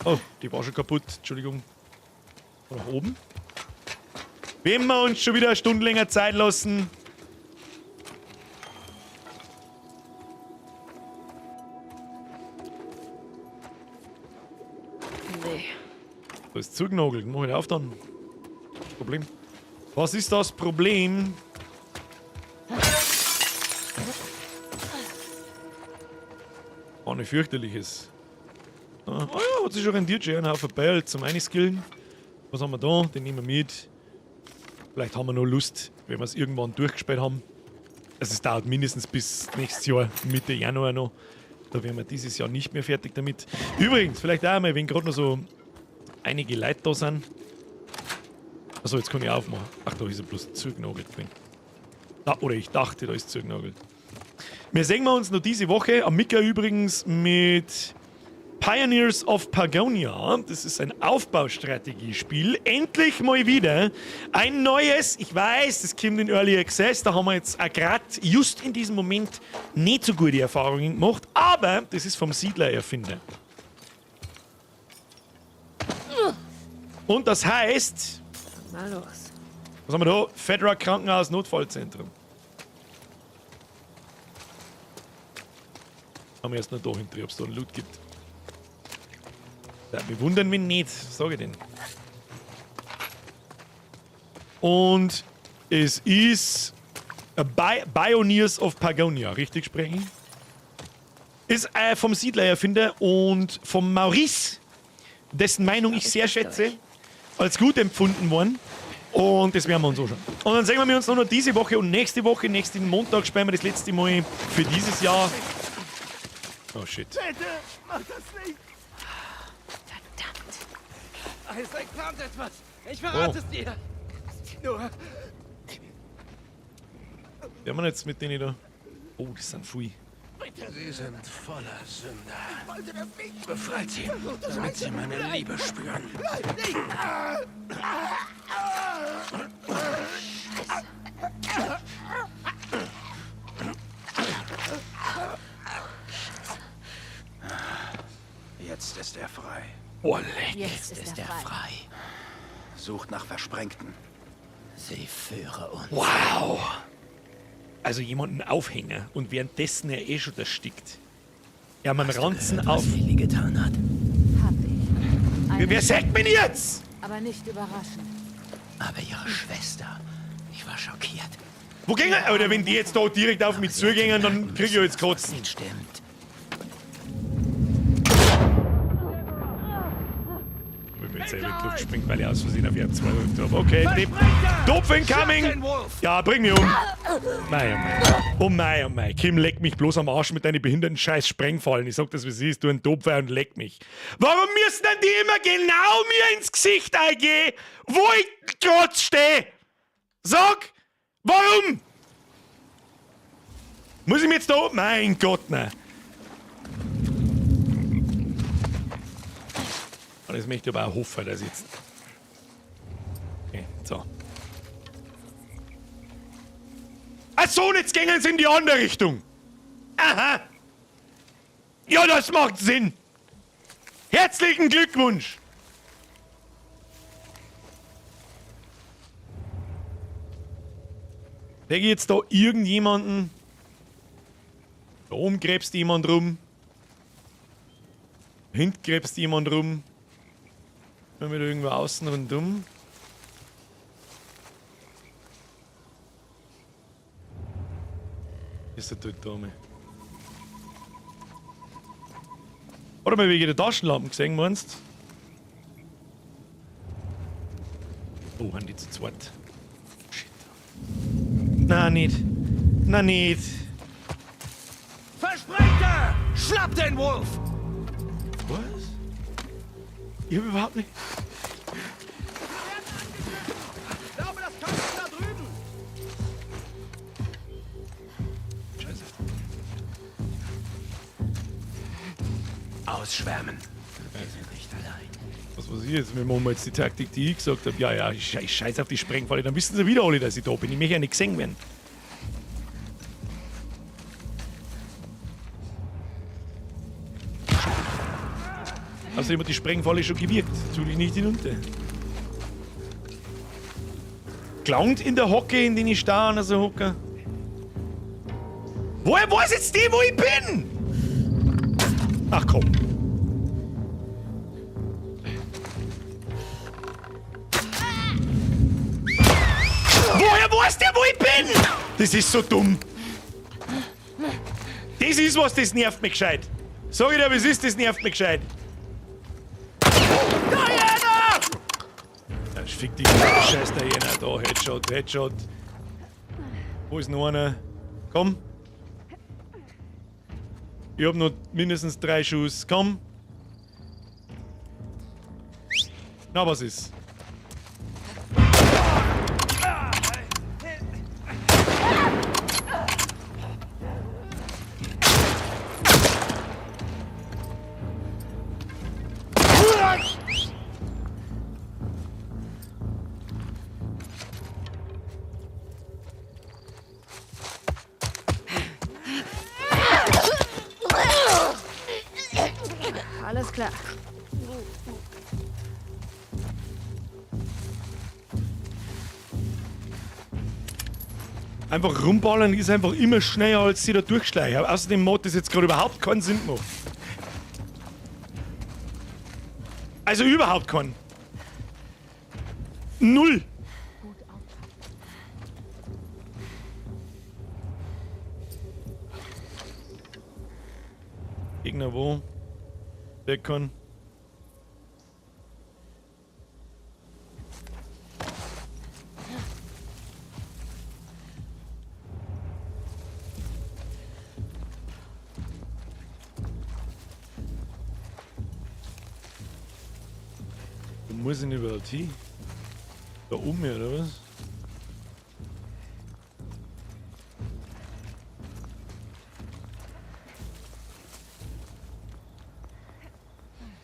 Oh, die war schon kaputt. Entschuldigung. Nach oben. Wenn wir uns schon wieder eine Stunde länger Zeit lassen. Nee. Da ist zugenagelt. Mach ich auf dann. Problem. Was ist das Problem? Oh, ein fürchterliches. Oh ja, hat sich schon rendiert. Schon einen Haufen Beil zum Einskillen. Was haben wir da? Den nehmen wir mit. Vielleicht haben wir noch Lust, wenn wir es irgendwann durchgespielt haben. Also es dauert mindestens bis nächstes Jahr, Mitte Januar noch. Da wären wir dieses Jahr nicht mehr fertig damit. Übrigens, vielleicht auch mal, wenn gerade noch so einige Leute da sind. Achso, jetzt kann ich aufmachen. Ach, da ist er bloß zugenagelt gewesen. Da, oder ich dachte, da ist zugenagelt. Wir sehen wir uns noch diese Woche, am Mika übrigens, mit Pioneers of Pagonia. Das ist ein Aufbaustrategiespiel. Endlich mal wieder ein neues, ich weiß, das kommt in Early Access, da haben wir jetzt auch grad just in diesem Moment nicht so gute Erfahrungen gemacht, aber das ist vom Siedler-Erfinder. Und das heißt... Na los. Was haben wir da? Fedra Krankenhaus Notfallzentrum. Haben wir erst noch da hinten, ob es da einen Loot gibt. Ja, wir wundern mich nicht, sag ich denn. Und es ist Pioneers of Pagonia, richtig sprechen? Ist vom Siedler-Erfinder und vom Maurice, dessen Meinung ich sehr schätze, als gut empfunden worden. Und das werden wir uns anschauen. Und dann sehen wir uns noch diese Woche und nächste Woche, nächsten Montag spielen wir das letzte Mal für dieses Jahr. Oh shit. Bitte, mach das nicht! Verdammt! Isaac plant etwas! Ich verrate es dir! Nur. Wer haben wir jetzt mit denen da? Oh, das sind viel. Sie sind voller Sünder. Ich wollte das nicht! Befreit sie, damit sie meine Liebe spüren. Nein, nicht! Jetzt ist er frei. Oh, leck. Jetzt ist er frei. Sucht nach Versprengten. Sie führe uns. Wow! Also jemanden aufhängen und währenddessen er eh schon erstickt. Ja, man ranzen gehört, auf. was Lily getan hat? Hab ich. Eine Wer sagt mir jetzt? Aber nicht überraschend. Aber ihre Schwester. Ich war schockiert. Wo ging er? Oder wenn die jetzt da direkt auf mich zugehen, dann krieg ich ja jetzt Kotzen. Nicht stimmt. Wenn mir jetzt selber in die Luft springt, weil ich aus Versehen auf R2 gedrückt habe. Okay, Topf incoming! Ja, bring mich um. Mei, oh mei. Oh mei, oh mei. Kim, leck mich bloß am Arsch mit deinen behinderten scheiß Sprengfallen. Ich sag das, wie es ist. Du ein Topfer und leck mich. Warum müssen denn die immer genau mir ins Gesicht eingehen, wo ich grad stehe? Sag! Warum? Muss ich mir jetzt da... Mein Gott, nein. Und das möchte ich aber auch hoffen, dass ich jetzt... Okay, so. Ach so, und jetzt gehen sie in die andere Richtung. Aha. Ja, das macht Sinn. Herzlichen Glückwunsch. Lege ich jetzt da irgendjemanden? Da oben gräbst jemand rum. Hinten gräbst jemand rum. Wenn wir da irgendwo außen rundum. Ist der dort da mal? Oder mal wegen der Taschenlampen gesehen, meinst du? Oh, haben die zu zweit. Shit. Na nicht. Na nicht. Versprengter! Schnapp den Wolf! Was? Ich hab überhaupt nicht. Ich glaube, das kommt von da drüben! Scheiße. Ausschwärmen. Wir sind nicht allein. Was weiß ich jetzt? Wir machen jetzt die Taktik, die ich gesagt habe. Ja, ja, ich scheiß auf die Sprengfalle. Dann wissen sie wieder alle, dass ich da bin. Ich möchte ja nicht gesehen werden. Außerdem hat die Sprengfalle schon gewirkt. Tu dich nicht hinunter. Gelangt in der Hocke, in den ich stehe, an so Hocke. Woher weiß jetzt die, wo ich bin? Ach komm. Woher weiß der, wo ich bin? Das ist so dumm. Das ist was, das nervt mich gescheit. Sag ich dir, was ist, das nervt mich gescheit. Diana! Ja, fick dich, scheiß Diana. Da, Headshot, Headshot. Wo ist noch einer? Komm. Ich hab noch mindestens 3 Schuss. Komm. Na, was ist? Alles klar. Einfach rumballern ist einfach immer schneller, als sie da durchschleichen. Außerdem macht das jetzt gerade überhaupt keinen Sinn gemacht. Also überhaupt keinen. Null. Gegner wo? Der kann. Wo muss ich denn überhaupt hin? Da oben oder was?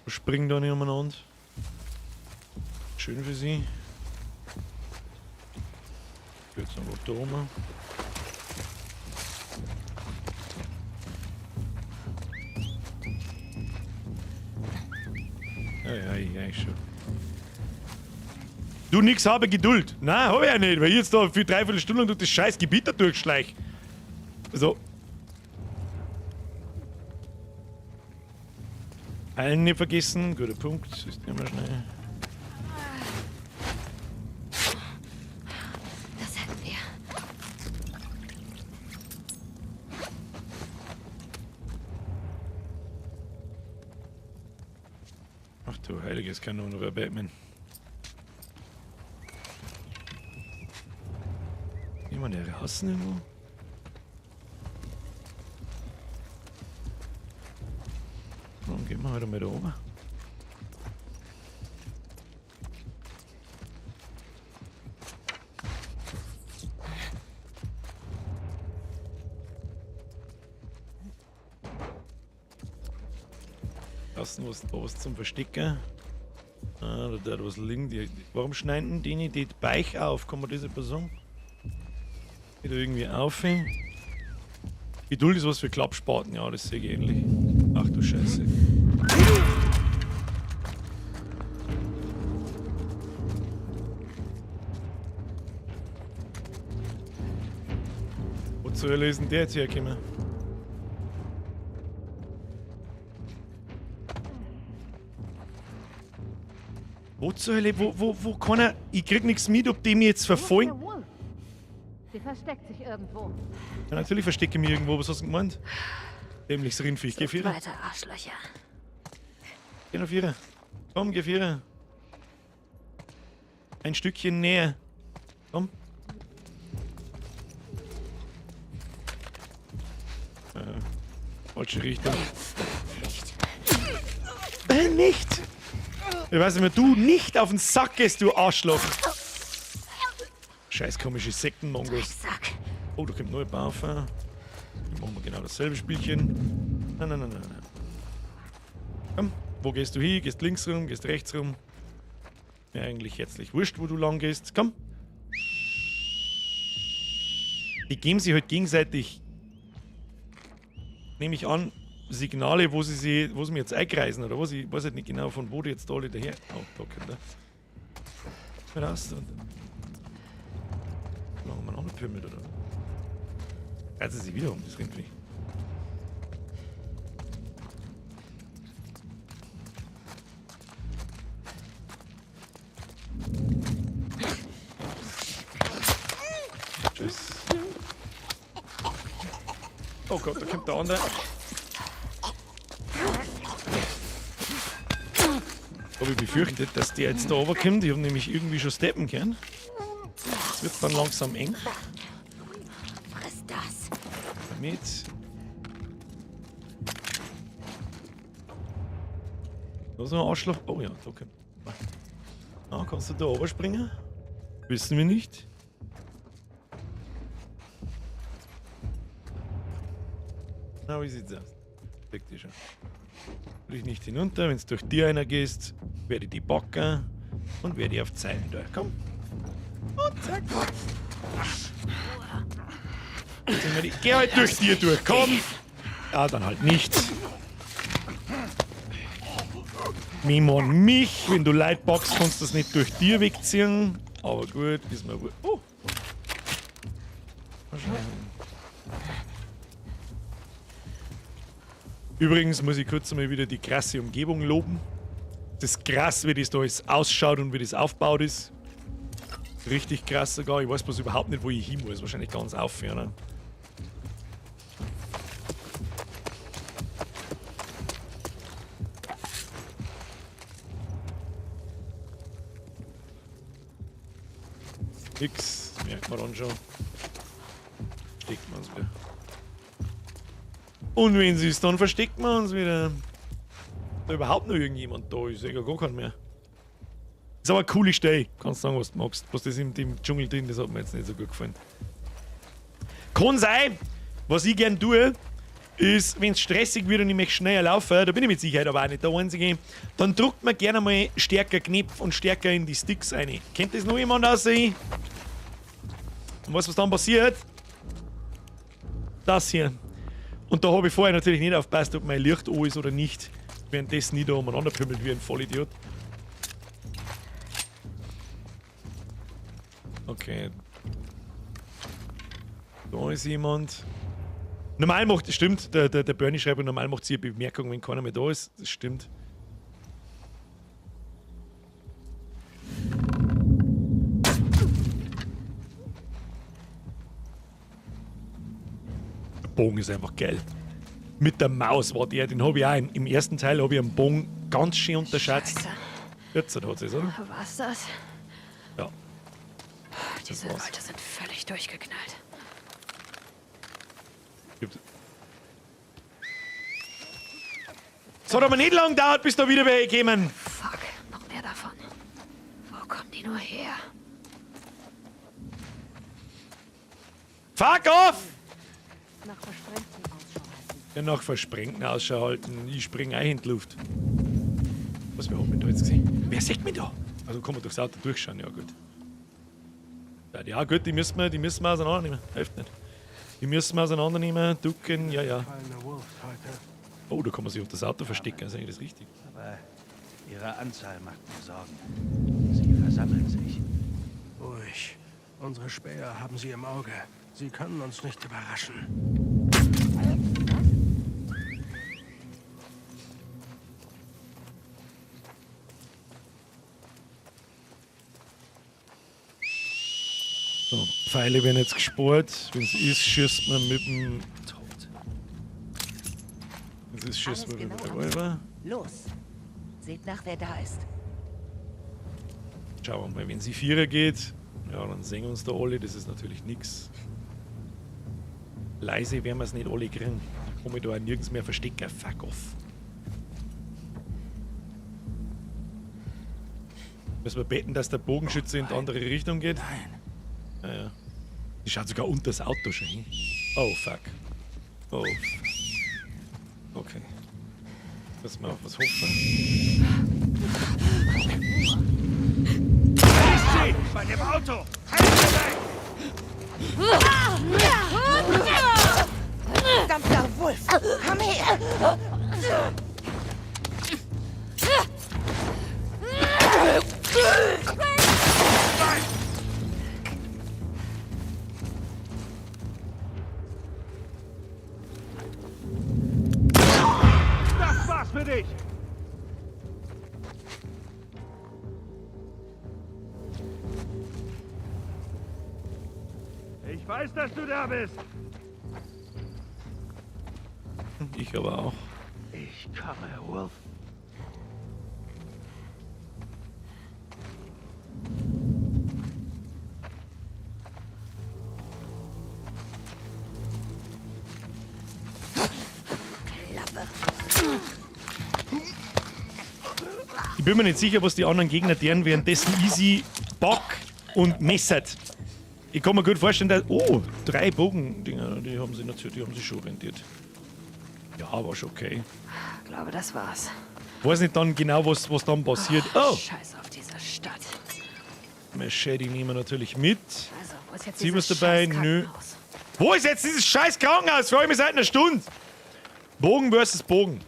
Springen da nicht umeinander. Schön für sie. Jetzt noch da oben. Ja, ja, ja, schon. Du nix habe Geduld. Nein, hab ich ja nicht, weil ich jetzt da für dreiviertel Stunde durch das scheiß Gebiet da durchschleich. So. Heilen nicht vergessen, guter Punkt. Das ist nicht mehr schnell. Das hätten wir. Ach du heiliges Kanon, oder Batman. Jemand hier draußen irgendwo? Dann gehen wir halt mal da oben. Draußen was, da was zum Verstecken. Ah, da hat was liegen. Die, warum schneiden die nicht die Beich auf? Kann man das etwas sagen? Geht da irgendwie auf? Geduld ist was für Klappspaten, ja, das sehe ich ähnlich. Ach du Scheiße. Wo zur Hölle ist denn der jetzt hergekommen? Wo zur Hölle? Wo kann er? Ich krieg nichts mit, ob die mich jetzt verfolgen. Sie versteckt sich irgendwo. Ja, natürlich verstecke ich mich irgendwo. Was hast du denn gemeint? Dämliches Rindviech. Geh Vierer. Weiter, Arschlöcher. Geh noch Vierer. Komm, geh Vierer. Ein Stückchen näher. Komm. Falsche Richtung. Nicht. Nicht! Ich weiß nicht mehr, du nicht auf den Sack gehst, du Arschloch. Scheiß komische Sektenmongos. Oh, da kommt noch ein paar auf. Dann machen wir genau dasselbe Spielchen. Nein, nein, nein, nein, nein. Komm, wo gehst du hin? Gehst links rum, gehst rechts rum? Mir eigentlich herzlich wurscht, wo du lang gehst. Komm. Die geben sich halt gegenseitig, nehme ich an, Signale, wo sie mir jetzt einkreisen oder was. Ich weiß halt nicht genau, von wo die jetzt da alle daher. Oh, da kommt er. Raus und. Machen wir einen anderen Pimmel, oder? Reißt sie sich wieder um, das Rindvieh. Tschüss. Oh Gott, da kommt der andere. Habe ich befürchtet, dass der jetzt da runterkommt. Ich habe nämlich irgendwie schon steppen können. Es wird dann langsam eng. Friss das. Mit. Da ist noch ein Arschloch. Oh ja, da kommt. Ah, kannst du da runterspringen? Wissen wir nicht. Na, wie sieht's aus? Deck dich schon. Will ich nicht hinunter. Wenn es durch dir einer gehst, werde ich die backen und werde ich auf Zeilen durch. Komm. Und zack. Geh halt durch dir durch, komm! Ja, dann halt nicht. Mimon mich, wenn du Leute boxst, kannst du das nicht durch dir wegziehen. Aber gut, ist mir wohl. Oh! Übrigens muss ich kurz einmal wieder die krasse Umgebung loben. Das ist krass, wie das da alles ausschaut und wie das aufgebaut ist. Richtig krass sogar. Ich weiß bloß überhaupt nicht, wo ich hin muss. Wahrscheinlich ganz aufhören. Nix, merkt man dann schon. Steckt man uns wieder. Und wenn sie es dann versteckt man uns wieder. Da überhaupt noch irgendjemand da ist, ich ja gar keinen mehr. Ist aber eine coole Stelle, kannst sagen, was du magst. Was das in dem Dschungel drin, das hat mir jetzt nicht so gut gefallen. Kann sein, was ich gern tue, ist, wenn es stressig wird und ich möchte schneller laufen, da bin ich mit Sicherheit aber auch nicht der Einzige, dann drückt man gerne mal stärker Knopf und stärker in die Sticks rein. Kennt das noch jemand außer ich? Und weißt du, was dann passiert? Das hier. Und da habe ich vorher natürlich nicht aufgepasst, ob mein Licht an ist oder nicht. Währenddessen ich da umeinander pümmelt wie ein Vollidiot. Okay. Da ist jemand. Normal macht, stimmt, der Bernie schreibt, normal macht sie eine Bemerkung, wenn keiner mehr da ist. Das stimmt. Der Bogen ist einfach geil. Mit der Maus war der, den habe ich auch im ersten Teil habe ich einen Bogen ganz schön unterschätzt. Scheiße. Jetzt hat es, oder? War's das? Ja. Diese Leute sind völlig durchgeknallt. Es hat aber nicht lange gedauert, bis da wieder welche kämen. Fuck, noch mehr davon. Wo kommen die nur her? Fuck off! Nach versprengten Ausschau halten. Ja, nach versprengten Ausschau halten. Ich spring auch in die Luft. Was, wer hat mich da jetzt gesehen? Wer sieht mich da? Also kann man durchs Auto durchschauen, ja gut. Ja gut, die müssen wir auseinandernehmen. Hilft nicht. Die müssen wir auseinandernehmen, ducken, ja, ja. Oh, da kann man sich unter das Auto verstecken, ist eigentlich das richtig. Aber ihre Anzahl macht mir Sorgen. Sie versammeln sich. Ruhig. Unsere Späher haben sie im Auge. Sie können uns nicht überraschen. So, Pfeile werden jetzt gespart. Wenn es ist, schießt man mit dem Tod. Wenn es ist, schießt man mit dem Revolver. Los! Seht nach, wer da ist. Schauen wir mal, wenn sie Vierer geht, ja, dann sehen uns da alle. Das ist natürlich nix. Leise werden wir es nicht alle kriegen. Ich kann mich da auch nirgends mehr verstecken. Fuck off. Müssen wir beten, dass der Bogenschütze in die andere Richtung geht? Nein. Ja, ja. Die schaut sogar unter das Auto schon hin. Oh, fuck. Oh, fuck. Okay. Müssen wir auf was hoffen. Da ist sie! Bei dem Auto! Hände weg! Verdammter Wolf! Komm her! Das war's für dich! Ich weiß, dass du da bist! Ich aber auch. Ich komme, Wolf. Die Ich bin mir nicht sicher, was die anderen Gegner deren währenddessen easy Bock und messert. Ich kann mir gut vorstellen, dass. Oh, 3 Bogendinger, die haben sie natürlich, die haben sie schon rentiert. Ja, war schon okay. Ich glaube, das war's. Weiß nicht dann genau, was dann passiert. Oh, Scheiß auf diese Stadt. Machete nehmen wir natürlich mit. Also, wo ist jetzt Sie was dieses dabei? scheiß Nö. Krankenhaus? Wo ist jetzt dieses scheiß Krankenhaus? Freue mich seit einer Stunde. Bogen versus Bogen.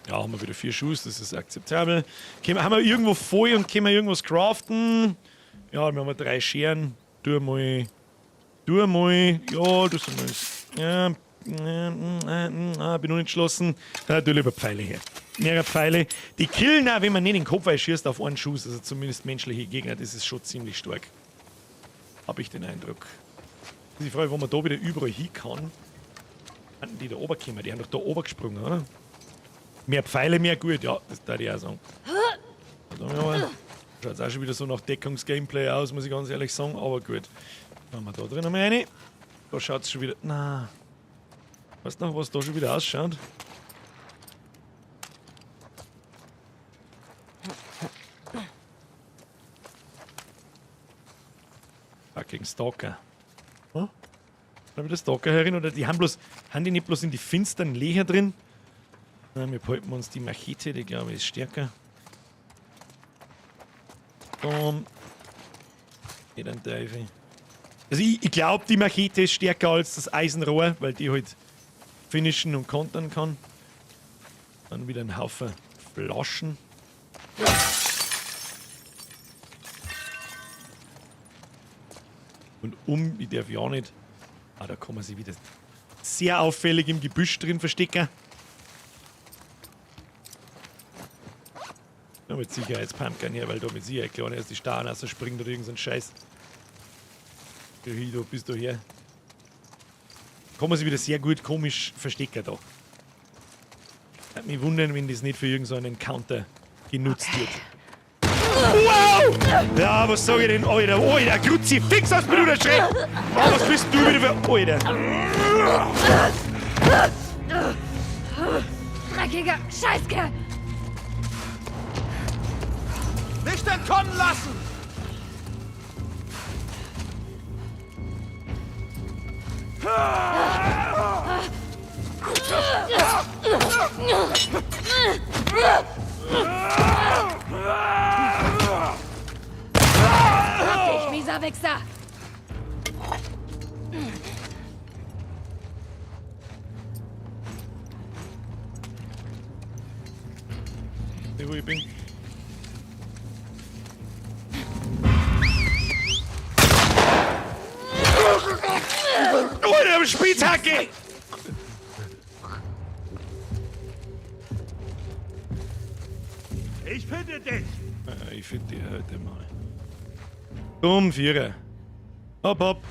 Ja, haben wir wieder 4 Schuss, das ist akzeptabel. Haben wir irgendwo voll und können wir irgendwas craften? Ja, wir haben 3 Scheren. Tu mal. Tu mal. Ja, du sollst. Ja, bin unentschlossen. Na, tu lieber Pfeile her. Mehrere Pfeile. Die killen auch, wenn man nicht in den Kopf schießt, auf einen Schuss. Also zumindest menschliche Gegner, das ist schon ziemlich stark. Hab ich den Eindruck. Ich frage, wo man da wieder überall hin kann. Haben die da oben gekommen? Die haben doch da oben gesprungen, oder? Mehr Pfeile, mehr gut. Ja, das darf ich auch sagen. Schaut auch schon wieder so nach Deckungsgameplay aus, muss ich ganz ehrlich sagen. Aber gut. Haben wir da drin noch mal eine. Da schaut es schon wieder. Na. Weißt du noch, was da schon wieder ausschaut? Fucking Stalker. Hm? Da wieder Stalker herin, oder die haben bloß. Haben die nicht bloß in die finsteren Löcher drin? Na, wir behalten uns die Machete, die glaube ich ist stärker. Komm. Geht ein Teufel. Also ich glaube, die Machete ist stärker als das Eisenrohr, weil die halt finishen und kontern kann. Dann wieder ein Haufen Flaschen. Und ich darf ja nicht. Ah, da kann man sich wieder sehr auffällig im Gebüsch drin verstecken. Ja, mit Sicherheitspumpgun hier, weil da mit Sicherheit klar erst die Starren rausspringt oder irgend so ein Scheiß. Ja, da bist du her. Kann man sich wieder sehr gut komisch verstecken da. Würde mich wundern, wenn das nicht für irgend so einen Encounter genutzt wird. Wow! Ja, was sag ich denn? Alter, Alter, Kruzifix aus mir, du Schreck! Oh, was bist du wieder für. Alter! Dreckiger Scheißkerl! Nicht entkommen lassen! Hab dich, mieser Wichser! Wo ich bin. Oh, der Spitzhacke! Ich finde dich! Ich finde dich heute mal. Komm, Vierer. Hopp, hopp.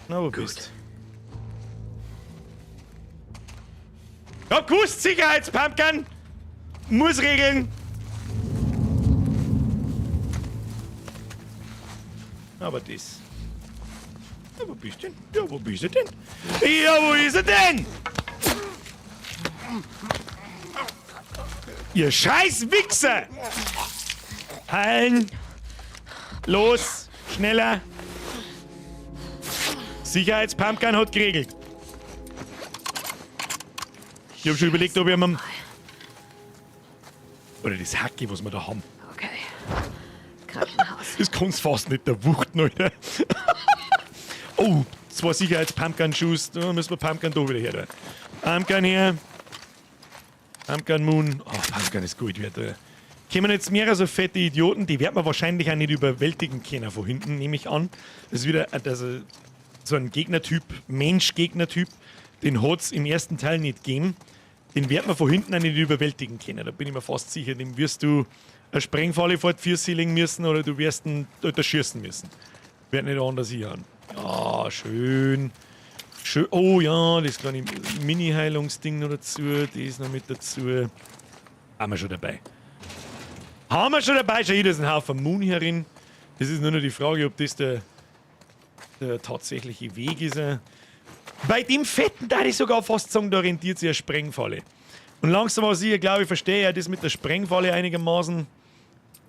Na, wo bist du? Hab gewusst, Sicherheitspumpkin! Muss regeln! Aber das. Ja, wo bist du denn? Ja, wo bist du denn? Ja, wo ist er denn? Ihr scheiß Wichser! Heilen! Los! Schneller! Sicherheitspumpkin hat geregelt. Ich hab schon überlegt, ob ich am. Oder das Hacke, was wir da haben. Okay. Krankenhaus. Das kannst fast nicht der Wuchten, Alter. Oh, 2 Sicherheits-Pumpgun-Schuss. Da müssen wir Pumpgun da wieder her. Pumpgun her. Pumpgun Moon. Oh, Pumpgun ist gut wert, Alter. Kämen jetzt mehrere so fette Idioten, die werden wir wahrscheinlich auch nicht überwältigen können von hinten, nehme ich an. Das ist wieder also, so ein Gegnertyp, Mensch-Gegnertyp, den hat's im ersten Teil nicht gegeben. Den wird man von hinten auch nicht überwältigen können. Da bin ich mir fast sicher. Dem wirst du eine Sprengfalle vor die Füße legen müssen oder du wirst ihn schießen müssen. Wird nicht anders hier an. Ja, schön. Schön. Oh ja, das kleine Mini-Heilungsding noch dazu. Das ist noch mit dazu. Haben wir schon dabei. Haben wir schon dabei. Schau, hier ist ein Haufen Moon herin. Das ist nur noch die Frage, ob das der tatsächliche Weg ist. Bei dem Fetten, da ich sogar fast sagen, da rentiert sich eine Sprengfalle. Und langsam aber sicher, glaube ich, verstehe ich das mit der Sprengfalle einigermaßen.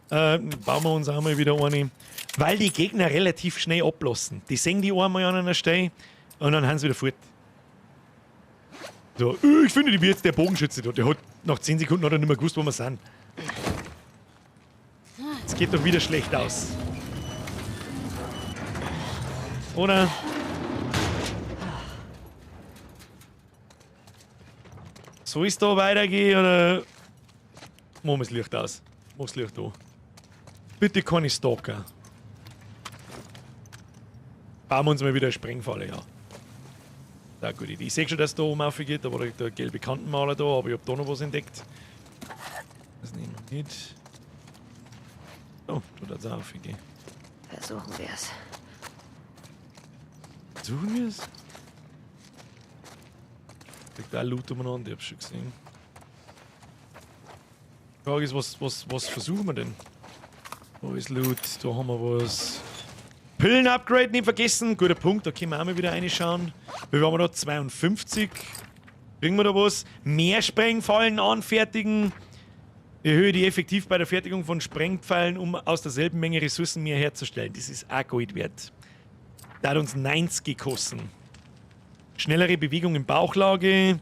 Bauen wir uns auch mal wieder eine. Weil die Gegner relativ schnell ablassen. Die sehen die einmal an einer Stelle und dann haben sie wieder fort. So, ich finde, die wie jetzt der Bogenschütze da. Der hat nach 10 Sekunden hat er nicht mehr gewusst, wo wir sind. Es geht doch wieder schlecht aus. Oder? Soll es da weitergehen oder machen wir das Licht aus? Mach das Licht an. Bitte keine Stalker. Bauen wir uns mal wieder eine Sprengfalle, ja. Da, gute Idee. Ich sehe schon, dass da oben aufgeht. Da war der gelbe Kantenmaler da, aber ich hab da noch was entdeckt. Das nehmen wir mit. Oh, da hat's auch aufgegeben. Versuchen wir es. Versuchen wir es? Liegt da Loot umeinander, ich hab's schon gesehen. Die Frage ist, was versuchen wir denn? Wo ist Loot? Da haben wir was. Pillen-Upgrade nicht vergessen. Guter Punkt, da können wir auch mal wieder reinschauen. Wie waren wir da? 52. Kriegen wir da was? Mehr Sprengfallen anfertigen. Erhöhe die Effektiv bei der Fertigung von Sprengpfeilen, um aus derselben Menge Ressourcen mehr herzustellen. Das ist auch Gold wert. Da hat uns 90 gekostet. Schnellere Bewegung in Bauchlage.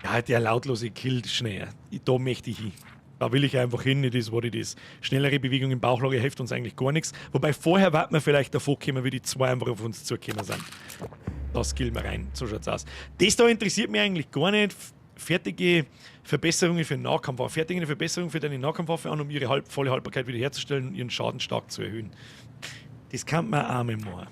Ja, der lautlose Kill schneller. Da möchte ich hin. Da will ich einfach hin, it is what it is. Schnellere Bewegung in Bauchlage hilft uns eigentlich gar nichts. Wobei vorher warten wir vielleicht davor gekommen, wie die zwei einfach auf uns zugekommen sind. Das skillen wir rein. So schaut's aus. Das da interessiert mich eigentlich gar nicht. Fertige Verbesserungen für Nahkampfwaffe. Fertige eine Verbesserung für deine Nahkampfwaffe an, um ihre volle Haltbarkeit wiederherzustellen und ihren Schaden stark zu erhöhen. Das kann man auch mal machen.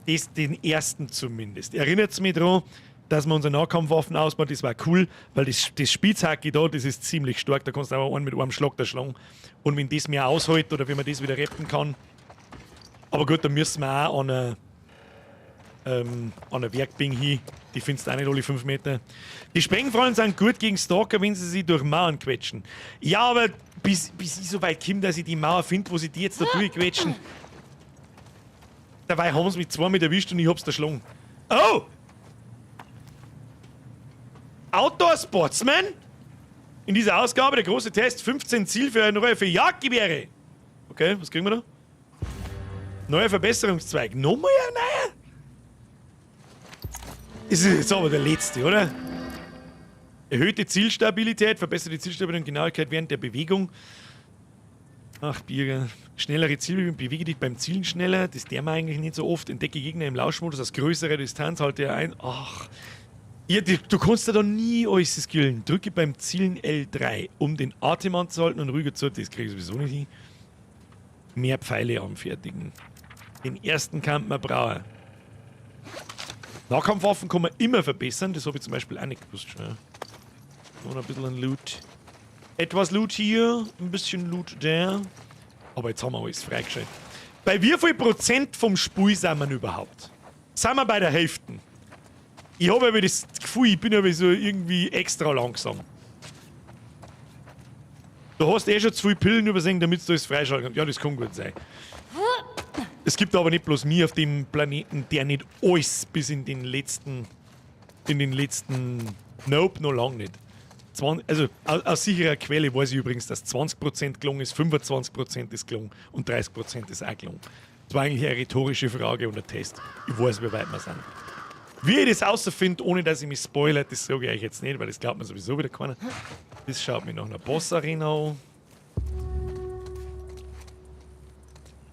Das, den ersten zumindest. Erinnert's mich dran, dass wir unsere Nahkampfwaffen ausbauen. Das war cool, weil das Spitzhacke da, das ist ziemlich stark. Da kannst du auch einen mit einem Schlag erschlagen. Und wenn das mehr aushält oder wenn man das wieder retten kann. Aber gut, da müssen wir auch an einer Werkbank hin. Die findest du auch nicht alle 5 Meter. Die Sprengfallen sind gut gegen Stalker, wenn sie sich durch Mauern quetschen. Ja, aber bis ich so weit komme, dass ich die Mauer finde, wo sie die jetzt da durchquetschen. Dabei haben sie mich zweimal erwischt und ich hab's erschlagen. Oh! Outdoor Sportsman? In dieser Ausgabe der große Test, 15 Ziel für eine neue für Jagdgewehre. Okay, was kriegen wir da? Neuer Verbesserungszweig. Nochmal ein neuer? Das ist jetzt aber der letzte, oder? Erhöhte Zielstabilität, verbesserte Zielstabilität und Genauigkeit während der Bewegung. Ach, Birger. Schnellere Zielbewegung, bewege dich beim Zielen schneller. Das der man eigentlich nicht so oft. Entdecke Gegner im Lauschmodus aus größerer Distanz, halte er ein. Ach. Ja, du kannst ja da nie alles skillen. Drücke beim Zielen L3, um den Atem anzuhalten und ruhiger zu. Das krieg ich sowieso nicht hin. Mehr Pfeile anfertigen. Den ersten kann man brauchen. Nahkampfwaffen kann man immer verbessern. Das habe ich zum Beispiel auch nicht gewusst schon. Noch ein bisschen an Loot. Etwas Loot hier, ein bisschen Loot da. Aber jetzt haben wir alles freigeschaltet. Bei wie viel Prozent vom Spiel sind wir denn überhaupt? Sind wir bei der Hälfte? Ich habe aber das Gefühl, ich bin aber so irgendwie extra langsam. Du hast eh schon zu viele Pillen übersehen, damit du das freischalten kannst. Ja, das kann gut sein. Es gibt aber nicht bloß mich auf dem Planeten, der nicht alles bis in den letzten... Nope, noch lang nicht. 20, also aus sicherer Quelle weiß ich übrigens, dass 20% gelungen ist, 25% ist gelungen und 30% ist auch gelungen. Das war eigentlich eine rhetorische Frage und ein Test. Ich weiß, wie weit wir sind. Wie ich das außerfinde, ohne dass ich mich spoilere, das sage ich euch jetzt nicht, weil das glaubt mir sowieso wieder keiner. Das schaut mich nach einer Boss-Arena an.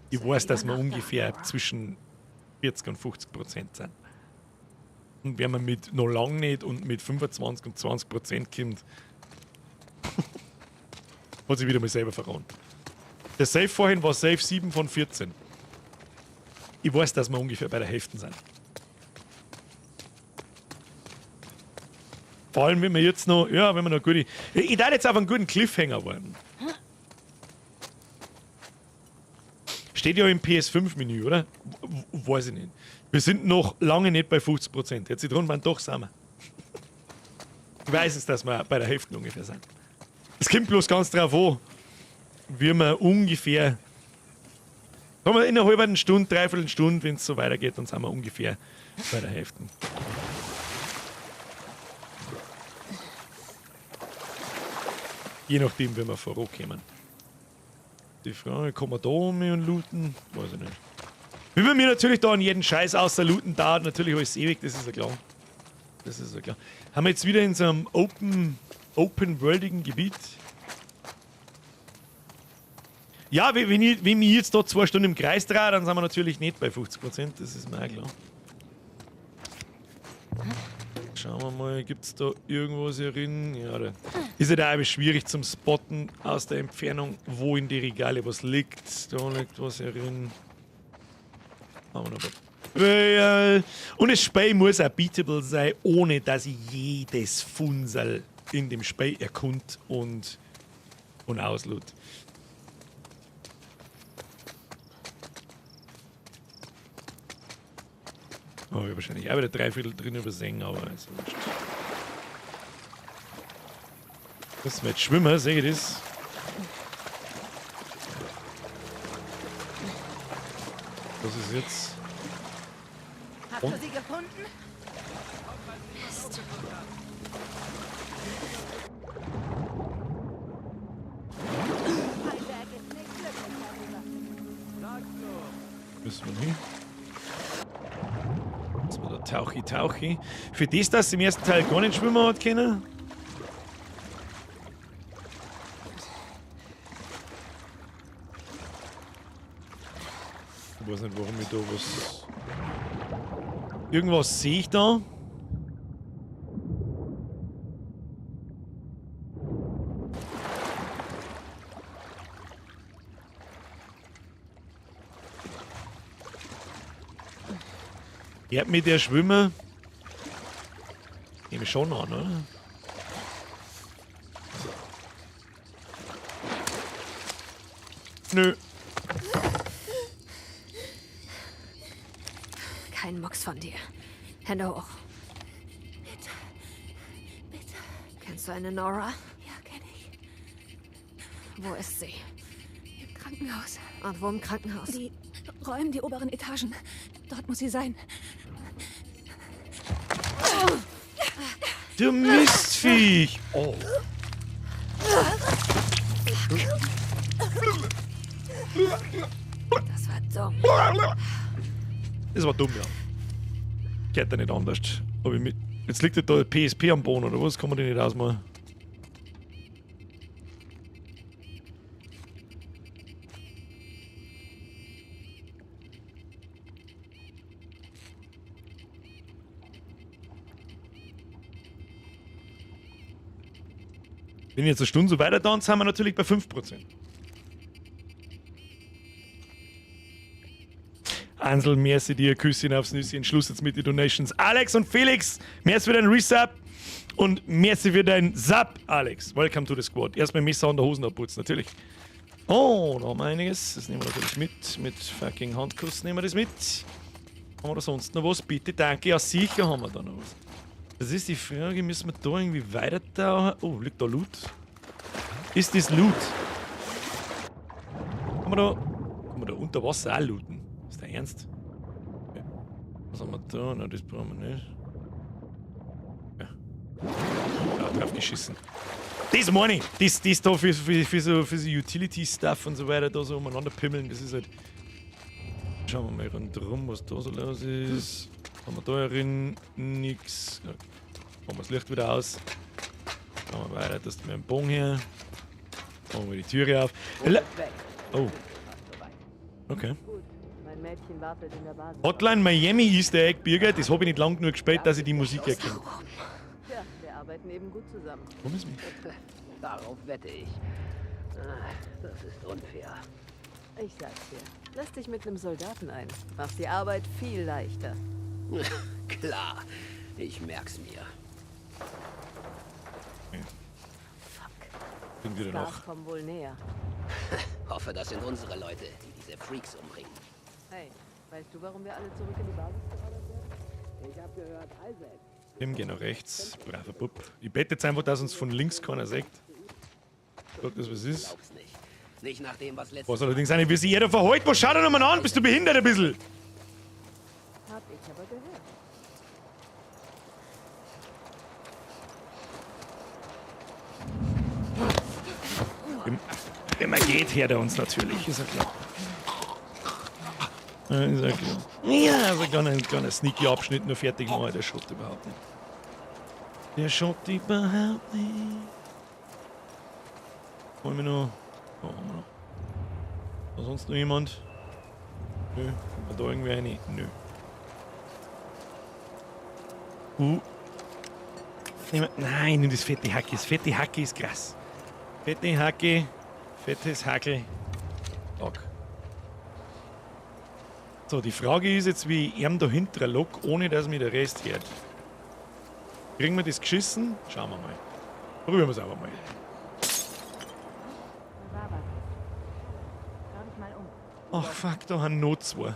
Ich weiß, dass wir ungefähr zwischen 40 und 50% sind. Und wenn man mit noch lang nicht und mit 25 und 20% kommt, hat sich wieder mal selber verraten. Der Safe vorhin war Safe 7 von 14. Ich weiß, dass wir ungefähr bei der Hälfte sind. Vor allem, wenn wir jetzt noch, ja, wenn wir noch gute. Ich darf jetzt auf einen guten Cliffhanger warten. Steht ja im PS5-Menü, oder? Weiß ich nicht. Wir sind noch lange nicht bei 50%. Jetzt die drin waren doch sind wir. Ich weiß es, dass wir bei der Hälfte ungefähr sind. Es kommt bloß ganz drauf an, wie wir ungefähr. Sagen wir in einer halben Stunde, dreiviertel Stunde, wenn es so weitergeht, dann sind wir ungefähr bei der Hälfte. Je nachdem, wie wir vorankommen. Die Frage, kann man da um und looten? Weiß ich nicht. Wie wir mir natürlich da an jeden Scheiß außer looten dauert natürlich alles ewig, das ist ja klar. Das ist ja klar. Haben wir jetzt wieder in so einem open-worldigen Gebiet. Ja, wenn ich mich jetzt da 2 Stunden im Kreis drehe, dann sind wir natürlich nicht bei 50%, das ist mir auch klar. Schauen wir mal, gibt's da irgendwas hier drin? Ja, da ist ja da auch schwierig zum Spotten aus der Entfernung, wo in die Regale was liegt. Da liegt was hier drin. Haben wir noch ein paar. Und das Spiel muss auch beatable sein, ohne dass ich jedes Funsel in dem Spiel erkund und auslud. Oh, ich hab wahrscheinlich auch wieder 3/4 drin übersehen, aber ist wurscht. Das wird schwimmen, sehe ich das? Was ist jetzt? Hast du sie gefunden? Mist. Müssen wir hin? Jetzt mal da Tauchi, Tauchi. Für das, dass sie im ersten Teil gar nicht schwimmen hat können. Ich weiß nicht, warum ich da was. Irgendwas sehe ich da. Hört mir der Schwimmer? Nehme ich schon an, oder? Nö. Kein Mucks von dir. Hände hoch. Bitte. Bitte. Kennst du eine Nora? Ja, kenn ich. Wo ist sie? Im Krankenhaus. Und wo im Krankenhaus? Die räumen die oberen Etagen. Dort muss sie sein. Du Mistviech! Oh. Das war dumm. Das war dumm, ja. Geht ja nicht anders. Aber ich jetzt liegt ja da ein PSP am Boden, oder was? Kann man den nicht ausmachen? Wenn jetzt eine Stunde so weiter dauert, sind wir natürlich bei 5%. Ansel, merci dir, Küsschen aufs Nüsschen, Schluss jetzt mit den Donations. Alex und Felix, merci für deinen Resub und merci für deinen Sub, Alex. Welcome to the squad. Erstmal Messer an der Hosen abputzen, natürlich. Oh, da haben wir einiges. Das nehmen wir natürlich mit. Mit fucking Handkuss nehmen wir das mit. Haben wir da sonst noch was? Bitte, danke. Ja, sicher haben wir da noch was. Das ist die Frage, müssen wir da irgendwie weiter tauchen? Oh, liegt da Loot? Ist das Loot? Kann man da unter Wasser auch looten? Ist der ernst? Ja. Was haben wir da? Nein, das brauchen wir nicht. Ja. Ja, drauf geschissen. Das meine ich! Das da für so Utility-Stuff und so weiter, da so umeinander pimmeln, das ist halt. Schauen wir mal rundherum, was da so los ist. Haben wir da drin? Nix. Ja. Machen wir das Licht wieder aus. Schauen wir weiter, dass wir einen Bogen hier. Machen wir die Türe auf. Oh. Okay. Hotline Miami ist der Egg Birger. Das habe ich nicht lang genug gespielt, dass ich die Musik erkenne. Ja, wir arbeiten eben gut zusammen. Warum ist mich? Darauf wette ich. Das ist unfair. Ich sag's dir. Lass dich mit einem Soldaten ein. Macht die Arbeit viel leichter. Klar, ich merk's mir. Okay. Fuck. Bin wieder Gas noch. kommen wohl näher. Hoffe, das sind unsere Leute, die diese Freaks umbringen. Hey, weißt du, warum wir alle zurück in die Basis geordert werden? Ich hab gehört, Isaac. Tim, geh nach rechts. Braver Bub. Ich bete jetzt einfach, dass uns von links keiner sieht. Sag das, was ist. Glaub's nicht. Nicht nach dem, was letztes Was allerdings auch nicht, wie sich jeder verhält. Was schaut er nochmal an? Bist du behindert ein bisschen? Hab ich aber gehört. Wenn man geht, hört er uns natürlich, ist ja klar. Ist ja klar. Ja, also kleiner, kleiner sneaky Abschnitt nur fertig machen, der schaut überhaupt nicht. Der schaut überhaupt nicht. Wollen wir noch? Da haben wir noch. War sonst noch jemand? Nö. Kommt da irgendwer rein? Nö. Nein, nimm das fette Hacke. Das fette Hacke ist krass. Fette Hacke, fettes Hackel. Tag. So, die Frage ist jetzt, wie ich ihn da hinten lock, ohne dass mir der Rest hört. Kriegen wir das geschissen? Schauen wir mal. Probieren wir es einfach mal. Ach fuck, da haben noch zwei.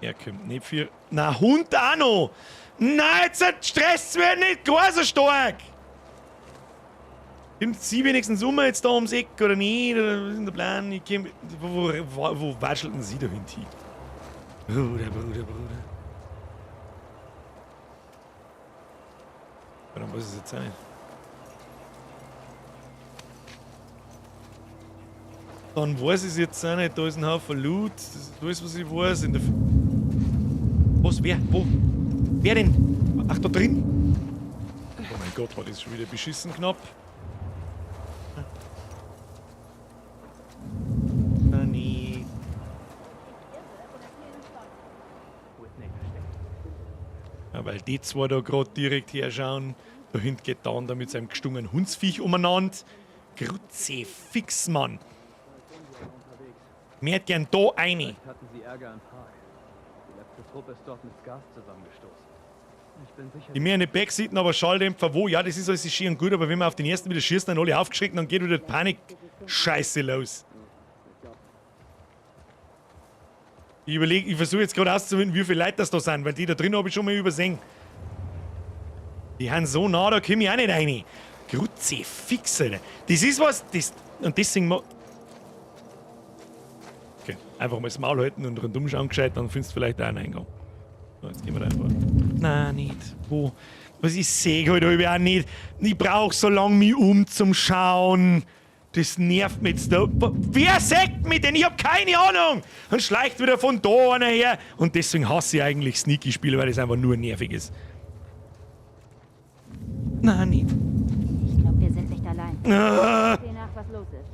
Er kommt nicht für. Na, Hund auch noch! Nein, jetzt stresst's mir nicht gar so stark! Kommt sie wenigstens um jetzt da ums Eck oder nicht? Oder was ist denn der Plan? Ich komm, wo watschelt denn sie da hin? Bruder, Bruder, Bruder. Aber dann weiß ich es jetzt auch nicht. Dann weiß ich es jetzt auch nicht. Da ist ein Haufen Loot. Das ist alles, was ich weiß. In der F Was? Wer? Wo? Wer denn? Ach, da drin? Oh mein Gott, war das schon wieder beschissen knapp. Nee. Ja, weil die zwei da grad direkt herschauen. Da hinten geht der andere mit seinem gestungenen Hundsviech umeinander. Kruzifix, Mann. Mir hätte gern da eine. Vielleicht hatten sie Ärger im Park. Die letzte Truppe ist dort mit Scars zusammengestoßen. Ich bin sicher. Die mir eine Backseaten, aber Schalldämpfer, wo? Ja, das ist alles schön und gut, aber wenn man auf den ersten wieder schießt, dann alle aufgeschreckt, dann geht wieder die Panik-Scheiße los. Ich überlege, ich versuche jetzt gerade auszufinden, wie viele Leute das da sind, weil die da drin habe ich schon mal übersehen. Die haben so nah, da komme ich auch nicht rein. Kruzifix, Alter. Das ist was, das. Und deswegen. Okay, einfach mal das Maul halten und rundum schauen gescheit, dann findest du vielleicht auch einen Eingang. So, jetzt gehen wir da einfach. Nein, nicht. Wo? Was ich sehe halt auch nicht. Ich brauch so lange mich um zum Schauen. Das nervt mich jetzt da. Wer sagt mich denn? Ich hab keine Ahnung! Und schleicht wieder von da einer her. Und deswegen hasse ich eigentlich Sneaky-Spiele, weil das einfach nur nervig ist. Nein, nicht. Ich glaube, wir sind nicht allein. Ah. Seh nach, was los ist.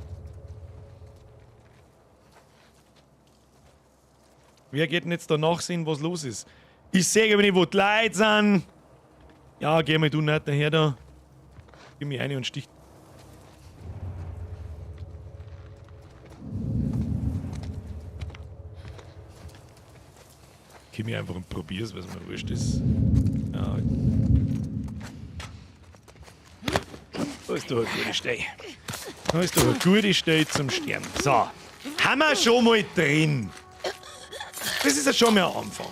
Wer geht denn jetzt da nachsehen, was los ist? Ich sehe aber nicht, wo die Leute sind. Ja, geh mal du nicht daher da. Geh mir rein und stich. Geh mir einfach und probier's, was mir wurscht ist. Ja. Da ist doch eine gute Stelle. Da ist doch eine gute Stelle zum Sterben. So. Haben wir schon mal drin. Das ist ja schon mal ein Anfang.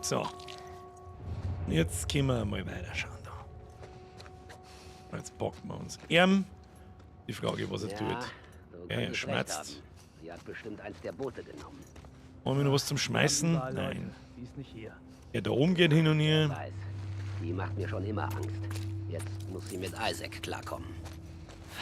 So. Jetzt können wir mal weiterschauen da. Jetzt packen wir uns Arm. Die Frage, was er Ja, tut. du Ja, er könntest recht schmerzt. haben. Sie hat bestimmt eins der Boote genommen. Wollen wir noch was zum Schmeißen? Überall Leute. Nein. Sie ist nicht hier. Ja, da oben geht hin und her. Weiß. Die macht mir schon immer Angst. Jetzt muss sie mit Isaac klarkommen.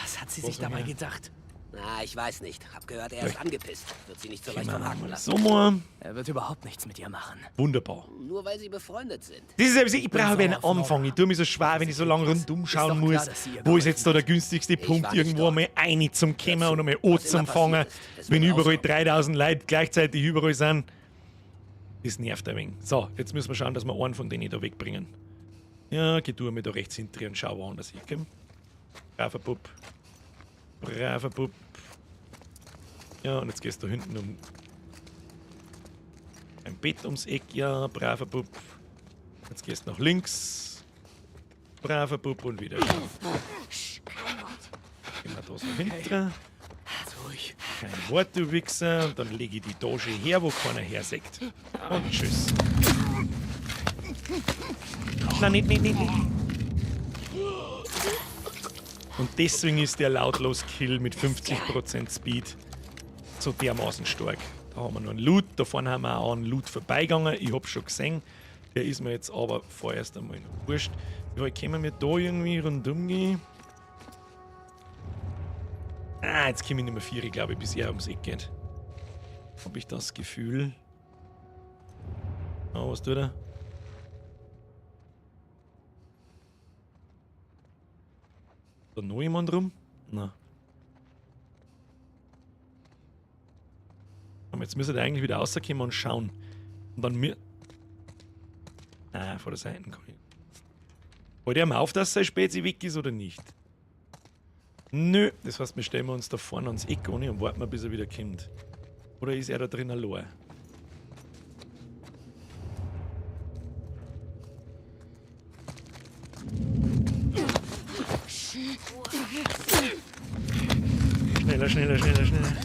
Was hat sie Was sich dabei denn? gedacht? Na, ich weiß nicht. Hab gehört, er ist Vielleicht angepisst. Wird sie nicht so leicht vom Haken lassen. So mal. Er wird überhaupt nichts mit ihr machen. Wunderbar. Nur weil sie befreundet sind. Das ist eben, ich brauche einen Anfang. Ich tue mir so schwer, wenn ich so lange rundum schauen doch klar, muss. dass sie ihr Wo ist jetzt da der günstigste Punkt, war nicht irgendwo dort. einmal eine zum Kommen und einmal O Was zum immer Fangen, passiert ist, es wenn wird überall rauskommen. 3000 Leute gleichzeitig überall sind. Das nervt ein wenig. So, jetzt müssen wir schauen, dass wir einen von denen da wegbringen. Ja, geh du mal da rechts hinter und schau woanders hin. Komm. Braver Bub. Braver Bub. Ja, und jetzt gehst du hinten um ein Bett ums Eck. Ja, braver Bub. Jetzt gehst du nach links. Braver Bub und wieder. Gehen wir da so hinter. Ruhig. Kein Wort, du Wichser. Und dann lege ich die Tasche her, wo keiner herseckt. Und tschüss. Nein, nicht, nicht, nicht, nicht. Und deswegen ist der lautlos Kill mit 50% Speed so dermaßen stark. Da haben wir noch einen Loot. Da vorne haben wir auch einen Loot vorbeigegangen. Ich hab schon gesehen. Der ist mir jetzt aber vorerst einmal noch wurscht. Wie weit können wir da irgendwie rundum gehen? Ah, jetzt komme ich nicht mehr 4, glaube ich, bis er ums Eck geht. Hab ich das Gefühl. Oh, was tut er? Da noch jemand rum? Na. Aber jetzt müsste er eigentlich wieder rauskommen und schauen. Und dann mir. Ah, vor der Seite kann ich. Wollt ihr mal auf, dass sein Spezi weg ist oder nicht? Nö, das heißt, wir stellen uns da vorne ans Eck ohne und warten mal, bis er wieder kommt. Oder ist er da drin allein? Schneller, schneller, schneller, schneller.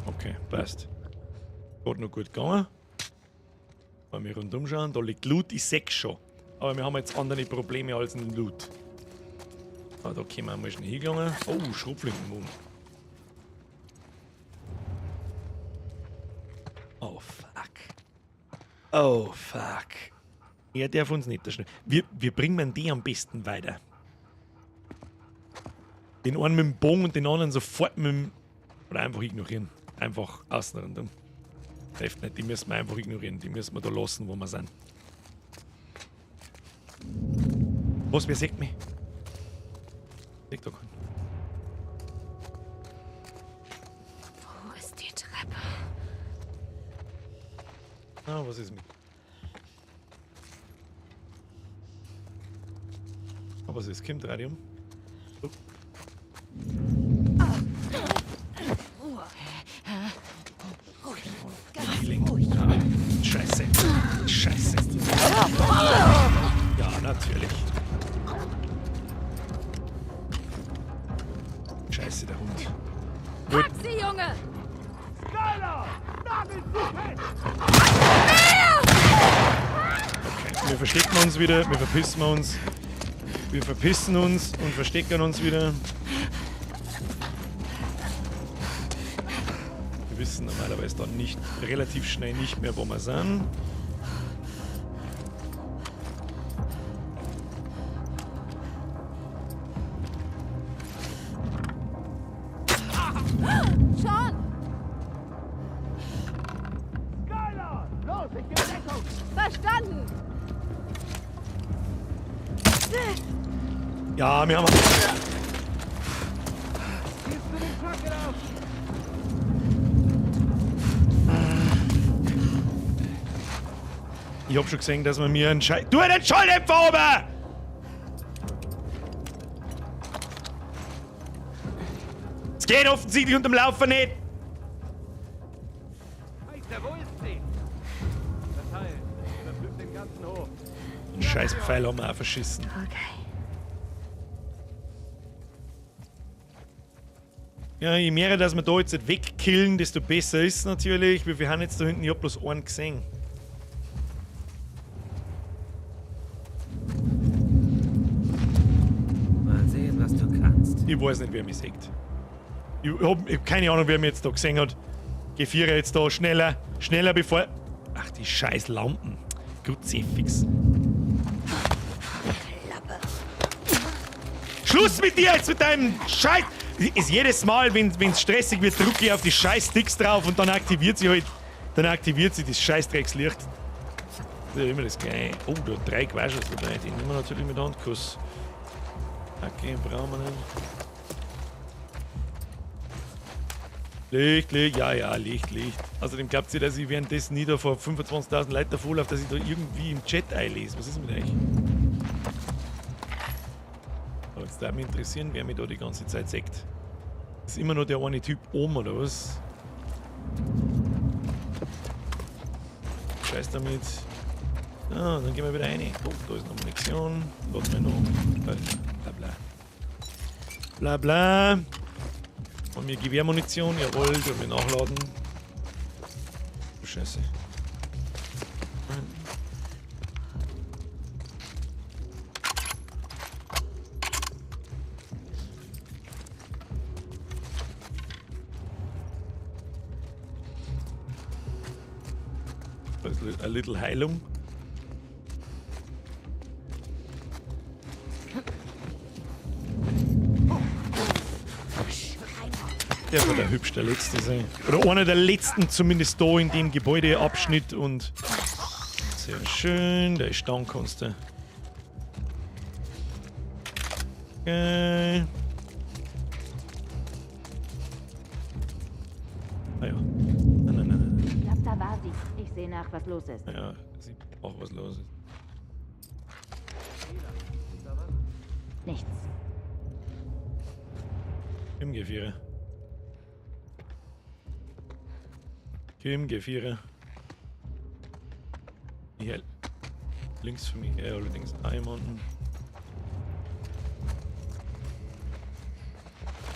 Okay, passt. Hat noch gut gegangen. Wenn wir rundum schauen, da liegt Loot, ich seh's schon. Aber wir haben jetzt andere Probleme als ein Loot. Ah, da können wir mal schnell hingegangen. Oh, Schrotflintenbogen. Oh, fuck. Oh, fuck. Er darf uns nicht da schnell. Wir bringen die am besten weiter. Den einen mit dem Bogen und den anderen sofort mit dem... Oder einfach ignorieren. Einfach außen rundum. Hilft nicht, die müssen wir einfach ignorieren. Die müssen wir da lassen, wo wir sind. Was, wer sieht mich? Sieht da keinen. Wo ist die Treppe? Ah, was ist mit? Aber was ist? Kommt Radium? Oh. Ah, Scheiße. Scheiße. Ja, natürlich. Scheiße, der Hund. Gut. Pack sie, Junge! Okay, wir verstecken uns wieder, wir verpissen uns. Wir verpissen uns und verstecken uns wieder. Wir wissen normalerweise dann nicht, relativ schnell nicht mehr, wo wir sind. Sean! Skylar! Los, ich gebe Deckung! Verstanden! Ja, wir haben... Ich hab schon gesehen, dass man mir einen Schei... Du einen Schalldämpfer oben! Es geht offensichtlich unterm Laufen nicht! Meister, wo ist sie? Das Teil überprüft den ganzen Hof. Den scheiß Pfeil haben wir auch verschissen. Okay. Ja, je mehr, dass wir da jetzt nicht wegkillen, desto besser ist es natürlich. Wie viel haben jetzt da hinten? Ich hab bloß einen gesehen. Mal sehen, was du kannst. Ich weiß nicht, wer mich sieht. Ich hab keine Ahnung, wer mich jetzt da gesehen hat. G4 jetzt da schneller, schneller bevor... Ach, die scheiß Lampen. Kruzifix. Schluss mit dir jetzt mit deinem Scheiß... Ist jedes Mal, wenn's stressig wird, drücke ich auf die scheiß Sticks drauf und dann aktiviert sie halt... Dann aktiviert sie das Scheißdreckslicht. Das ist ja immer das Gleiche. Oh, da 3 Quaschers dabei. Die nehmen wir natürlich mit Handkuss. Okay, brauchen wir nicht. Licht, Licht, ja, ja, Licht, Licht. Außerdem glaubt ihr, dass ich währenddessen nie da vor 25.000 Leuten davor laufe, dass ich da irgendwie im Chat einlese. Was ist mit euch? Aber jetzt würde mich interessieren, wer mich da die ganze Zeit sieht. Ist immer nur der eine Typ oben, oder was? Scheiß damit. Ah, dann gehen wir wieder rein. Oh, da ist noch Munition. Lassen wir noch. Bla bla. Bla bla. Und mir Gewehrmunition, jawohl, dürfen wir nachladen. Oh, Scheiße. Da ist a little Heilung. Der war der hübsch der letzte sein. Oder einer der letzten zumindest da in dem Gebäudeabschnitt und sehr schön. Der ist down, kannst du. Okay. Ah ja. Nein, nein, nein, nein. Ich glaube, da war sie. Ich sehe nach, was los ist. Ja, sie auch was los ist. Nichts. Im Geviere. Kim, G4. Hier links von mir allerdings auch jemanden.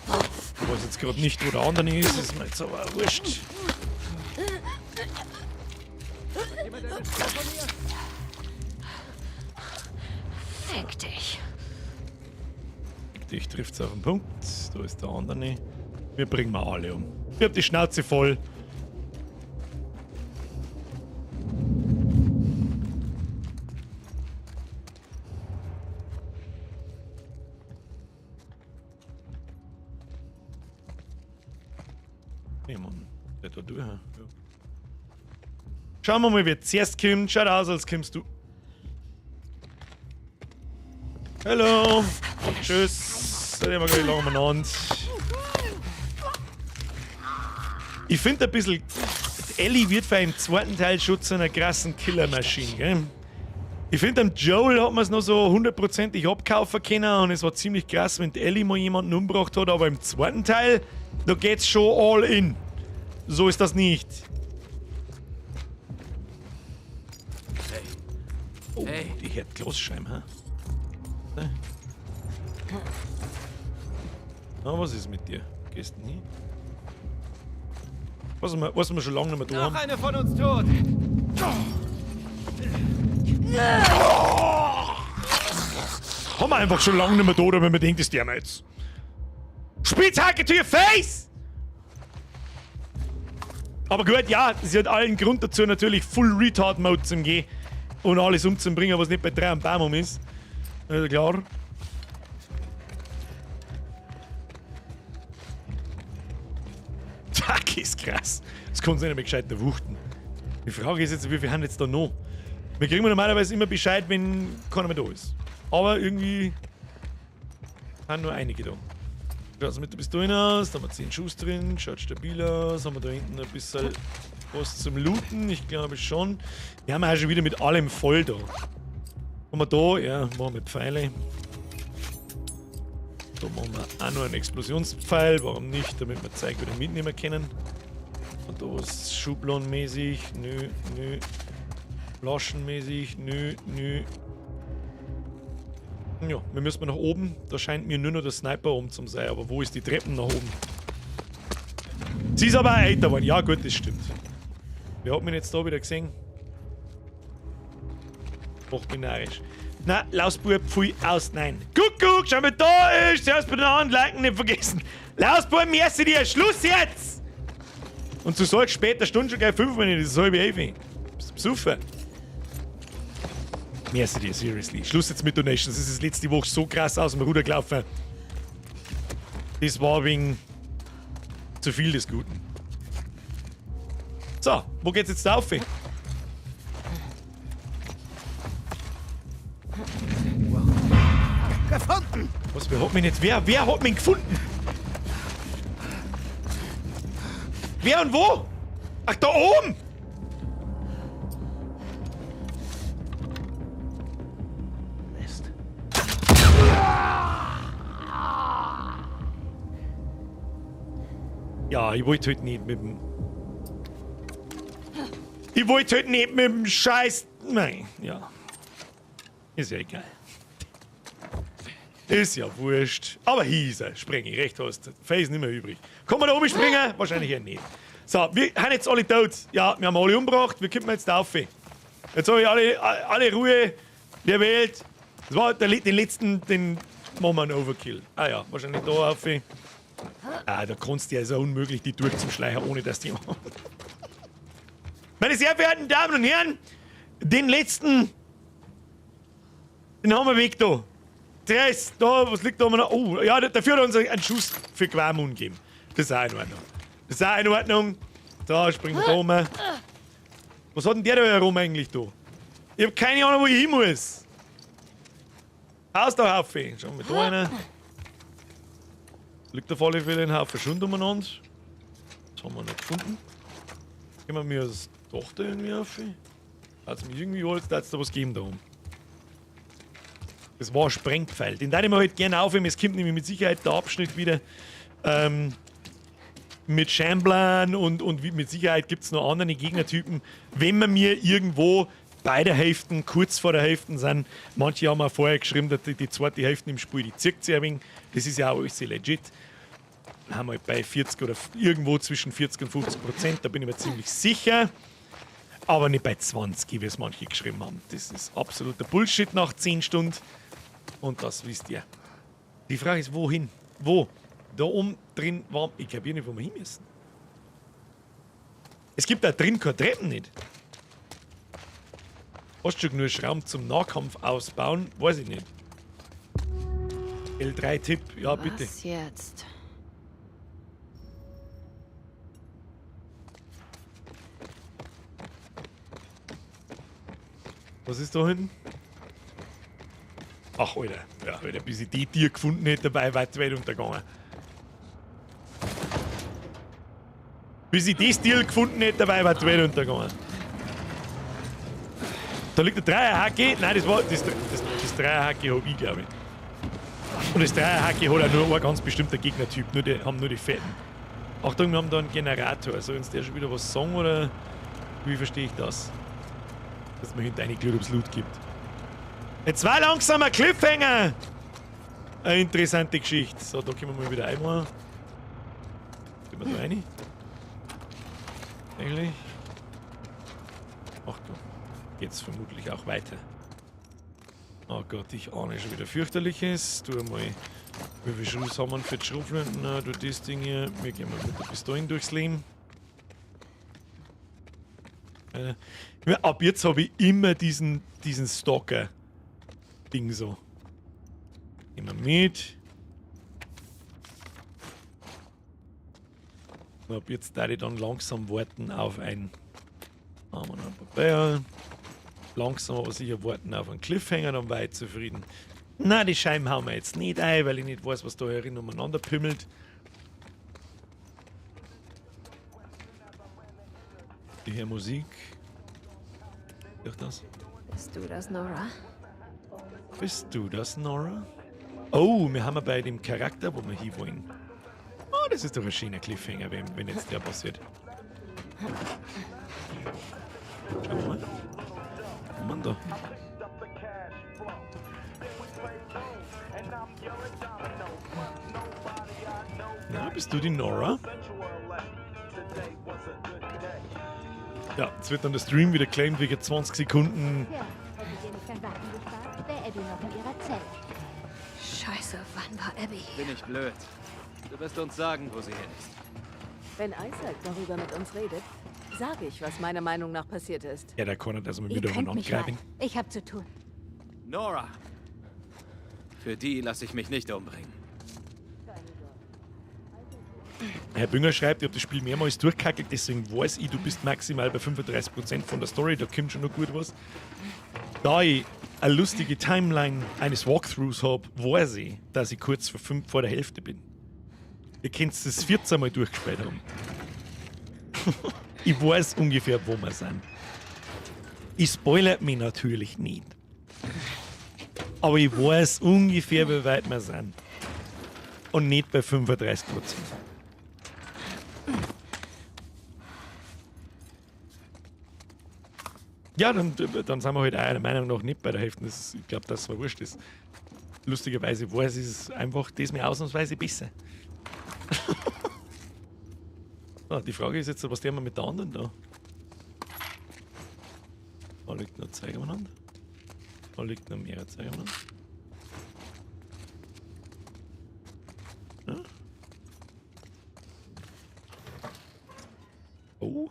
Ich weiß jetzt gerade nicht, wo der andere ist, ist mir jetzt aber auch wurscht. Fick dich. Fick dich trifft's auf den Punkt. Da ist der andere. Wir bringen mal alle um. Ich hab die Schnauze voll. Nee, Mann. Der da durch. Ja. Schauen wir mal, wer zuerst kommt. Schaut aus, als kommst du. Hallo. Tschüss. Seid ihr mal gleich lang umeinander. Ich finde ein bisschen, Ellie wird für im zweiten Teil schon zu einer krassen Killermaschine, gell? Ich finde, am Joel hat man es noch so hundertprozentig abkaufen können und es war ziemlich krass, wenn die Ellie mal jemanden umgebracht hat, aber im zweiten Teil, da geht's schon all in. So ist das nicht. Hey. Oh, Hey. die hört Glasscheiben, hä? Ne? Na, was ist mit dir? Gehst du hin? Was wir schon lange nicht mehr da Noch haben. eine von uns tot! Haben wir einfach schon lange nicht mehr da, wenn man denkt, das der wir jetzt. Spitzhacke to your face! Aber gut, ja, sie hat allen Grund dazu, natürlich Full Retard Mode zu gehen und alles umzubringen, was nicht bei 3 am Baum um ist. Also klar. Fuck, ist krass. Das kann sich nicht mehr gescheit wuchten. Die Frage ist jetzt, wie viel haben jetzt da noch? Wir kriegen normalerweise immer Bescheid, wenn keiner mehr da ist. Aber irgendwie sind nur einige da. Schaut mit der Pistole aus, da haben wir 10 Schuss drin, schaut stabil aus, haben wir da hinten ein bisschen was zum Looten, ich glaube schon. Wir haben auch schon wieder mit allem voll da. Haben wir da, ja, machen wir Pfeile. Da machen wir auch noch einen Explosionspfeil, warum nicht, damit wir Zeug wieder mitnehmen können. Und da was schubladenmäßig, nö, nö. Flaschenmäßig, nö, nö. Ja, wir müssen nach oben. Da scheint mir nur noch der Sniper oben zu sein. Aber wo ist die Treppen nach oben? Sie ist aber auch älter geworden. Ja, gut, das stimmt. Wer hat mich jetzt da wieder gesehen? Macht mich narrisch. Na, Lausbub, pfui, aus, nein. Kuckuck, schau mal, da ist! Zuerst bei den anderen liken, nicht vergessen. Lausbub, merci dir, Schluss jetzt! Und zu solch später Stunde schon gleich 5 Minuten, das ist halb elf. Bist du besoffen? Merci dir, seriously. Schluss jetzt mit Donations. Das ist letzte Woche so krass aus dem Ruder gelaufen. Das war wegen zu viel des Guten. So, wo geht's jetzt auf? Gefunden! Was, wer hat mich jetzt? Wer hat mich gefunden? Wer und wo? Ach, da oben! Mist. Ja, ich wollte halt nicht mit dem... Ich wollte halt nicht mit dem Scheiß... Nein, ja. Ist ja egal. Ist ja wurscht. Aber hier ist er, spring ich, recht hast. Face nicht mehr übrig. Kann man da oben springen? Wahrscheinlich eher nicht. So, wir haben jetzt alle tot. Ja, wir haben alle umgebracht. Wir kommen jetzt da auf. Jetzt habe ich alle Ruhe der Welt. Das war der, den letzten, den machen wir einen Overkill. Ah ja, wahrscheinlich da auf. Ah, da kannst du ja, ist ja unmöglich, die durchzuschleichen, ohne dass die. Meine sehr verehrten Damen und Herren, den letzten, den haben wir weg da. Der ist da, was liegt da noch? Oh, ja, dafür hat er uns einen Schuss für Quamun gegeben. Das ist auch in Ordnung. Das ist auch in Ordnung. Da, springen wir da rum. Was hat denn der da herum eigentlich da? Ich hab keine Ahnung, wo ich hin muss. Haus da auf. Schauen wir da rein. Liegt auf alle Fälle ein Haufen Schund umeinander. Das haben wir noch gefunden. Gehen wir mir das Tochter irgendwie auf. Hat's mir irgendwie alles, da hat's da was gegeben da oben. Das war ein Sprengpfeil. Den darf ich mir halt gerne aufheben. Es kommt nämlich mit Sicherheit der Abschnitt wieder mit Shamblern und mit Sicherheit gibt's noch andere Gegnertypen. Wenn man mir irgendwo bei der Hälfte, kurz vor der Hälfte sind, manche haben auch vorher geschrieben, dass die zweite Hälfte im Spiel, die zirkt sich ein wenig. Das ist ja auch alles legit. Dann haben wir halt bei 40 oder irgendwo zwischen 40 und 50%, da bin ich mir ziemlich sicher. Aber nicht bei 20, wie es manche geschrieben haben. Das ist absoluter Bullshit nach 10 Stunden. Und das wisst ihr. Die Frage ist, wohin? Wo? Da oben drin war. Ich kapiere nicht, wo wir hin müssen. Es gibt da drin keine Treppen nicht. Hast du schon genug Raum zum Nahkampf ausbauen? Weiß ich nicht. L3-Tipp, ja bitte. Was jetzt? Was ist da hinten? Ach, Alter. Ja, Alter, bis ich die Tier gefunden hätte, dabei war die Welt untergegangen. Bis ich das Tier gefunden hätte, dabei war die Welt untergegangen. Da liegt der Dreierhacke. Nein, das war das Dreierhacke hab ich, glaube ich. Und das Dreierhacke hat auch nur ein ganz bestimmter Gegnertyp. Nur die, haben nur die Fetten. Achtung, wir haben da einen Generator. Soll uns der schon wieder was sagen oder wie verstehe ich das? Dass man hinter eine Glück, ob es Loot gibt. Jetzt war langsam ein Cliffhanger! Eine interessante Geschichte. So, da können wir mal wieder einmal. Gehen wir da rein? Eigentlich. Achtung. Geht's vermutlich auch weiter. Oh Gott, ich ahne schon wieder fürchterliches. Tu mal. Wie viel Schuss haben wir für die Schrotflinten? Na, du das Ding hier. Wir gehen mal mit der Pistolen durchs Leben. Ab jetzt habe ich immer diesen Stalker-Ding so. Immer mit. Und ab jetzt darf ich dann langsam warten auf ein. Haben wir noch ein paar Bären. Langsam aber sicher warten auf einen Cliffhanger, dann war ich zufrieden. Na, die Scheiben hauen wir jetzt nicht ein, weil ich nicht weiß, was da herin umeinander pimmelt. Die hier Musik. Durch das. Bist du das, Nora? Bist du das, Nora? Oh, wir haben ja bei dem Charakter, wo wir hin wollen. Oh, das ist doch ein schöner Cliffhanger, wenn jetzt der passiert. Schauen wir mal. Was haben wir da? Na, bist du die Nora? Ja, jetzt wird dann der Stream wieder claimed wegen 20 Sekunden. Ja, hättet ihr nicht an Waffen gespart, wäre Abby noch in ihrer Zelle. Scheiße, wann war Abby hier? Bin ich blöd. Du wirst uns sagen, wo sie hin ist. Wenn Isaac darüber mit uns redet, sage ich, was meiner Meinung nach passiert ist. Ja, der kann nicht, dass wir Ihr wieder könnt mich mal. angreifen. Ich hab zu tun. Nora! Für die lasse ich mich nicht umbringen. Herr Bünger schreibt, ich habe das Spiel mehrmals durchkackelt, deswegen weiß ich, du bist maximal bei 35% von der Story, da kommt schon noch gut was. Da ich eine lustige Timeline eines Walkthroughs habe, weiß ich, dass ich kurz vor der Hälfte bin. Ihr könnt es 14 Mal durchgespielt haben. Ich weiß ungefähr, wo wir sind. Ich spoilere mich natürlich nicht. Aber ich weiß ungefähr, wie weit wir sind. Und nicht bei 35%. Ja, dann sind wir halt auch einer Meinung nach nicht bei der Hälfte. Das, ich glaube, dass es mir wurscht ist. Lustigerweise weiß ich es einfach diesmal ausnahmsweise besser. Ah, die Frage ist jetzt, was tun wir mit der anderen da? Da liegt noch Zeug umeinander. Da liegt noch mehr Zeug umeinander. Ja? Oh.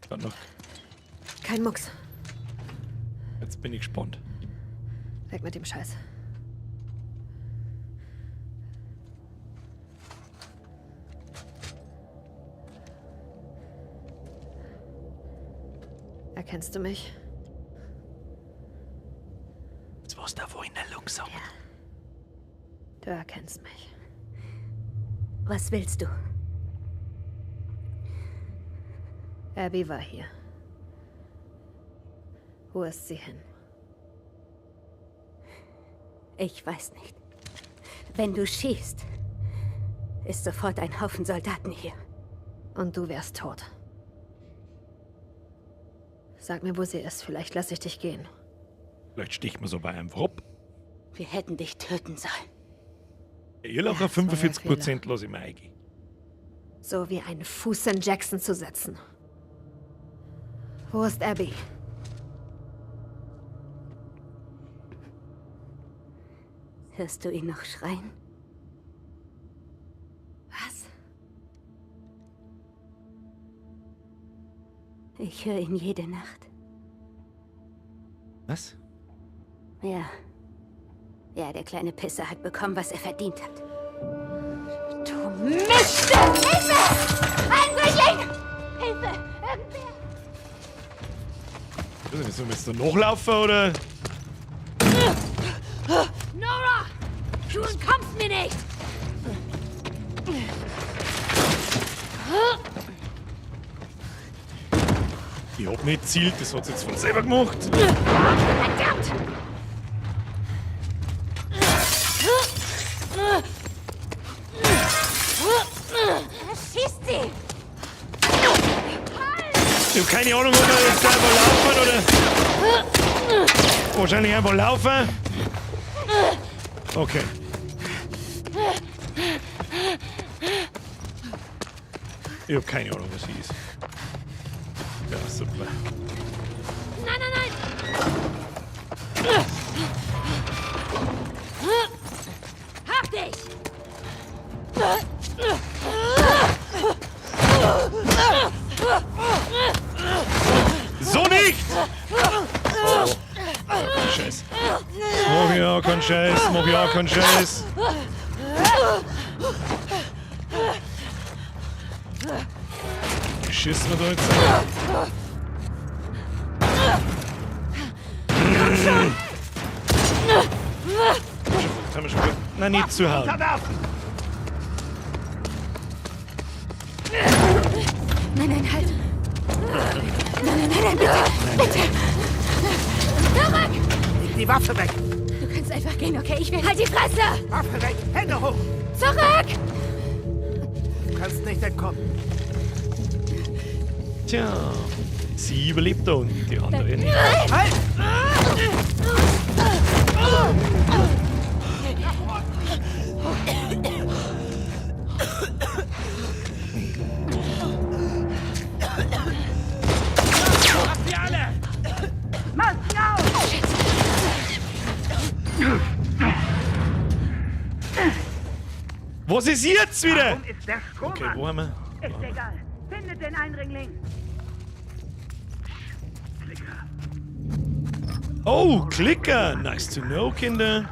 Gerade noch. Kein Mucks. Jetzt bin ich gespannt. Weg mit dem Scheiß. Erkennst du mich? Jetzt war's da vorhin der langsam. Ja. Du erkennst mich. Was willst du? Abby war hier. Wo ist sie hin? Ich weiß nicht. Wenn du schießt, ist sofort ein Haufen Soldaten hier. Und du wärst tot. Sag mir, wo sie ist. Vielleicht lasse ich dich gehen. Vielleicht sticht man so bei einem ab. Wir hätten dich töten sollen. Ihr locker 45% lasse ich mir eingehen. So wie einen Fuß in Jackson zu setzen. Wo ist Abby? Hörst du ihn noch schreien? Was? Ich höre ihn jede Nacht. Was? Ja. Ja, der kleine Pisser hat bekommen, was er verdient hat. Du Mist! Hilfe! Eindringling! Hilfe! Irgendwer! Ich weiß nicht, sollen wir jetzt da nachlaufen, oder? Nora! Du entkommst mir nicht! Ich hab nicht zielt, das hat sie jetzt von selber gemacht. Verdammt! Schießt sie! Ich hab keine Ahnung, ob wir jetzt einfach laufen oder. Wahrscheinlich einfach laufen. Okay. Ich hab keine Ahnung, was sie ist. Ja, super. Nein, nein, nein! Hab dich! So nicht! Oh. Scheiß. Mach ich auch keinen Scheiß, mach ich auch keinen Scheiß. Schießen wir da jetzt? Komm schon! Das haben wir schon gut. Nein, nicht zuhauen. Nein, nein, halt! Nein, nein, nein, nein, bitte! Bitte! Zurück! Leg die Waffe weg! Du kannst einfach gehen, okay? Ich will... Halt die Fresse! Waffe weg! Hände hoch! Zurück! Du kannst nicht entkommen. Tja, sie überlebt da unten, die andere nicht. Halt! Sie alle! Masken auf! Was ist jetzt wieder? Warum ist der Strom Okay, wo haben wir? Ist egal. Findet den Eindringling. Oh, Klicker! Nice to know, Kinder.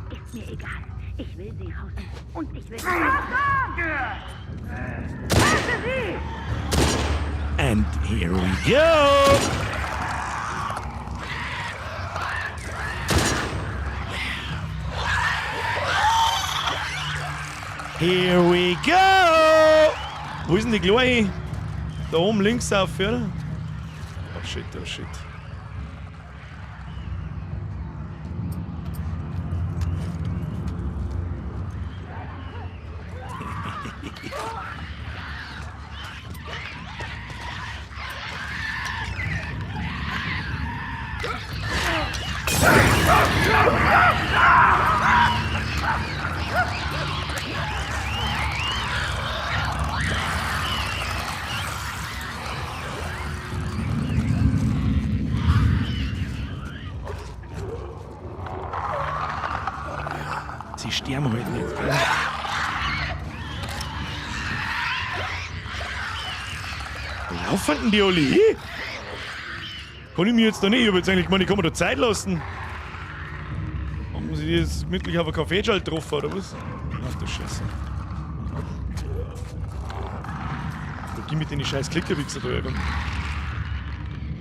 Ist mir egal. Ich will sie raus. Und ich will... Töte sie! And here we go! Here we go! Wo ist denn die Kleine? Da oben links auf, oder? Oh shit, oh shit. Sie sterben halt nicht, gell? Wo laufen denn die alle hin? Kann ich mir jetzt da nicht? Ich hab jetzt eigentlich gemeint, ich kann mir da Zeit lassen. Haben sie die jetzt gemütlich auf einen Kaffeeschalt getroffen, oder was? Ach du Scheiße. Da geh mit den scheiß Klickerwichser da herkommen.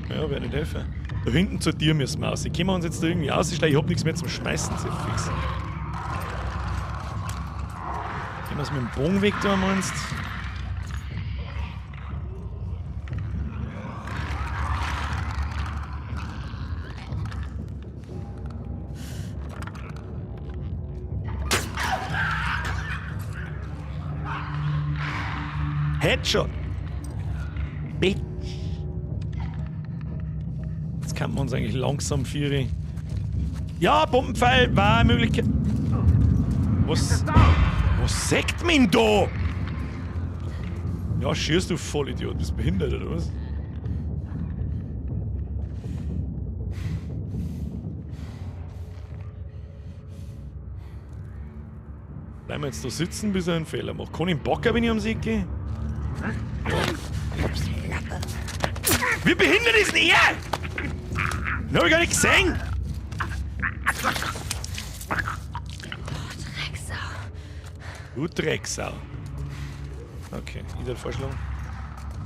Ja, werde nicht helfen. Da hinten zur Tür müssen wir raus. Können wir uns jetzt da irgendwie ausschleichen? Ich hab nichts mehr zum Schmeißen, sehr fix. Gehen wir es mit dem Bogen weg da, meinst? Headshot! Bitch! Jetzt kann man uns eigentlich langsam viere. Ja, Bombenpfeil war eine Möglichkeit. Was? Was sagt man da? Ja, schierst du Vollidiot. Bist behindert oder was? Bleiben wir jetzt da sitzen, bis er einen Fehler macht. Kann ich einen Bocker, wenn ich am See gehe? Wie behindert ist denn er? Den hab ich gar nicht gesehen! Drecksau. Du Drecksau. Okay, ich würde vorschlagen,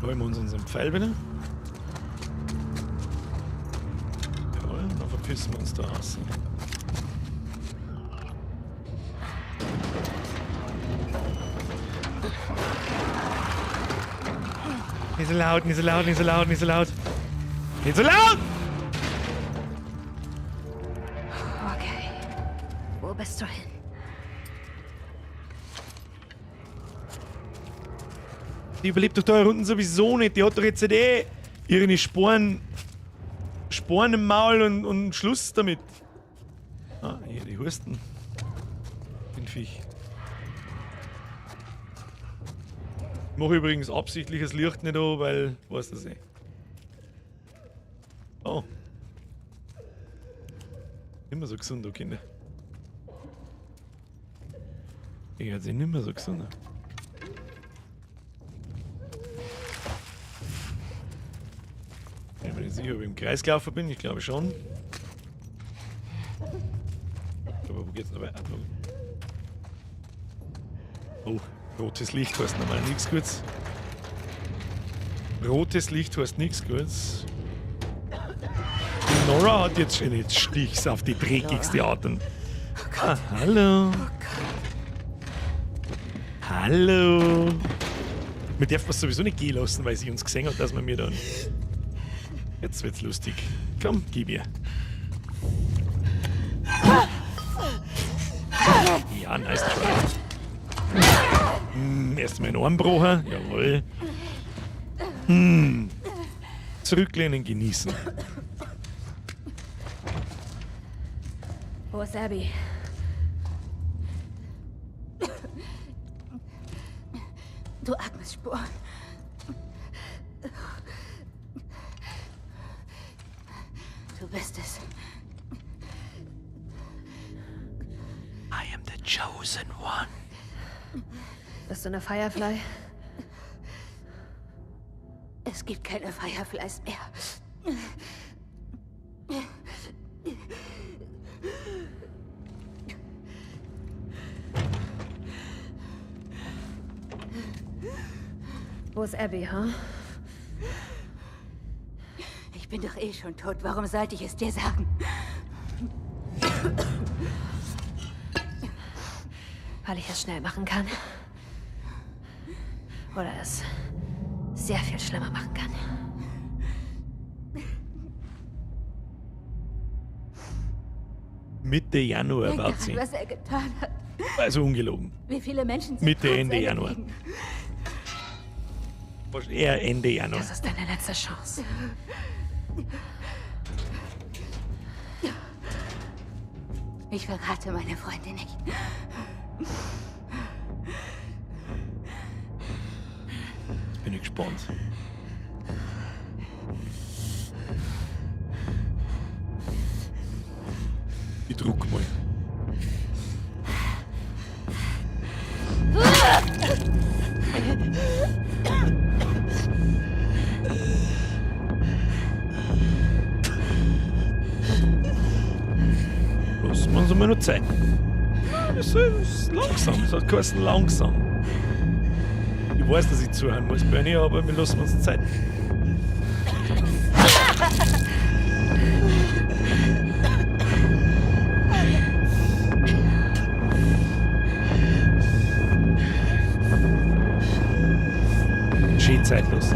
holen wir uns unseren Pfeil wieder. Jawohl, dann verpissen wir uns da raus. Nicht so laut, nicht so laut, nicht so laut, nicht so laut. Nicht so laut! Okay. Wo bist du hin? Die überlebt doch da unten sowieso nicht. Die hat doch jetzt eh ihre Sporen, Sporen im Maul und Schluss damit. Ah, hier die Husten. Den Viech. Ich mache übrigens absichtlich das Licht nicht an, weil, weißt du eh. Oh. Nicht mehr so gesund, du Kinder. Ich hört sich nicht mehr so gesund an. Ich bin nicht sicher, ob ich im Kreis gelaufen bin, ich glaube schon. Aber wo geht's noch weiter? Oh, rotes Licht heißt normal nichts Gutes. Rotes Licht heißt nichts Gutes. Die Nora hat jetzt schon jetzt Stichs auf die dreckigste Art. Und ah, hallo. Hallo. Wir dürfen es sowieso nicht gehen lassen, weil sie uns gesehen hat, dass wir mir dann. Jetzt wird's lustig. Komm, gib ihr. Ja, nice try. Erstmal einen Arm gebrochen. Jawohl. Zurücklehnen, genießen. Wo ist Abby? Du atmest Sporen. Du bist es. I am the chosen one. Bist du eine Firefly? Es gibt keine Fireflies mehr. Wo ist Abby, huh? Ich bin doch eh schon tot. Warum sollte ich es dir sagen? Weil ich es schnell machen kann. Oder es sehr viel schlimmer machen kann. Mitte Januar Denk war daran, sie. was er getan hat. Also ungelogen. Wie viele Menschen sind Mitte, tot Ende Januar. seinetwegen. Eher Ende Januar. Das ist deine letzte Chance. Ich verrate meine Freunde nicht. Jetzt bin ich gespannt. Ich druck mal. Zeit. Ja, das ist langsam. Das hat geheißen langsam. Ich weiß, dass ich zuhören muss, Bernie, aber wir lassen uns Zeit. Schön zeitlos.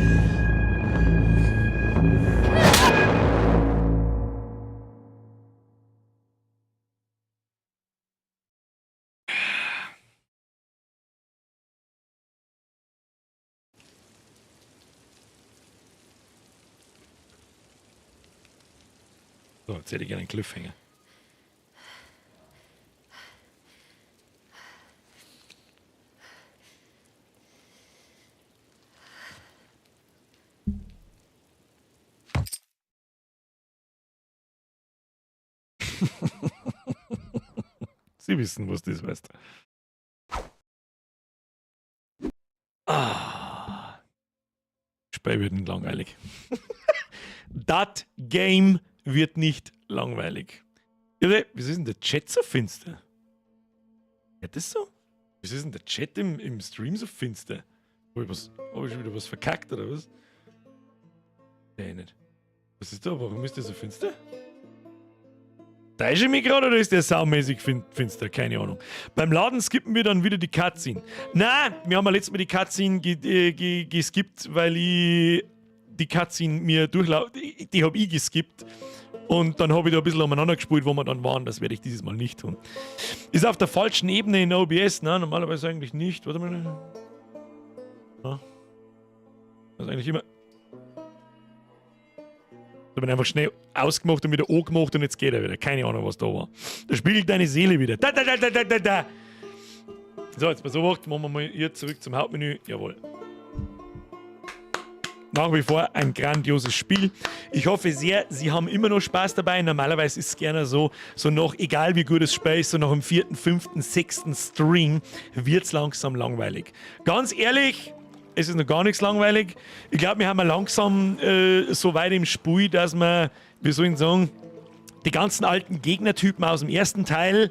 So, jetzt hätte ich gerne einen Cliffhanger. Sie wissen, was das heißt. Ah. Spiel wird nicht langweilig. Das Game wird nicht langweilig. Ja, wieso ist denn der Chat so finster? Ja, das so? Wieso ist denn der Chat im Stream so finster? Hab ich schon wieder was verkackt oder was? Nee, nicht. Was ist da? Warum ist der so finster? Täusche ich mich gerade oder ist der saumäßig finster? Keine Ahnung. Beim Laden skippen wir dann wieder die Cutscene. Nein, wir haben ja letztes Mal die Cutscene geskippt, weil ich die Cutscene mir durchlau-, die hab ich geskippt. Und dann hab ich da ein bisschen umeinander gespielt, wo wir dann waren. Das werde ich dieses Mal nicht tun. Ist auf der falschen Ebene in OBS, ne? Normalerweise eigentlich nicht. Warte mal. Ja. Das ist eigentlich immer. Da bin ich einfach schnell ausgemacht und wieder angemacht und jetzt geht er wieder. Keine Ahnung, was da war. Da spiegelt deine Seele wieder. Da, da, da, da, da, da, da. So, jetzt pass auf, machen wir mal hier zurück zum Hauptmenü. Jawohl. Nach wie vor ein grandioses Spiel. Ich hoffe sehr, Sie haben immer noch Spaß dabei. Normalerweise ist es gerne so, so noch, egal wie gut das Spiel ist, so nach dem 4., 5., 6. Stream wird's langsam langweilig. Ganz ehrlich, es ist noch gar nichts langweilig. Ich glaub, wir haben ja langsam so weit im Spiel, dass wir, wie soll ich sagen, die ganzen alten Gegnertypen aus dem ersten Teil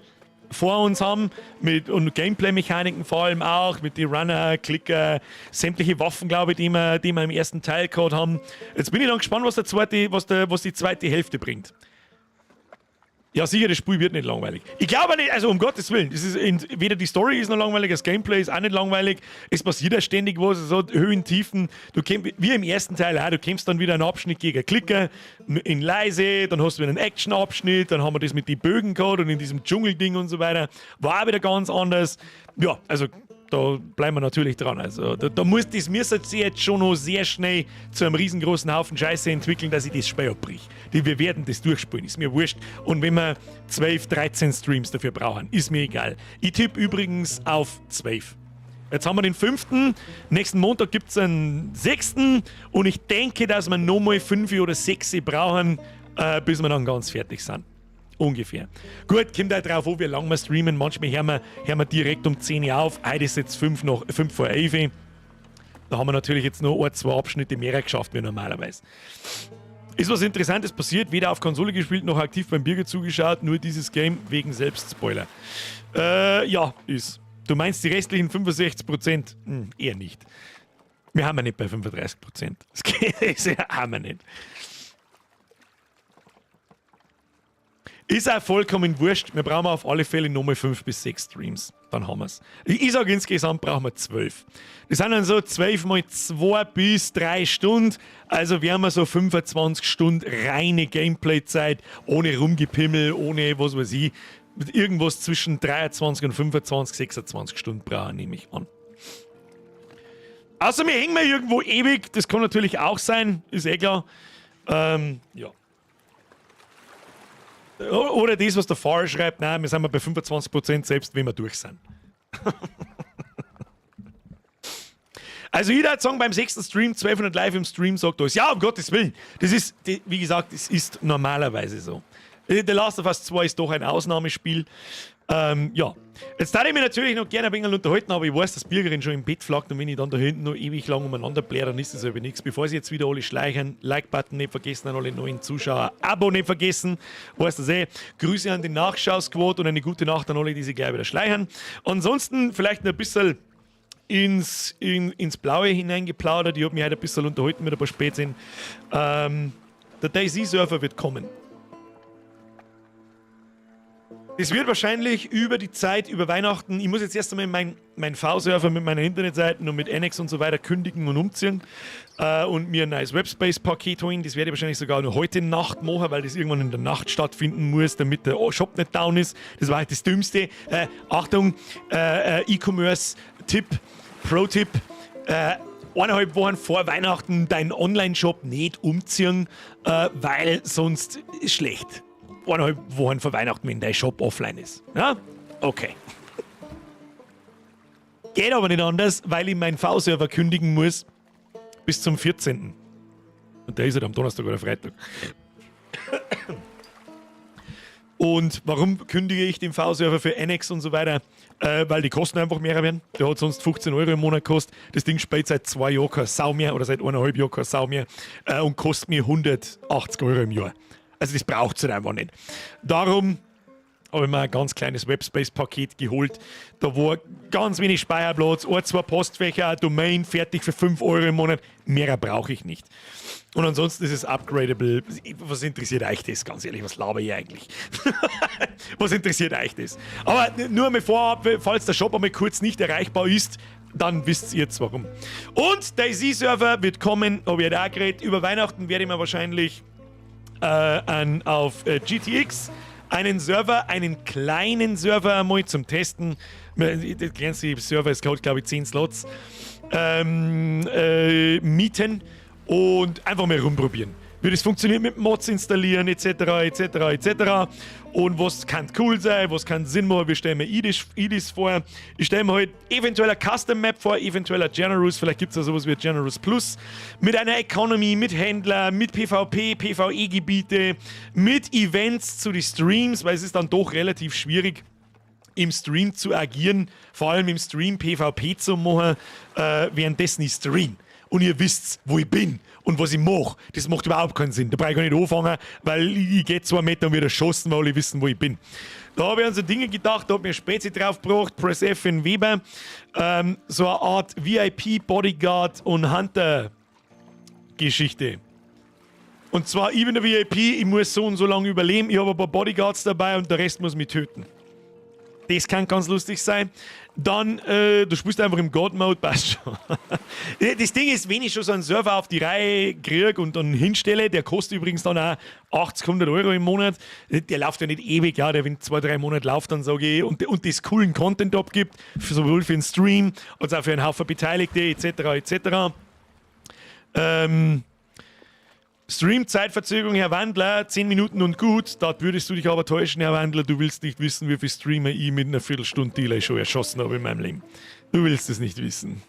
vor uns haben, mit, und Gameplay-Mechaniken vor allem auch, mit den Runner, Clicker, sämtliche Waffen, glaube ich, die wir im ersten Teil gehabt haben. Jetzt bin ich dann gespannt, was der zweite, was der, was die zweite Hälfte bringt. Ja, sicher, das Spiel wird nicht langweilig. Ich glaube nicht, also um Gottes Willen, es ist in, weder die Story ist noch langweilig, das Gameplay ist auch nicht langweilig, es passiert ja ständig was, es hat Höhen, Tiefen, du kämpfst, wie im ersten Teil auch, du kämpfst dann wieder einen Abschnitt gegen Clicker, in leise, dann hast du wieder einen Action-Abschnitt, dann haben wir das mit den Bögen gehabt und in diesem Dschungelding und so weiter, war auch wieder ganz anders. Ja, also da bleiben wir natürlich dran. Also da, da muss das mir jetzt schon noch sehr schnell zu einem riesengroßen Haufen Scheiße entwickeln, dass ich das Spiel abbrich. Wir werden das durchspielen, ist mir wurscht. Und wenn wir 12, 13 Streams dafür brauchen, ist mir egal. Ich tippe übrigens auf 12. Jetzt haben wir den 5. Nächsten Montag gibt's einen 6. Und ich denke, dass wir nochmal 5 oder 6 brauchen, bis wir dann ganz fertig sind. Ungefähr. Gut, kommt halt drauf an, wie lange wir streamen. Manchmal hören wir direkt um 10 Uhr auf. Heute ist jetzt 5 nach, fünf vor elf. Da haben wir natürlich jetzt noch ein, zwei Abschnitte mehr geschafft wie normalerweise. Ist was Interessantes passiert. Weder auf Konsole gespielt, noch aktiv beim Birger zugeschaut. Nur dieses Game wegen Selbstspoiler. Ja, ist. Du meinst die restlichen 65%? Eher nicht. Wir haben ja nicht bei 35%. Das geht, das haben wir nicht. Ist auch vollkommen wurscht. Wir brauchen auf alle Fälle nochmal 5 bis 6 Streams. Dann haben wir's. Ich sag insgesamt brauchen wir 12. Das sind dann so 12 mal 2 bis 3 Stunden. Also wir haben so 25 Stunden reine Gameplay-Zeit. Ohne Rumgepimmel, ohne was weiß ich. Mit irgendwas zwischen 23 und 25, 26 Stunden brauchen, nehme ich an. Außer wir hängen mal irgendwo ewig. Das kann natürlich auch sein. Ist eh klar. Ja. Oder das, was der Fahrer schreibt, nein, wir sind mal bei 25%, selbst wenn wir durch sind. Also jeder hat sagen, beim 6. Stream, 1200 live im Stream, sagt alles, ja, um Gottes Willen. Das ist, die, wie gesagt, das ist normalerweise so. The Last of Us 2 ist doch ein Ausnahmespiel. Ja. Jetzt darf ich mich natürlich noch gerne ein wenig unterhalten, aber ich weiß, dass Birgerin schon im Bett flackt und wenn ich dann da hinten noch ewig lang umeinander bläre, dann ist das aber nichts. Bevor sie jetzt wieder alle schleichen, Like-Button nicht vergessen, an alle neuen Zuschauer, Abo nicht vergessen, weißt du eh. Grüße an den Nachschau-Squad und eine gute Nacht an alle, die sich gleich wieder schleichen. Ansonsten vielleicht noch ein bisschen ins Blaue hineingeplaudert. Ich habe mich heute ein bisschen unterhalten mit ein paar Spätzchen. Der DayZ-Server wird kommen. Es wird wahrscheinlich über die Zeit, über Weihnachten, ich muss jetzt erst einmal mein V-Server mit meinen Internetseiten und mit Annex und so weiter kündigen und umziehen und mir ein neues Webspace-Paket holen. Das werde ich wahrscheinlich sogar noch heute Nacht machen, weil das irgendwann in der Nacht stattfinden muss, damit der Shop nicht down ist. Das war halt das Dümmste. Achtung, E-Commerce-Tipp, Pro-Tipp, 1,5 Wochen vor Weihnachten deinen Online-Shop nicht umziehen, weil sonst ist schlecht. 1,5 Wochen vor Weihnachten, wenn dein Shop offline ist. Ja? Okay. Geht aber nicht anders, weil ich meinen V-Server kündigen muss bis zum 14. Und der ist halt am Donnerstag oder Freitag. Und warum kündige ich den V-Server für Annex und so weiter? Weil die Kosten einfach mehr werden. Der hat sonst 15 Euro im Monat gekostet. Das Ding spielt seit 2 Jahren keine Sau mehr oder seit eineinhalb Jahren keine Sau mehr und kostet mir 180 Euro im Jahr. Also das braucht's halt einfach nicht. Darum habe ich mir ein ganz kleines Webspace-Paket geholt. Da war ganz wenig Speicherplatz, 1, 2 Postfächer, eine Domain, fertig für 5 Euro im Monat. Mehr brauche ich nicht. Und ansonsten ist es upgradable. Was interessiert euch das? Ganz ehrlich, was laber ich eigentlich? Was interessiert euch das? Aber nur mal vorab, falls der Shop einmal kurz nicht erreichbar ist, dann wisst ihr jetzt warum. Und der DayZ-Server wird kommen, hab ich halt auch geredet. Über Weihnachten werde ich mir wahrscheinlich auf GTX einen Server, einen kleinen Server einmal zum Testen. Der kleinste Server ist, glaub ich, 10 Slots mieten und einfach mal rumprobieren. Wie das funktioniert mit Mods installieren, et cetera, et cetera, et cetera. Und was kann cool sein, was kann Sinn machen, wir stellen mir IDIS vor. Ich stelle mir halt eventuell eine Custom Map vor, eventuell eine Generous, vielleicht gibt's ja sowas wie Generous Plus, mit einer Economy, mit Händler, mit PvP, P V E-Gebiete, mit Events zu den Streams, weil es ist dann doch relativ schwierig, im Stream zu agieren, vor allem im Stream PvP zu machen, währenddessen ich stream. Und ihr wisst, wo ich bin und was ich mach. Das macht überhaupt keinen Sinn. Da brauch ich gar nicht anfangen, weil ich geh 2 Meter und wieder erschossen, weil alle wissen, wo ich bin. Da hab ich an so Dinge gedacht, da hab mir Spezi draufgebracht, Press F in Weber. So eine Art VIP, Bodyguard und Hunter-Geschichte. Und zwar, ich bin der VIP, ich muss so und so lange überleben, ich hab ein paar Bodyguards dabei und der Rest muss mich töten. Das kann ganz lustig sein. Dann, du spielst einfach im God-Mode, passt schon. Das Ding ist, wenn ich schon so einen Server auf die Reihe krieg und dann hinstelle, der kostet übrigens dann auch 80, 100 Euro im Monat, der läuft ja nicht ewig, ja, der wenn 2, 3 Monate läuft, dann sage ich, und das coolen Content abgibt, sowohl für den Stream als auch für einen Haufen Beteiligte, et cetera, et cetera. Stream-Zeitverzögerung, Herr Wandler, 10 Minuten und gut. Da würdest du dich aber täuschen, Herr Wandler. Du willst nicht wissen, wie viel Streamer ich mit einer Viertelstunde Delay schon erschossen habe in meinem Leben. Du willst es nicht wissen.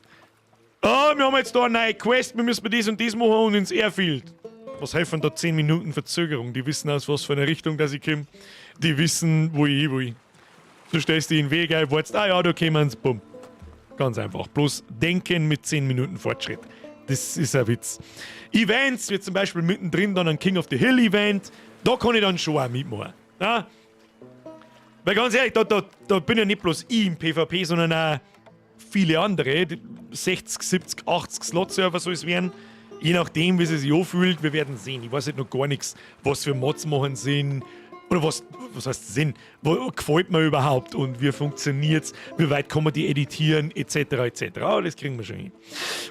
Oh, wir haben jetzt da eine neue Quest, wir müssen das und das machen und ins Airfield. Was helfen da 10 Minuten Verzögerung? Die wissen aus was für eine Richtung, dass ich komme. Die wissen, wo ich hin will. Du stellst dich in den Weg ein, wartest, ah ja, da kommen sie, bumm. Ganz einfach. Bloß denken mit 10 Minuten Fortschritt. Das ist ein Witz. Events, wie zum Beispiel mittendrin dann ein King of the Hill Event, da kann ich dann schon auch mitmachen. Ja? Weil ganz ehrlich, da bin ja nicht bloß ich im PvP, sondern auch viele andere. Die 60, 70, 80 Slot-Server soll es werden. Je nachdem, wie es sich anfühlt, wir werden sehen. Ich weiß halt noch gar nichts, was für Mods machen Sinn. Oder was heißt Sinn? Wo gefällt mir überhaupt und wie funktioniert's? Wie weit kann man die editieren? Et cetera, et cetera. Oh, das kriegen wir schon hin.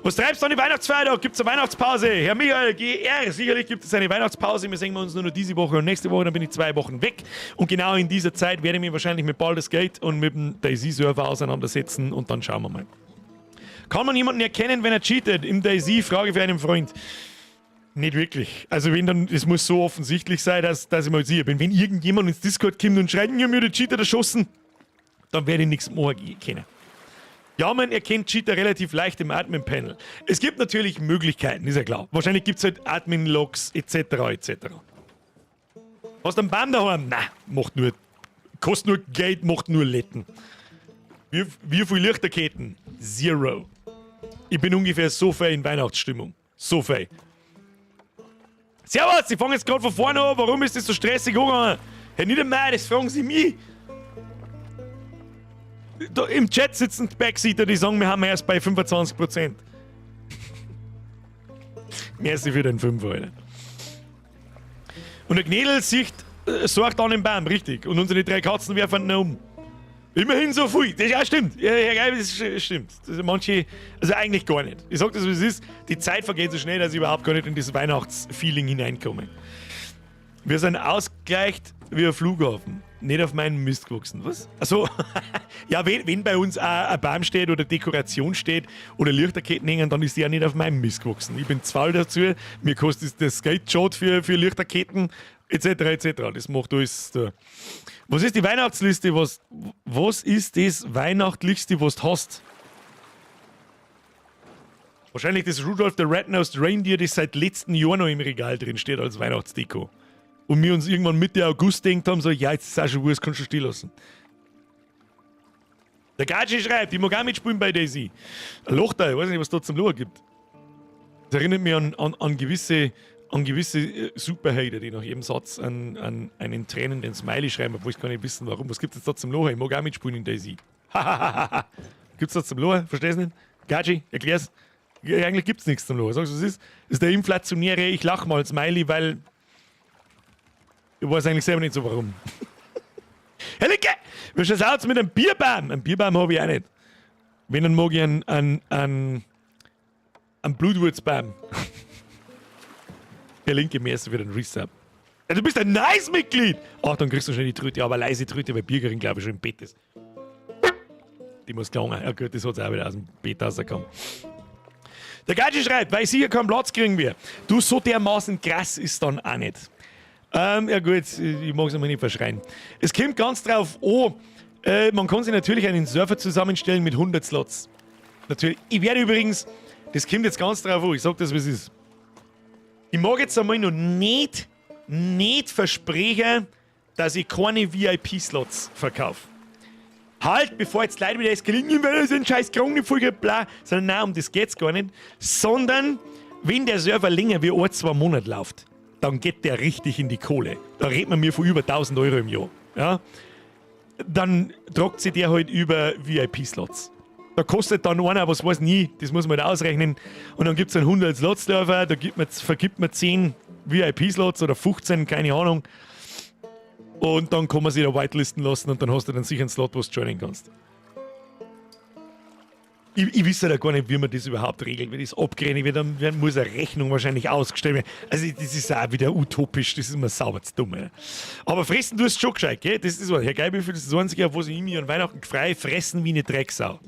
Was treibst du an die Weihnachtsfeiertag? Gibt's eine Weihnachtspause? Herr Michael GR, sicherlich gibt es eine Weihnachtspause. Wir sehen uns nur noch diese Woche und nächste Woche, dann bin ich 2 Wochen weg. Und genau in dieser Zeit werde ich mich wahrscheinlich mit Baldur's Gate und mit dem DayZ-Server auseinandersetzen und dann schauen wir mal. Kann man jemanden erkennen, wenn er cheatet? Im DayZ, Frage für einen Freund. Nicht wirklich. Also wenn dann, es muss so offensichtlich sein, dass ich mal sicher bin. Wenn irgendjemand ins Discord kommt und schreit, ja, mir der Cheater erschossen, dann werde ich nichts machen können. Ja, man erkennt Cheater relativ leicht im Admin-Panel. Es gibt natürlich Möglichkeiten, ist ja klar. Wahrscheinlich gibt's halt Admin-Logs et cetera et cetera. Hast du einen Baum daheim? Nein, macht nur. Kostet nur Geld, macht nur Letten. Wie viel Lichterketten? Zero. Ich bin ungefähr so viel in Weihnachtsstimmung. So viel. Servus, ich fange jetzt gerade von vorne an. Warum ist das so stressig angegangen? Herr Niedermeyer, das fragen Sie mich. Da im Chat sitzen die Backseater, die sagen, wir haben erst bei 25%. Merci für den 5, Alter. Und der Gnädel sieht, sorgt an den Baum, richtig. Und unsere drei Katzen werfen ihn um. Immerhin so viel. Das ja, stimmt. Ja, ja, das stimmt. Das manche, also eigentlich gar nicht. Ich sag das, wie es ist. Die Zeit vergeht so schnell, dass ich überhaupt gar nicht in dieses Weihnachtsfeeling hineinkomme. Wir sind ausgleicht wie ein Flughafen. Nicht auf meinen Mist gewachsen. Was? Also, ja, wenn bei uns ein Baum steht oder Dekoration steht oder Lichterketten hängen, dann ist die ja nicht auf meinem Mist gewachsen. Ich bin zu faul dazu. Mir kostet das Geld schon für Lichterketten, etc. etc. Das macht alles. Da. Was ist die Weihnachtsliste? Was ist das Weihnachtlichste, was du hast? Wahrscheinlich das Rudolph the Red-Nosed Reindeer, das seit letztem Jahr noch im Regal drin steht als Weihnachtsdeko. Und wir uns irgendwann Mitte August denkt haben, so, ja, jetzt ist es auch schon wurscht, kannst du stehen lassen. Der Gaji schreibt, ich mag auch mitspielen bei DayZ. Ein Loch da, ich weiß nicht, was da zum Lachen gibt. Das erinnert mich an gewisse Superhater, die nach jedem Satz einen tränenden Smiley schreiben, obwohl sie gar nicht wissen, warum. Was gibt es jetzt da zum Lachen? Ich mag auch mitspielen in DayZ. Gibt's da zum Lachen? Verstehst du nicht? Gaji, erklär's. Ja, eigentlich gibt's nichts zum Lachen. Sagst du, was ist? Das ist der inflationäre Ich lach mal Smiley, weil ich weiß eigentlich selber nicht so warum. Helike! Wie schaut's aus mit einem Bierbaum? Einen Bierbaum habe ich auch nicht. Wenn, dann mag ich einen Blutwurzbaum. Der linke Merci für den Resub. Ja, du bist ein Nice-Mitglied! Ach, dann kriegst du schnell die Tröte, aber leise Tröte, weil Birgerin, glaube ich, schon im Bett ist. Die muss gelangen. Ja gut, das hat's auch wieder aus dem Bett rausgekommen. Der Gaji schreibt, weil ich sicher keinen Platz kriegen wir. Du, so dermaßen krass ist dann auch nicht. Ja gut, ich mag es einmal nicht verschreien. Es kommt ganz drauf an, man kann sich natürlich einen Server zusammenstellen mit 100 Slots. Natürlich. Ich werde übrigens, das kommt jetzt ganz drauf an, ich sag das, wie es ist. Ich mag jetzt einmal noch nicht versprechen, dass ich keine VIP-Slots verkaufe. Halt, bevor jetzt Leute wieder eskalieren, weil das ein scheiß Krone voll bla, sondern nein, um das geht's gar nicht. Sondern, wenn der Server länger wie ein, 2 Monate läuft, dann geht der richtig in die Kohle. Da redet man mir von über 1000 € im Jahr. Ja? Dann tragt sich der halt über VIP-Slots. Da kostet dann einer, was weiß nie, das muss man halt ausrechnen. Und dann gibt es einen 100 Slots-Server, da vergibt man 10 VIP-Slots oder 15, keine Ahnung. Und dann kann man sich da whitelisten lassen und dann hast du dann sicher einen Slot, wo du joinen kannst. Ich weiß ja gar nicht, wie man das überhaupt regelt, wie das abgerechnet wird, dann muss eine Rechnung wahrscheinlich ausgestellt werden. Also das ist auch wieder utopisch, das ist immer sauber zu dumm. Ja. Aber fressen tust du schon gescheit, gell? Das ist so. Herr Geibüffel, das ist das Einzige, auf was ich mich an Weihnachten frei fressen wie eine Drecksau.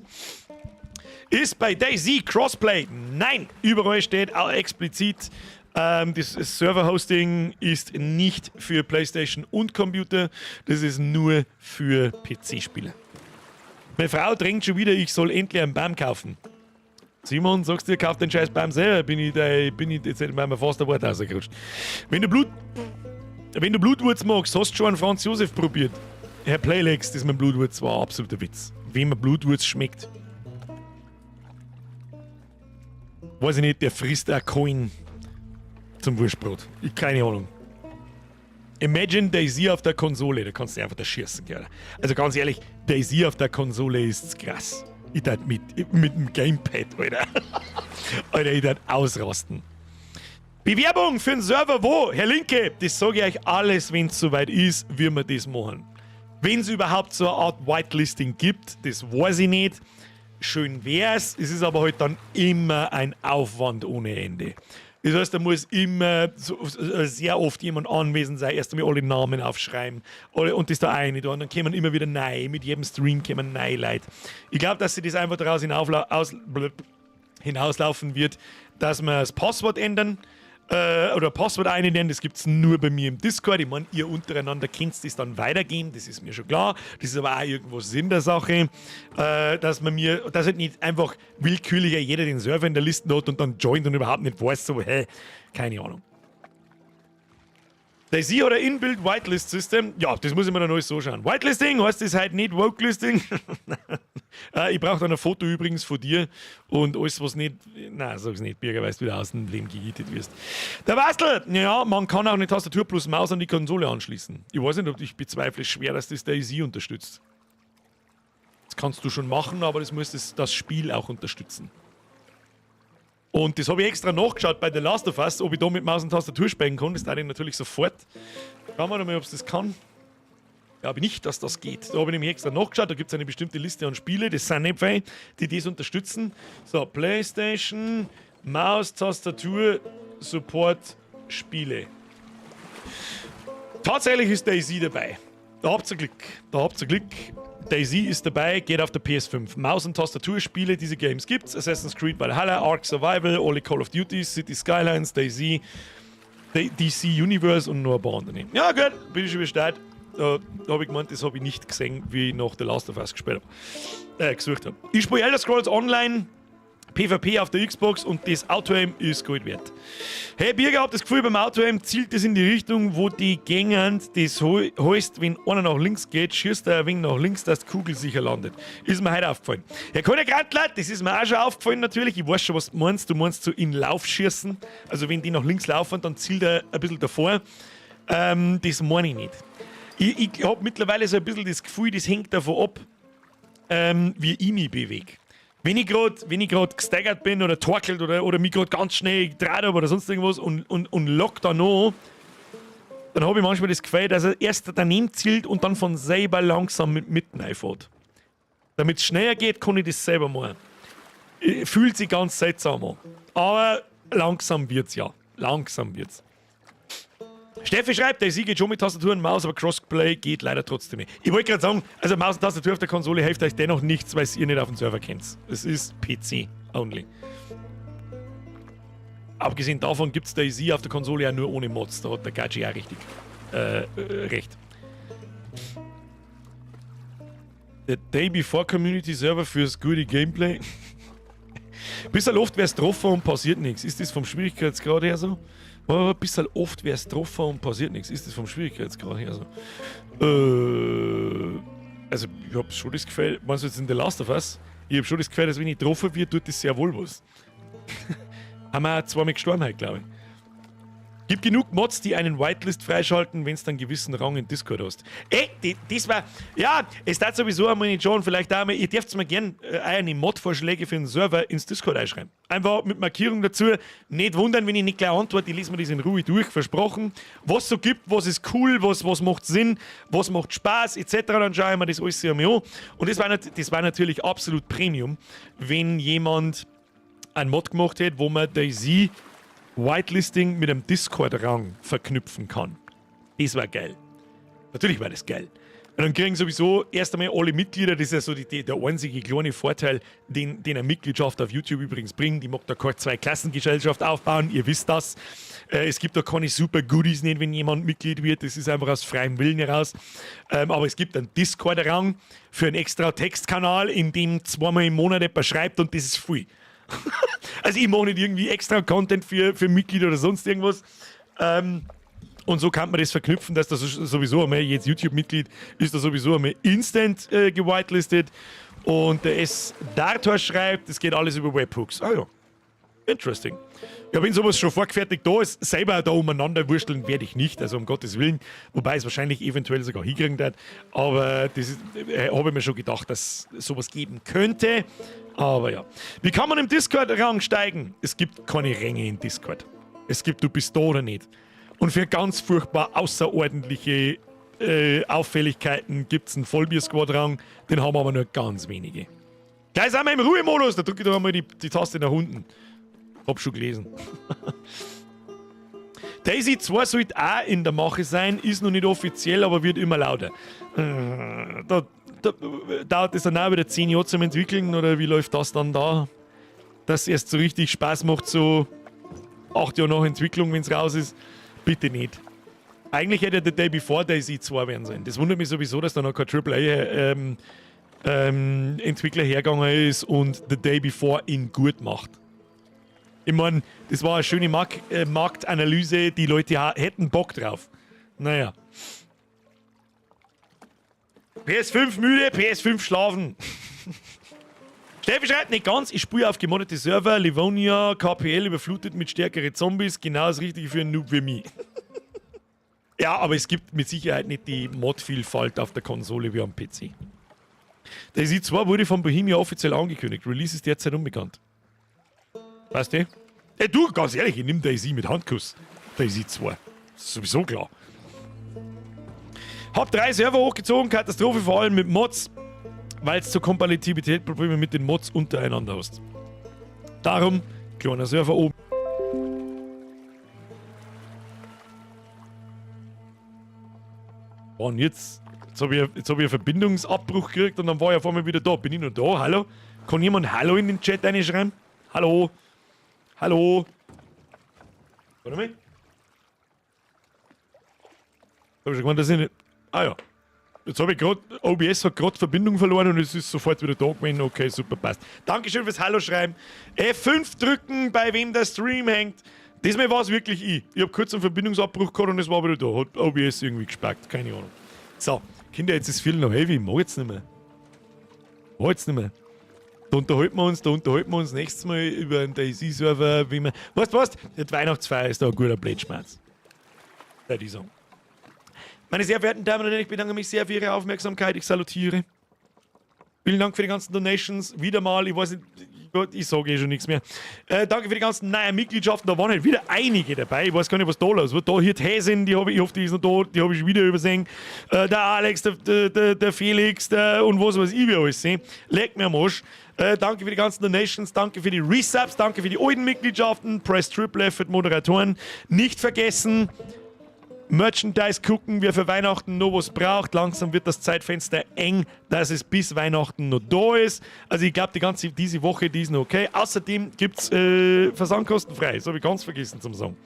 Ist bei DayZ Crossplay? Nein! Überall steht auch explizit, das Server-Hosting ist nicht für PlayStation und Computer, das ist nur für PC-Spieler. Meine Frau drängt schon wieder, ich soll endlich einen Baum kaufen. Simon, sagst du, kauf den scheiß Baum selber, bin ich jetzt mir fast ein Wort rausgerutscht. Wenn du Blutwurz magst, hast du schon einen Franz Josef probiert. Herr Playlex, das mit dem Blutwurz war ein absoluter Witz. Wem mir Blutwurz schmeckt, weiß ich nicht, der frisst auch Coin zum Wurstbrot. Ich keine Ahnung. Imagine DayZ auf der Konsole, da kannst du einfach da schießen, gell? Also ganz ehrlich, DayZ auf der Konsole ist krass. Ich tät mit dem Gamepad, Alter. Alter, ich tät ausrasten. Bewerbung für den Server wo? Herr Linke, das sage ich euch alles, wenn es soweit ist, wie wir das machen. Wenn es überhaupt so eine Art Whitelisting gibt, das weiß ich nicht. Schön wär's, es ist aber halt dann immer ein Aufwand ohne Ende. Das heißt, da muss immer so, sehr oft jemand anwesend sein, erst einmal alle Namen aufschreiben alle, und das da eine da und dann kommen immer wieder neu, mit jedem Stream kommen neue Leute. Ich glaube, dass sie das einfach daraus hinauslaufen wird, dass wir das Passwort ändern oder Passwort einnennen, das gibt es nur bei mir im Discord. Ich meine, ihr untereinander könnt das dann weitergeben, das ist mir schon klar. Das ist aber auch irgendwo Sinn der Sache, dass halt nicht einfach willkürlich jeder den Server in der Liste hat und dann joint und überhaupt nicht weiß, so, hä, keine Ahnung. DayZ hat ein Inbuilt Whitelist System. Ja, das muss ich mir dann alles so schauen. Whitelisting heißt das halt nicht Wokelisting. Ich brauche dann ein Foto übrigens von dir und alles, was nicht. Nein, sag's nicht, Birger, weil du wieder aus dem Leben gejietet wirst. Der Bastel! Ja, man kann auch eine Tastatur plus Maus an die Konsole anschließen. Ich weiß nicht, ob ich bezweifle schwer, dass das DayZ unterstützt. Das kannst du schon machen, aber das muss das Spiel auch unterstützen. Und das habe ich extra nachgeschaut bei The Last of Us, ob ich da mit Maus und Tastatur spielen kann. Das tat ich natürlich sofort. Schauen wir mal, ob es das kann. Glaube nicht, dass das geht. Da habe ich nämlich extra nachgeschaut. Da gibt es eine bestimmte Liste an Spiele, das sind nicht viele, die das unterstützen. So, PlayStation, Maus, Tastatur, Support, Spiele. Tatsächlich ist DayZ dabei. Da habt ihr Glück. Da habt ihr Glück. DayZ ist dabei, geht auf der PS5. Maus- und Tastaturspiele, diese Games gibt's. Assassin's Creed Valhalla, Ark Survival, alle Call of Duty, Cities Skylines, DayZ, DC Universe und noch ein paar andere. Ja, gut, bin ich schon bestellt. Da habe ich gemeint, das habe ich nicht gesehen, wie ich nach The Last of Us gespielt hab, gesucht habe. Ich spiele Elder Scrolls Online, PvP auf der Xbox und das Auto-Aim ist Gold wert. Hey Birger, hab das Gefühl, beim Auto-Aim zielt es in die Richtung, wo die gängen. Das heißt, wenn einer nach links geht, schießt er ein wenig nach links, dass die Kugel sicher landet. Ist mir heute aufgefallen. Ja, keine Grantler, das ist mir auch schon aufgefallen natürlich. Ich weiß schon, was du meinst. Du meinst so in Lauf schießen. Also wenn die nach links laufen, dann zielt er ein bisschen davor. Das meine ich nicht. Ich hab mittlerweile so ein bisschen das Gefühl, das hängt davon ab, wie ich mich bewege. Wenn ich grad gestaggert bin oder torkelt oder mich grad ganz schnell gedreht hab oder sonst irgendwas und lock da noch, dann hab ich manchmal das Gefühl, dass er erst daneben zielt und dann von selber langsam mit mitten reinfährt. Damit es schneller geht, kann ich das selber machen. Fühlt sich ganz seltsam an. Aber langsam wird's ja. Langsam wird's. Steffi schreibt, DayZ geht schon mit Tastatur und Maus, aber Crossplay geht leider trotzdem nicht. Ich wollte gerade sagen, also Maus und Tastatur auf der Konsole hilft euch dennoch nichts, weil ihr nicht auf dem Server kennt. Es ist PC only. Abgesehen davon gibt's DayZ auf der Konsole ja nur ohne Mods. Da hat der Gaji auch richtig recht. Der Day Before Community Server fürs gute Gameplay. Bisschen oft wär's getroffen und passiert nichts. Ist das vom Schwierigkeitsgrad her so? Aber ein bisschen oft wär's getroffen und passiert nichts. Ist das vom Schwierigkeitsgrad her so? Also, ich hab schon das Gefühl, meinst du jetzt in The Last of Us? Ich hab schon das Gefühl, dass wenn ich getroffen wird, tut das sehr wohl was. Haben wir auch zweimal gestorben heute, glaub ich. Gibt genug Mods, die einen Whitelist freischalten, wenn's dann einen gewissen Rang in Discord hast. Ey, die, das war. Ja, es darf sowieso einmal nicht schon, vielleicht auch einmal, ihr dürft mir gern eure Mod-Vorschläge für den Server ins Discord einschreiben. Einfach mit Markierung dazu. Nicht wundern, wenn ich nicht gleich antworte, ich lese mir das in Ruhe durch, versprochen. Was so gibt, was ist cool, was macht Sinn, was macht Spaß, et cetera, dann schaue ich mir das alles einmal an. Und das war natürlich absolut Premium, wenn jemand einen Mod gemacht hat, wo man DayZ Whitelisting mit einem Discord-Rang verknüpfen kann. Das war geil. Natürlich war das geil. Und dann kriegen sowieso erst einmal alle Mitglieder, das ist ja so der einzige kleine Vorteil, den eine Mitgliedschaft auf YouTube übrigens bringt. Ich mag da keine Zweiklassengesellschaft aufbauen, ihr wisst das. Es gibt da keine super Goodies nicht, wenn jemand Mitglied wird, das ist einfach aus freiem Willen heraus. Aber es gibt einen Discord-Rang für einen extra Textkanal, in dem zweimal im Monat jemand schreibt und das ist viel. Also ich mache nicht irgendwie extra Content für Mitglieder oder sonst irgendwas. Und so kann man das verknüpfen, dass das sowieso einmal, jetzt YouTube-Mitglied ist da sowieso einmal instant gewhitelistet. Und der S. Dartor schreibt, es geht alles über Webhooks. Ah ja, interesting. Ja, wenn sowas schon vorgefertigt da ist, selber da umeinander wursteln werde ich nicht, also um Gottes Willen. Wobei es wahrscheinlich eventuell sogar hinkriegen wird. Aber das ist habe ich mir schon gedacht, dass es sowas geben könnte. Aber ja. Wie kann man im Discord-Rang steigen? Es gibt keine Ränge in Discord. Es gibt, du bist da oder nicht. Und für ganz furchtbar außerordentliche Auffälligkeiten gibt's einen Vollbier-Squad-Rang, den haben aber nur ganz wenige. Gleich sind wir im Ruhemodus, da drücke ich doch einmal die Taste nach unten. Hab schon gelesen. DayZ 2 sollte auch in der Mache sein, ist noch nicht offiziell, aber wird immer lauter. Da dauert es dann auch wieder 10 Jahre zum Entwickeln, oder wie läuft das dann da? Dass es erst so richtig Spaß macht, so 8 Jahre nach Entwicklung, wenn's raus ist. Bitte nicht. Eigentlich hätte The Day Before DayZ 2 werden sollen. Das wundert mich sowieso, dass da noch kein Triple A Entwickler hergegangen ist und The Day Before in gut macht. Ich mein, das war eine schöne Marktanalyse, die Leute hätten Bock drauf. Naja. PS5 müde, PS5 schlafen. Steffi schreibt nicht ganz, ich spiele auf gemoddete Server, Livonia, KPL überflutet mit stärkeren Zombies, genau das Richtige für einen Noob wie mich. Ja, aber es gibt mit Sicherheit nicht die Mod-Vielfalt auf der Konsole wie am PC. DayZ 2 wurde von Bohemia offiziell angekündigt. Release ist derzeit unbekannt. Weißt du? Ey, du, ganz ehrlich, ich nehme DayZ mit Handkuss. DayZ 2. Ist sowieso klar. Hab 3 Server hochgezogen, Katastrophe vor allem mit Mods, weil es zur Kompatibilitätsprobleme mit den Mods untereinander hast. Darum, kleiner Server oben. Und jetzt habe ich, hab ich einen Verbindungsabbruch gekriegt und dann war ich auf einmal wieder da. Bin ich noch da? Hallo? Kann jemand Hallo in den Chat reinschreiben? Hallo? Hallo? Warte mal. Hab ich schon gemeint, dass ich nicht. Ah ja. Jetzt habe ich gerade. OBS hat gerade Verbindung verloren und es ist sofort wieder da gewesen. Okay, super, passt. Dankeschön fürs Hallo schreiben. F5 drücken, bei wem der Stream hängt. Diesmal war es wirklich ich. Ich habe kurz einen Verbindungsabbruch gehabt und es war wieder da. Hat OBS irgendwie gespackt. Keine Ahnung. So, Kinder, jetzt ist viel noch heavy. Ich mag jetzt nicht mehr. Mag jetzt nicht mehr. Da unterhalten wir uns, da unterhalten wir uns nächstes Mal über einen DayZ-Server, wie wir. Weißt du was? Die Weihnachtsfeier ist da ein guter Blödschmerz. Würde ich sagen. Meine sehr verehrten Damen und Herren, ich bedanke mich sehr für Ihre Aufmerksamkeit. Ich salutiere. Vielen Dank für die ganzen Donations. Wieder mal, ich weiß nicht, ich sage eh schon nichts mehr. Danke für die ganzen neuen Mitgliedschaften. Da waren halt wieder einige dabei. Ich weiß gar nicht, was da los ist. Da hier die Häsin, die habe ich, ich hoffe, die ist noch da, die habe ich wieder übersehen. Der Alex, der Felix der, und was weiß ich, wie alles sehen. Leck mir am Arsch. Danke für die ganzen Donations, danke für die Resubs, danke für die alten Mitgliedschaften. Press Triple F für die Moderatoren. Nicht vergessen, Merchandise gucken, wer für Weihnachten noch was braucht. Langsam wird das Zeitfenster eng, dass es bis Weihnachten noch da ist. Also ich glaub, die ganze diese Woche, die ist noch okay. Außerdem gibt's versandkostenfrei. Das hab ich ganz vergessen zum sagen.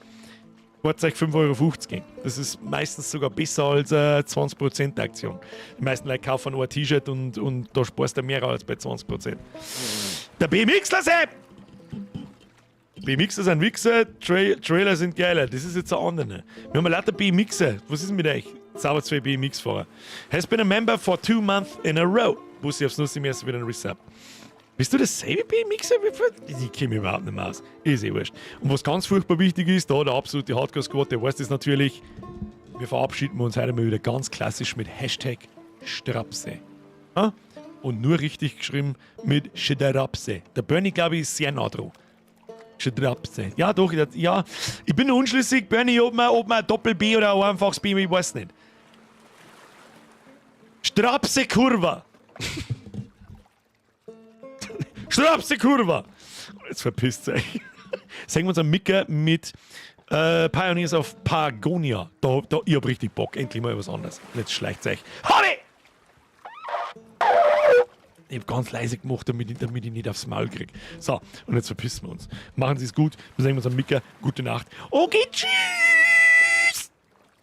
Spart euch 5,50 Euro. Das ist meistens sogar besser als eine 20% Aktion. Die meisten Leute kaufen nur ein T-Shirt und da sparst du mehr als bei 20%. Der BMXler Sepp! BMXer sind Wichser, Trailer sind geiler. Das ist jetzt ein anderer. Wir haben lauter BMXer. Was ist denn mit euch? Sauber 2 BMX-Fahrer. Has been a member for 2 months in a row. Bussi aufs Nussi, mir erst wieder ein Resub. Bist du dasselbe BMXer? Ich kenne mich überhaupt nicht mehr aus. Ist eh wurscht. Und was ganz furchtbar wichtig ist, da der absolute Hardcore-Squad, der weiß das natürlich. Wir verabschieden uns heute mal wieder ganz klassisch mit Hashtag Strapse. Ja? Und nur richtig geschrieben mit Schdrapse. Der Bernie, glaube ich, ist sehr nah dran. Schdrapse. Ja, doch, ja. Ich bin noch unschlüssig, Bernie, ob man ein Doppel-B oder ein einfaches B, ich weiß nicht. Strapse Kurva. Strapse Kurva. Jetzt verpisst euch. Sehen wir uns am Micker mit Pioneers of Pagonia. Ich hab richtig Bock. Endlich mal was anderes. Und jetzt schleicht's euch. Hobby! Ich hab ganz leise gemacht, damit ich nicht aufs Maul krieg. So, und jetzt verpissen wir uns. Machen Sie's gut. Wir sehen uns am Micker. Gute Nacht. Okay, tschüss!